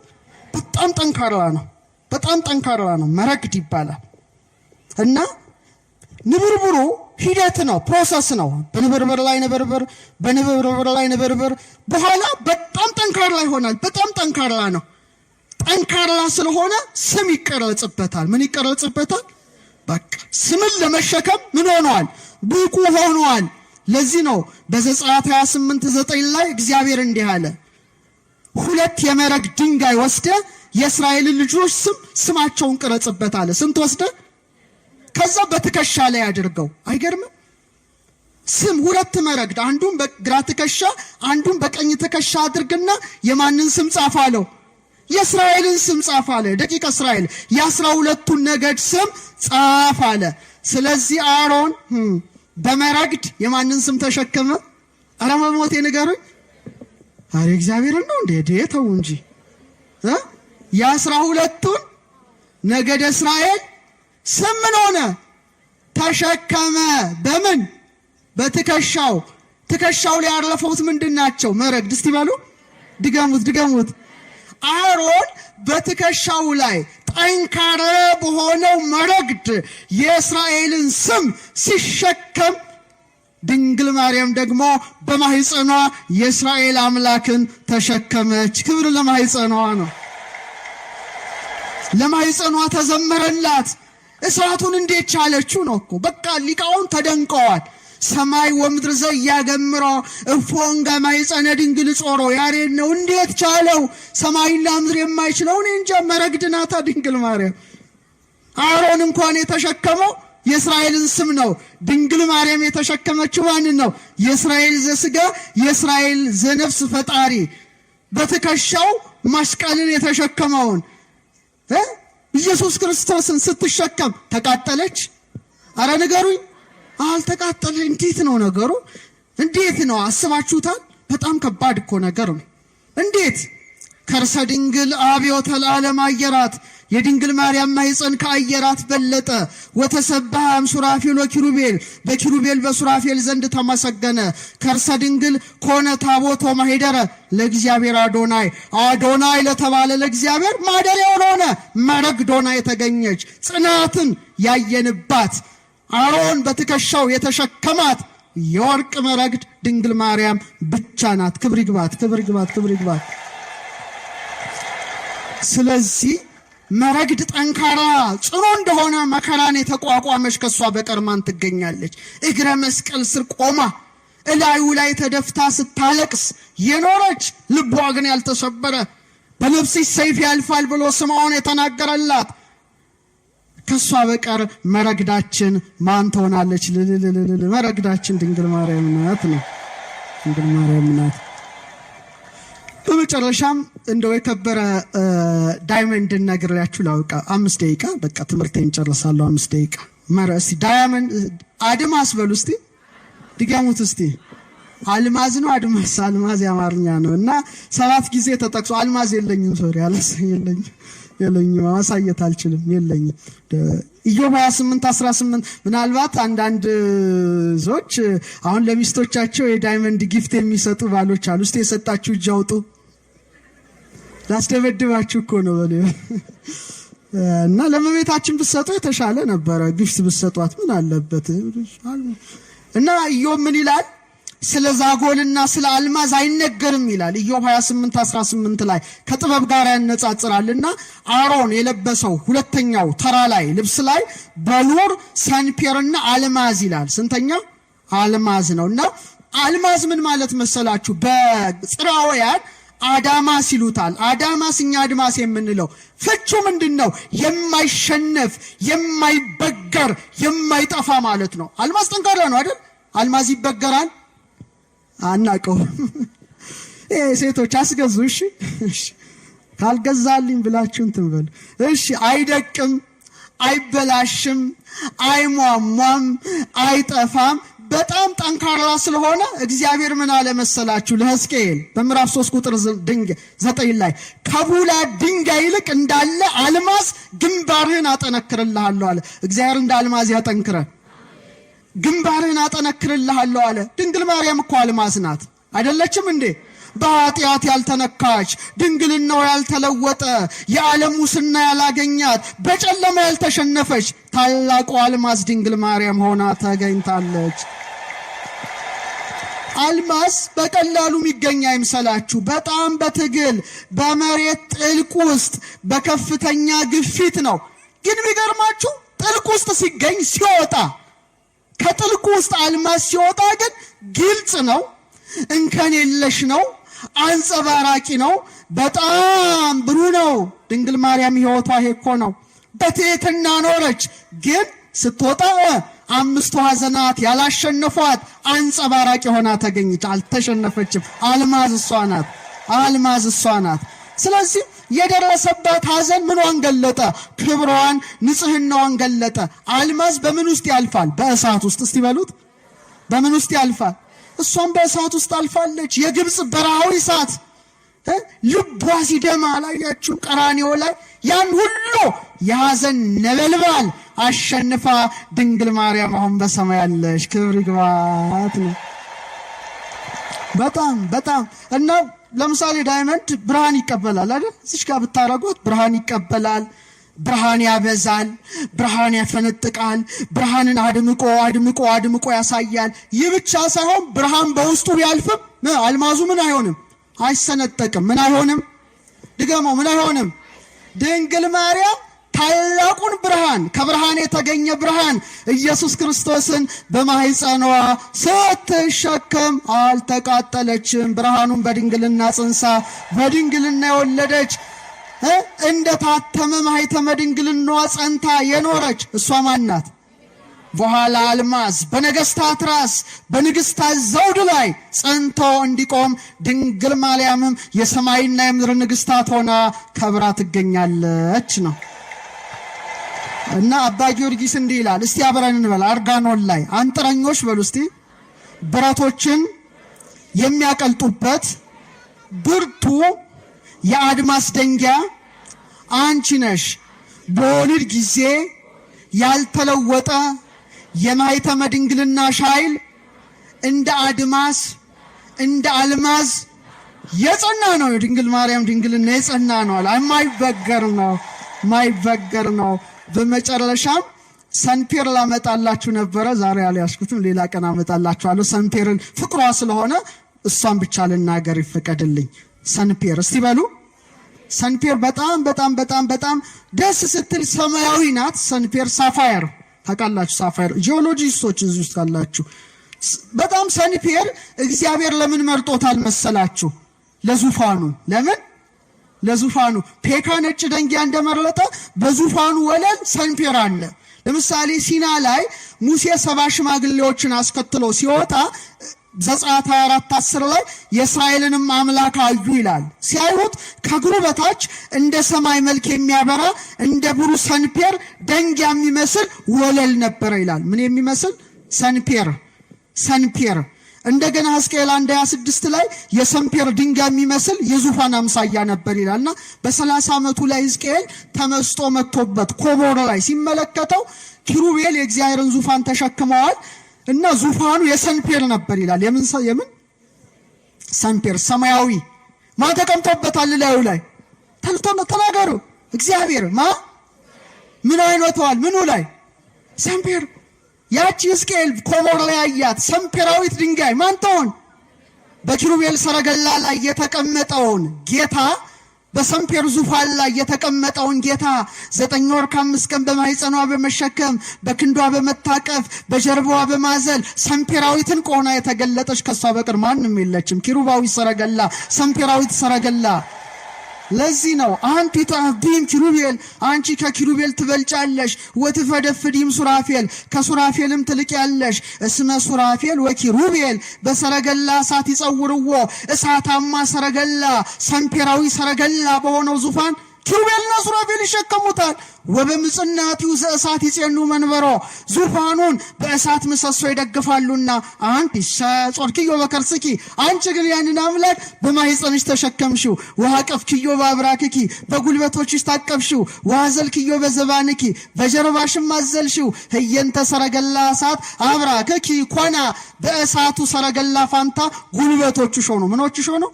በጣም ጠንካራ ነው። በጣም ጠንካራ ነው። መረግድ ይባላል። እና ንብርብሩ ሂደት ነው፣ process ነው። በንብርብር ላይ ንብርብር፣ በንብርብር ላይ ንብርብር፣ በኋላ በጣም ጠንካራ ይሆናል። በጣም ጠንካራ ነው። ጠንካራ ስለሆነ ስም ይቀረጽበታል። ምን ይቀረጽበታል? በቃ ስምን ለመሸከም ምን ሆኗል? ብቁ ሆኗል። ለዚህ ነው በዘጸአት 28:9 ላይ እግዚአብሔር እንዲህ አለ፣ ሁለት የመረግ ድንጋይ ወስደ የእስራኤልን ልጆች ስም ስማቸውን ቅረጽበት አለ። ስንት ወስደ? ከዛ በትከሻ ላይ አድርገው። አይገርምም? ስም ሁለት መረግድ፣ አንዱን በግራ ትከሻ አንዱን በቀኝ ትከሻ አድርግና የማንን ስም ጻፍ አለው? የእስራኤልን ስም ጻፍ አለ። ደቂቀ እስራኤል የ12ቱን ነገድ ስም ጻፍ አለ። ስለዚህ አሮን በመረግድ የማንን ስም ተሸከመ? ኧረ በሞቴ ንገሩኝ። አረ እግዚአብሔርን ነው እንዴ? ተው እንጂ የ12ቱን ነገደ እስራኤል ስም ምን ሆነ? ተሸከመ። በምን? በትከሻው። ትከሻው ላይ ያረፈውት ምንድን ናቸው? መረግድ። እስቲ በሉ ድገሙት፣ ድገሙት። አሮን በትከሻው ላይ ጠንካራ በሆነው መረግድ የእስራኤልን ስም ሲሸከም፣ ድንግል ማርያም ደግሞ በማህፀኗ የእስራኤል አምላክን ተሸከመች። ክብር ለማህፀኗ ነው። ለማህፀኗ ተዘመረላት። እሳቱን እንዴት ቻለችው ነው እኮ። በቃ ሊቃውን ተደንቀዋል። ሰማይ ወምድር ዘያገምሮ እፎንጋ ማህፀነ ድንግል ጾሮ። ያሬድ ነው። እንዴት ቻለው? ሰማይና ምድር የማይችለው እኔ እንጃ። መረግድ ናታ ድንግል ማርያም። አሮን እንኳን የተሸከመው የእስራኤልን ስም ነው። ድንግል ማርያም የተሸከመችው ማንን ነው? የእስራኤል ዘስጋ የእስራኤል ዘነፍስ ፈጣሪ በትከሻው መስቀልን የተሸከመውን ኢየሱስ ክርስቶስን ስትሸከም ተቃጠለች? አረ ንገሩኝ። አልተቃጠለ። እንዴት ነው ነገሩ? እንዴት ነው አስባችሁታል? በጣም ከባድ እኮ ነገር ነው። እንዴት ከርሰ ድንግል አብዮተ ለዓለም አየራት፣ የድንግል ማርያም ማኅፀን ከአየራት በለጠ። ወተሰብሐ እምሱራፌል ወኪሩቤል፣ በኪሩቤል በሱራፌል ዘንድ ተመሰገነ። ከርሰ ድንግል ኮነ ታቦቶ ማኅደረ ለእግዚአብሔር አዶናይ፣ አዶናይ ለተባለ ለእግዚአብሔር ማደሪያው ሆነ። መረግዶና የተገኘች ጽናትን ያየንባት አሮን በትከሻው የተሸከማት የወርቅ መረግድ ድንግል ማርያም ብቻ ናት። ክብር ይግባት፣ ክብር ይግባት፣ ክብር ይግባት። ስለዚህ መረግድ ጠንካራ ጽኑ እንደሆነ መከራን የተቋቋመች ከሷ በቀር ማን ትገኛለች? እግረ መስቀል ስር ቆማ እላዩ ላይ ተደፍታ ስታለቅስ የኖረች ልቧ ግን ያልተሰበረ፣ በነፍስሽ ሰይፍ ያልፋል ብሎ ስምዖን የተናገረላት ከሷ በቀር መረግዳችን ማን ትሆናለች? ልልልልል መረግዳችን ድንግል ማርያም ናት ነው። ድንግል ማርያም ናት። በመጨረሻም እንደው የከበረ diamond ነግሬያችሁ ላውቃ። 5 ደቂቃ በቃ ትምህርቴን ጨርሳለሁ። 5 ደቂቃ። እስቲ diamond አድማስ በሉ እስቲ ድገሙት እስቲ። አልማዝ ነው አድማስ፣ አልማዝ የአማርኛ ነው እና 7 ጊዜ ተጠቅሶ አልማዝ የለኝም፣ sorry የለኝም፣ የለኝም፣ ማሳየት አልችልም፣ የለኝም። ኢዮብ 28:18 ምናልባት አንዳንድ ሰዎች አሁን ለሚስቶቻቸው የ diamond gift የሚሰጡ ባሎች አሉ። እስቲ የሰጣችሁ እጅ አውጡ። ላስደበድባችሁ እኮ ነው በሉ። እና ለመቤታችን ብትሰጡ የተሻለ ነበረ። gift ብትሰጧት ምን አለበት? እና ኢዮብ ምን ይላል? ስለ ዛጎልና ስለ አልማዝ አይነገርም ይላል። ኢዮብ 28:18 ላይ ከጥበብ ጋር ያነጻጽራልና አሮን የለበሰው ሁለተኛው ተራ ላይ ልብስ ላይ በሉር ሰንፔርና አልማዝ ይላል። ስንተኛ? አልማዝ ነው። እና አልማዝ ምን ማለት መሰላችሁ? በጽራውያን አዳማስ ይሉታል። አዳማስ እኛ አድማስ የምንለው ፍቹ ምንድነው? የማይሸነፍ የማይበገር የማይጠፋ ማለት ነው። አልማዝ ጠንካራ ነው አይደል? አልማዝ ይበገራል? አናቀው። ይሄ ሴቶች አስገዙ። እሺ እሺ፣ ካልገዛልኝ ብላችሁ እንትን በሉ። እሺ፣ አይደቅም፣ አይበላሽም፣ አይሟሟም፣ አይጠፋም። በጣም ጠንካራ ስለሆነ እግዚአብሔር ምን አለ መሰላችሁ? ለሕዝቅኤል በምዕራፍ 3 ቁጥር 9 ላይ ከቡላድ ድንጋይ ይልቅ እንዳለ አልማዝ ግንባርህን አጠነክርልሃለሁ አለ። እግዚአብሔር እንደ አልማዝ ያጠንክረን። ግንባርህን አጠነክርልሃለሁ አለ። ድንግል ማርያም እኮ አልማዝ ናት አይደለችም እንዴ? በኃጢአት ያልተነካች፣ ድንግልናው ያልተለወጠ፣ የዓለም ሙስና ያላገኛት፣ በጨለማ ያልተሸነፈች ታላቁ አልማዝ ድንግል ማርያም ሆና ተገኝታለች። አልማዝ በቀላሉ የሚገኝ አይምሰላችሁ። በጣም በትግል በመሬት ጥልቅ ውስጥ በከፍተኛ ግፊት ነው። ግን የሚገርማችሁ ጥልቅ ውስጥ ሲገኝ ሲወጣ፣ ከጥልቁ ውስጥ አልማዝ ሲወጣ ግን ግልጽ ነው፣ እንከን የለሽ ነው፣ አንጸባራቂ ነው፣ በጣም ብሩህ ነው። ድንግል ማርያም ሕይወቷ ይሄ እኮ ነው። በትሕትና ኖረች፣ ግን ስትወጣ አምስቱ ሐዘናት ያላሸነፏት አንጸባራቂ ሆና ተገኘች። አልተሸነፈችም። አልማዝ እሷ ናት። አልማዝ እሷ ናት። ስለዚህ የደረሰባት ሐዘን ምኗን ገለጠ? ክብሯን፣ ንጽህናዋን ገለጠ። አልማዝ በምን ውስጥ ያልፋል? በእሳት ውስጥ። እስቲ በሉት፣ በምን ውስጥ ያልፋል? እሷም በእሳት ውስጥ አልፋለች። የግብፅ በረሃዊ እሳት ልቧ ሲደማ አላያችሁ? ቀራንዮ ላይ ያን ሁሉ የሐዘን ነበልባል አሸንፋ ድንግል ማርያም አሁን በሰማይ ያለች ክብር ይግባት ነው። በጣም በጣም እና ለምሳሌ diamond ብርሃን ይቀበላል አይደል? እዚች ጋር ብታረጉት ብርሃን ይቀበላል፣ ብርሃን ያበዛል፣ ብርሃን ያፈነጥቃል፣ ብርሃንን አድምቆ አድምቆ አድምቆ ያሳያል። ይህ ብቻ ሳይሆን ብርሃን በውስጡ ቢያልፍም አልማዙ ምን አይሆንም? አይሰነጠቅም። ምን አይሆንም? ድገመው። ምን አይሆንም? ድንግል ማርያም ታላቁን ብርሃን፣ ከብርሃን የተገኘ ብርሃን ኢየሱስ ክርስቶስን በማህፀኗ ስትሸከም አልተቃጠለችም። ብርሃኑን በድንግልና ጽንሳ በድንግልና የወለደች፣ እንደ ታተመ ማኅተመ ድንግልናዋ ጸንታ የኖረች እሷ ማን ናት? በኋላ አልማዝ በነገስታት ራስ በንግስታት ዘውድ ላይ ጸንቶ እንዲቆም ድንግል ማርያምም የሰማይና የምድር ንግስታት ሆና ከብራ ትገኛለች ነው። እና አባ ጊዮርጊስ እንዲህ ይላል። እስቲ አብረን እንበል። አርጋኖን ላይ አንጥረኞች በሉ እስቲ፣ ብረቶችን የሚያቀልጡበት ብርቱ የአድማስ ደንጊያ አንቺ ነሽ። በወሊድ ጊዜ ያልተለወጠ የማኅተመ ድንግልናሽ ኃይል እንደ አድማስ እንደ አልማዝ የጸና ነው። የድንግል ማርያም ድንግልና የጸና ነው አለ። የማይበገር ነው፣ የማይበገር ነው። በመጨረሻም ሰንፔር ላመጣላችሁ ነበረ። ዛሬ አልያዝኩትም፣ ሌላ ቀን አመጣላችኋለሁ። ሰንፔርን ፍቅሯ ስለሆነ እሷን ብቻ ልናገር ይፈቀድልኝ። ሰንፔር እስቲ በሉ። ሰንፔር በጣም በጣም በጣም በጣም ደስ ስትል ሰማያዊ ናት። ሰንፔር sapphire ታውቃላችሁ። Sapphire ጂኦሎጂስቶች እዚህ ውስጥ ካላችሁ፣ በጣም ሰንፔር እግዚአብሔር ለምን መርጦታል መሰላችሁ? ለዙፋኑ። ለምን ለዙፋኑ? ፔካ ነጭ ደንጊያ እንደመረጠ በዙፋኑ ወለል ሰንፔር አለ። ለምሳሌ ሲና ላይ ሙሴ 70 ሽማግሌዎችን አስከትሎ ሲወጣ ዘጸአት 24:10 ላይ የእስራኤልንም አምላክ አዩ ይላል። ሲያዩት ከእግሩ በታች እንደ ሰማይ መልክ የሚያበራ እንደ ብሩህ ሰንፔር ደንጊያ የሚመስል ወለል ነበረ ይላል። ምን የሚመስል? ሰንፔር፣ ሰንፔር። እንደገና ሕዝቅኤል 1:26 ላይ የሰንፔር ድንጋይ የሚመስል የዙፋን አምሳያ ነበር ይላልና በ30 ዓመቱ ላይ ሕዝቅኤል ተመስጦ መጥቶበት ኮቦር ላይ ሲመለከተው ኪሩቤል የእግዚአብሔርን ዙፋን ተሸክመዋል እና ዙፋኑ የሰንፔር ነበር ይላል። የምን የምን ሰንፔር? ሰማያዊ። ማን ተቀምጦበታል? ላዩ ላይ ተናገሩ። እግዚአብሔር ማ ምን አይኖተዋል? ምኑ ላይ? ሰንፔር። ያቺ ሕዝቅኤል ኮቦር ላይ ያያት ሰንፔራዊት ድንጋይ ማን ትሆን? በኪሩቤል ሰረገላ ላይ የተቀመጠውን ጌታ፣ በሰንፔር ዙፋን ላይ የተቀመጠውን ጌታ 9 ወር ከ5 ቀን በማህፀኗ በመሸከም፣ በክንዷ በመታቀፍ፣ በጀርባዋ በማዘል ሰንፔራዊትን ቆና የተገለጠች ከሷ በቀር ማንም የለችም። ኪሩባዊ ሰረገላ፣ ሰንፔራዊት ሰረገላ። ለዚህ ነው አንቲ ተዐብዪ እምኪሩቤል፣ አንቺ ከኪሩቤል ትበልጫለሽ፣ ወትፈደፍዲ እምሱራፌል፣ ከሱራፌልም ትልቂያለሽ። እስመ ሱራፌል ወኪሩቤል በሰረገላ እሳት ይጸውርዎ፣ እሳታማ ሰረገላ፣ ሰንፔራዊ ሰረገላ በሆነው ዙፋን ኪሩቤልና ሱራፌል ይሸከሙታል። ወበምጽናቲሁ ዘእሳት ይጼኑ መንበሮ፣ ዙፋኑን በእሳት ምሰሶ ይደግፋሉና። አንቲሰ ጾርኪዮ በከርስኪ፣ አንቺ ግን ያንን አምላክ በማኅፀንሽ ተሸከምሽው። ወአቀፍኪዮ በአብራክኪ፣ በጉልበቶችሽ ታቀፍሽው። ወአዘልኪዮ በዘባንኪ፣ በጀርባሽም አዘልሽው። ህየንተ ሰረገላ እሳት አብራክኪ ኮና፣ በእሳቱ ሰረገላ ፋንታ ጉልበቶችሽ ሆኑ። ምኖችሽ ሆኑ?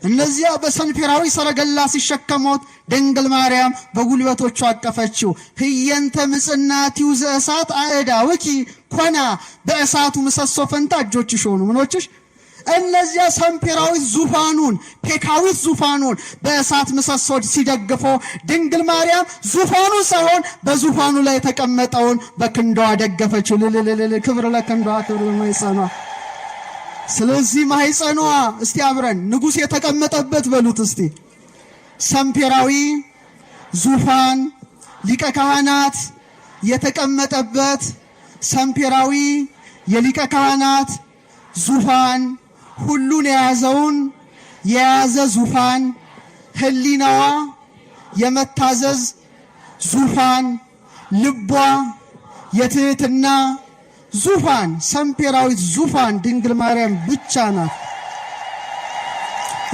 እነዚያ በሰንፔራዊ ሰረገላ ሲሸከሙት ድንግል ማርያም በጉልበቶቹ አቀፈችው። ህየንተ ምጽናቲው ዘእሳት አእዳውኪ ኮና፣ በእሳቱ ምሰሶ ፈንታ እጆችሽ ሆኑ። ምኖችሽ? እነዚያ ሰንፔራዊት ዙፋኑን ፔካዊት ዙፋኑን በእሳት ምሰሶ ሲደግፎ ድንግል ማርያም ዙፋኑን ሳይሆን በዙፋኑ ላይ የተቀመጠውን በክንዷ ደገፈችው። ልልልልል ክብር ለክንዷ፣ ክብር ለማኅፀኗ። ስለዚህ ማኅፀኗ እስቲ አብረን ንጉሥ የተቀመጠበት በሉት እስቲ ሰምፔራዊ ዙፋን ሊቀ ካህናት የተቀመጠበት ሰምፔራዊ የሊቀ ካህናት ዙፋን ሁሉን የያዘውን የያዘ ዙፋን ሕሊናዋ የመታዘዝ ዙፋን ልቧ የትህትና ዙፋን ሰምፔራዊት ዙፋን ድንግል ማርያም ብቻ ናት።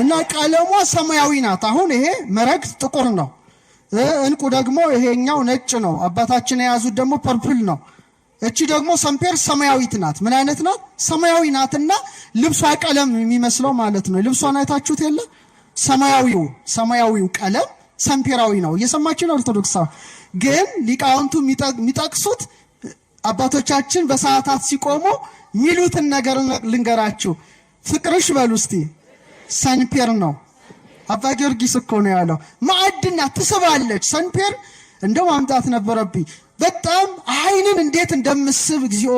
እና ቀለሟ ሰማያዊ ናት። አሁን ይሄ መረግድ ጥቁር ነው፣ እንቁ ደግሞ ይሄኛው ነጭ ነው። አባታችን የያዙት ደግሞ purple ነው። እቺ ደግሞ ሰምፔር ሰማያዊት ናት። ምን አይነት ናት? ሰማያዊ ናትና ልብሷ ቀለም የሚመስለው ማለት ነው። ልብሷን አይታችሁት የለ? ሰማያዊው ቀለም ሰምፔራዊ ነው። እየሰማችሁ ነው ኦርቶዶክሳዊ። ግን ሊቃውንቱ የሚጠቅሱት አባቶቻችን በሰዓታት ሲቆሙ ሚሉትን ነገር ልንገራችሁ። ፍቅርሽ በሉ እስቲ ሰንፔር ነው። አባ ጊዮርጊስ እኮ ነው ያለው። ማዕድና ትስባለች። ሰንፔር እንደው ማምጣት ነበረብኝ። በጣም ዓይንን እንዴት እንደምስብ እግዚኦ!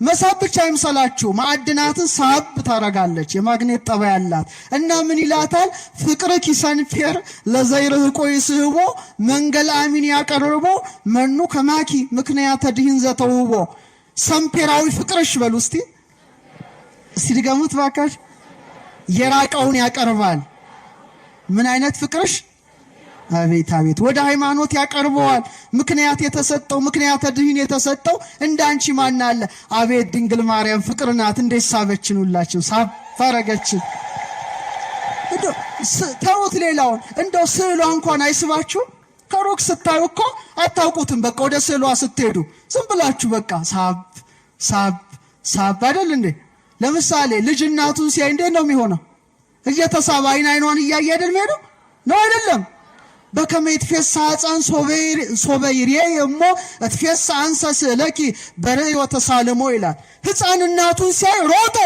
መሳብ ብቻ አይምሰላችሁ፣ ማዕድናትን ሳብ ታረጋለች። የማግኔት ጠባይ አላት እና ምን ይላታል? ፍቅርኪ ሰንፔር ለዘይርህቆ ይስህቦ መንገል አሚን ያቀርቦ መኑ ከማኪ ምክንያተ ድህን ዘተውቦ። ሰንፔራዊ ፍቅርሽ በሉ እስቲ እስቲ ድገሙት ባካሽ። የራቀውን ያቀርባል። ምን አይነት ፍቅርሽ? አቤት አቤት! ወደ ሃይማኖት ያቀርበዋል። ምክንያት የተሰጠው ምክንያተ ድህን የተሰጠው እንዳንቺ ማን አለ? አቤት ድንግል ማርያም ፍቅር ናት። እንዴት ሳበችን! ሁላችን ሳብ አረገችን። ተውት ሌላውን፣ እንደው ስዕሏ እንኳን አይስባችሁም? ከሩቅ ስታዩ እኮ አታውቁትም። በቃ ወደ ስዕሏ ስትሄዱ ዝም ብላችሁ በቃ ሳብ ሳብ ሳብ አይደል እንዴ? ለምሳሌ ልጅ እናቱን ሲያይ እንዴት ነው የሚሆነው? እየተሳበ አይን አይኗን እያየ አይደል የሚሄደው? ነው አይደለም? በከመ ይትፌሣሕ ሕፃን ሶበ ይሬኢ እሞ እትፌሣሕ አንሰ ስእለኪ በርእዮ ተሳልሞ ይላል። ሕፃን እናቱን ሲያይ ሮጦ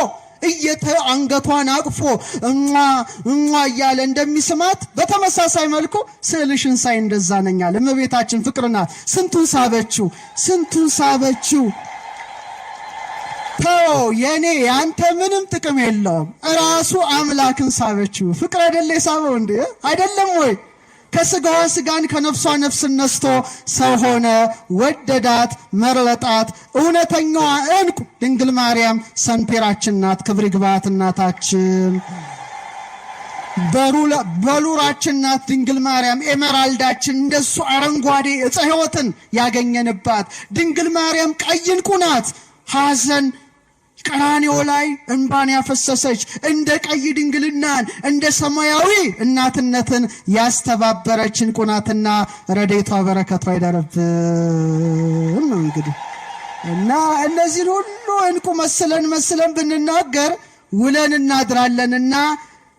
አንገቷን አቅፎ እሟ እሟ እያለ እንደሚስማት በተመሳሳይ መልኩ ስዕልሽን ሳይ እንደዛ ነኛል። እመቤታችን ፍቅር ናት። ስንቱን ሳበችው፣ ስንቱን ሳበችው። ተው የኔ ያንተ ምንም ጥቅም የለውም። እራሱ አምላክን ሳበችው። ፍቅር አይደለ የሳበው እንዴ? አይደለም ወይ? ከስጋዋ ስጋን ከነፍሷ ነፍስን ነስቶ ሰው ሆነ። ወደዳት፣ መረጣት። እውነተኛዋ ዕንቁ ድንግል ማርያም ሰንፔራችን ናት። ክብር ይግባት እናታችን። በሉራችን ናት ድንግል ማርያም። emerald ኣችን እንደሱ አረንጓዴ ዕፀ ሕይወትን ያገኘንባት ድንግል ማርያም ቀይ ዕንቁ ናት። ሐዘን ቀራንዮ ላይ እንባን ያፈሰሰች እንደ ቀይ ድንግልናን እንደ ሰማያዊ እናትነትን ያስተባበረች ዕንቁ ናትና ረድኤቷ በረከቷ ይደርብን ነው እንግዲህ። እና እነዚህን ሁሉ ዕንቁ መስለን መስለን ብንናገር ውለን እናድራለንና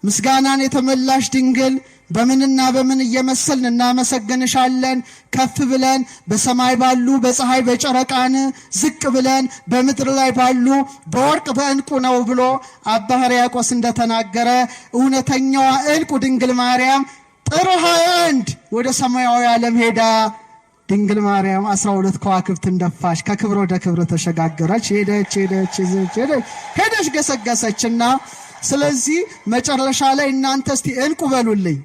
ምስጋናን የተመላሽ ድንግል በምንና በምን እየመሰልን እናመሰግንሻለን። ከፍ ብለን በሰማይ ባሉ በፀሐይ በጨረቃን፣ ዝቅ ብለን በምድር ላይ ባሉ በወርቅ በዕንቁ ነው ብሎ አባ ሕርያቆስ እንደተናገረ እውነተኛዋ ዕንቁ ድንግል ማርያም ጥር 21 ወደ ሰማያዊ ዓለም ሄዳ ድንግል ማርያም 12 ከዋክብትን ደፋች። ከክብር ወደ ክብር ተሸጋገረች። ሄደች ሄደች ሄደች ሄደች ገሰገሰችና ስለዚህ መጨረሻ ላይ እናንተ እስቲ ዕንቁ በሉልኝ።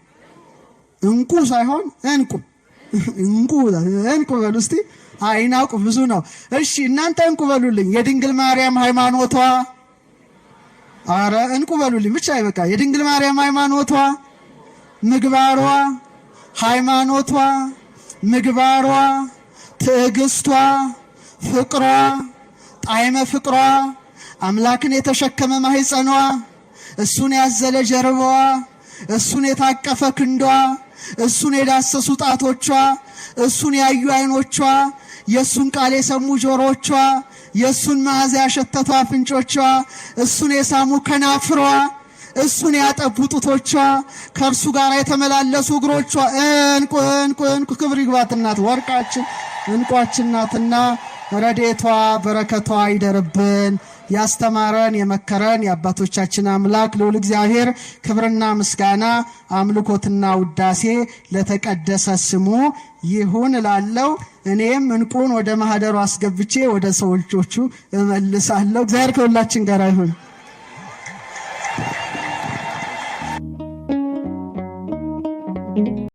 እንቁ ሳይሆን ዕንቁ እንቁ ዕንቁ በሉ እስቲ። አይናቁ ብዙ ነው። እሺ እናንተ ዕንቁ በሉልኝ። የድንግል ማርያም ሃይማኖቷ፣ አረ ዕንቁ በሉልኝ ብቻ ይበቃ። የድንግል ማርያም ሃይማኖቷ፣ ምግባሯ፣ ሃይማኖቷ፣ ምግባሯ፣ ትዕግስቷ፣ ፍቅሯ፣ ጣዕመ ፍቅሯ፣ አምላክን የተሸከመ ማህፀኗ፣ እሱን ያዘለ ጀርባዋ፣ እሱን የታቀፈ ክንዷ፣ እሱን የዳሰሱ ጣቶቿ፣ እሱን ያዩ ዓይኖቿ፣ የእሱን ቃል የሰሙ ጆሮቿ፣ የእሱን መዓዛ ያሸተቱ አፍንጮቿ፣ እሱን የሳሙ ከናፍሯ፣ እሱን ያጠቡ ጡቶቿ፣ ከእርሱ ጋር የተመላለሱ እግሮቿ እንቁ እንቁ እንቁ። ክብር ይግባት እናት ወርቃችን እንቋችን ናትና ረድኤቷ በረከቷ ይደርብን። ያስተማረን የመከረን የአባቶቻችን አምላክ ልዑል እግዚአብሔር ክብርና ምስጋና አምልኮትና ውዳሴ ለተቀደሰ ስሙ ይሁን እላለሁ። እኔም እንቁን ወደ ማህደሩ አስገብቼ ወደ ሰዎቹ እመልሳለሁ። እግዚአብሔር ከሁላችን ጋር ይሁን።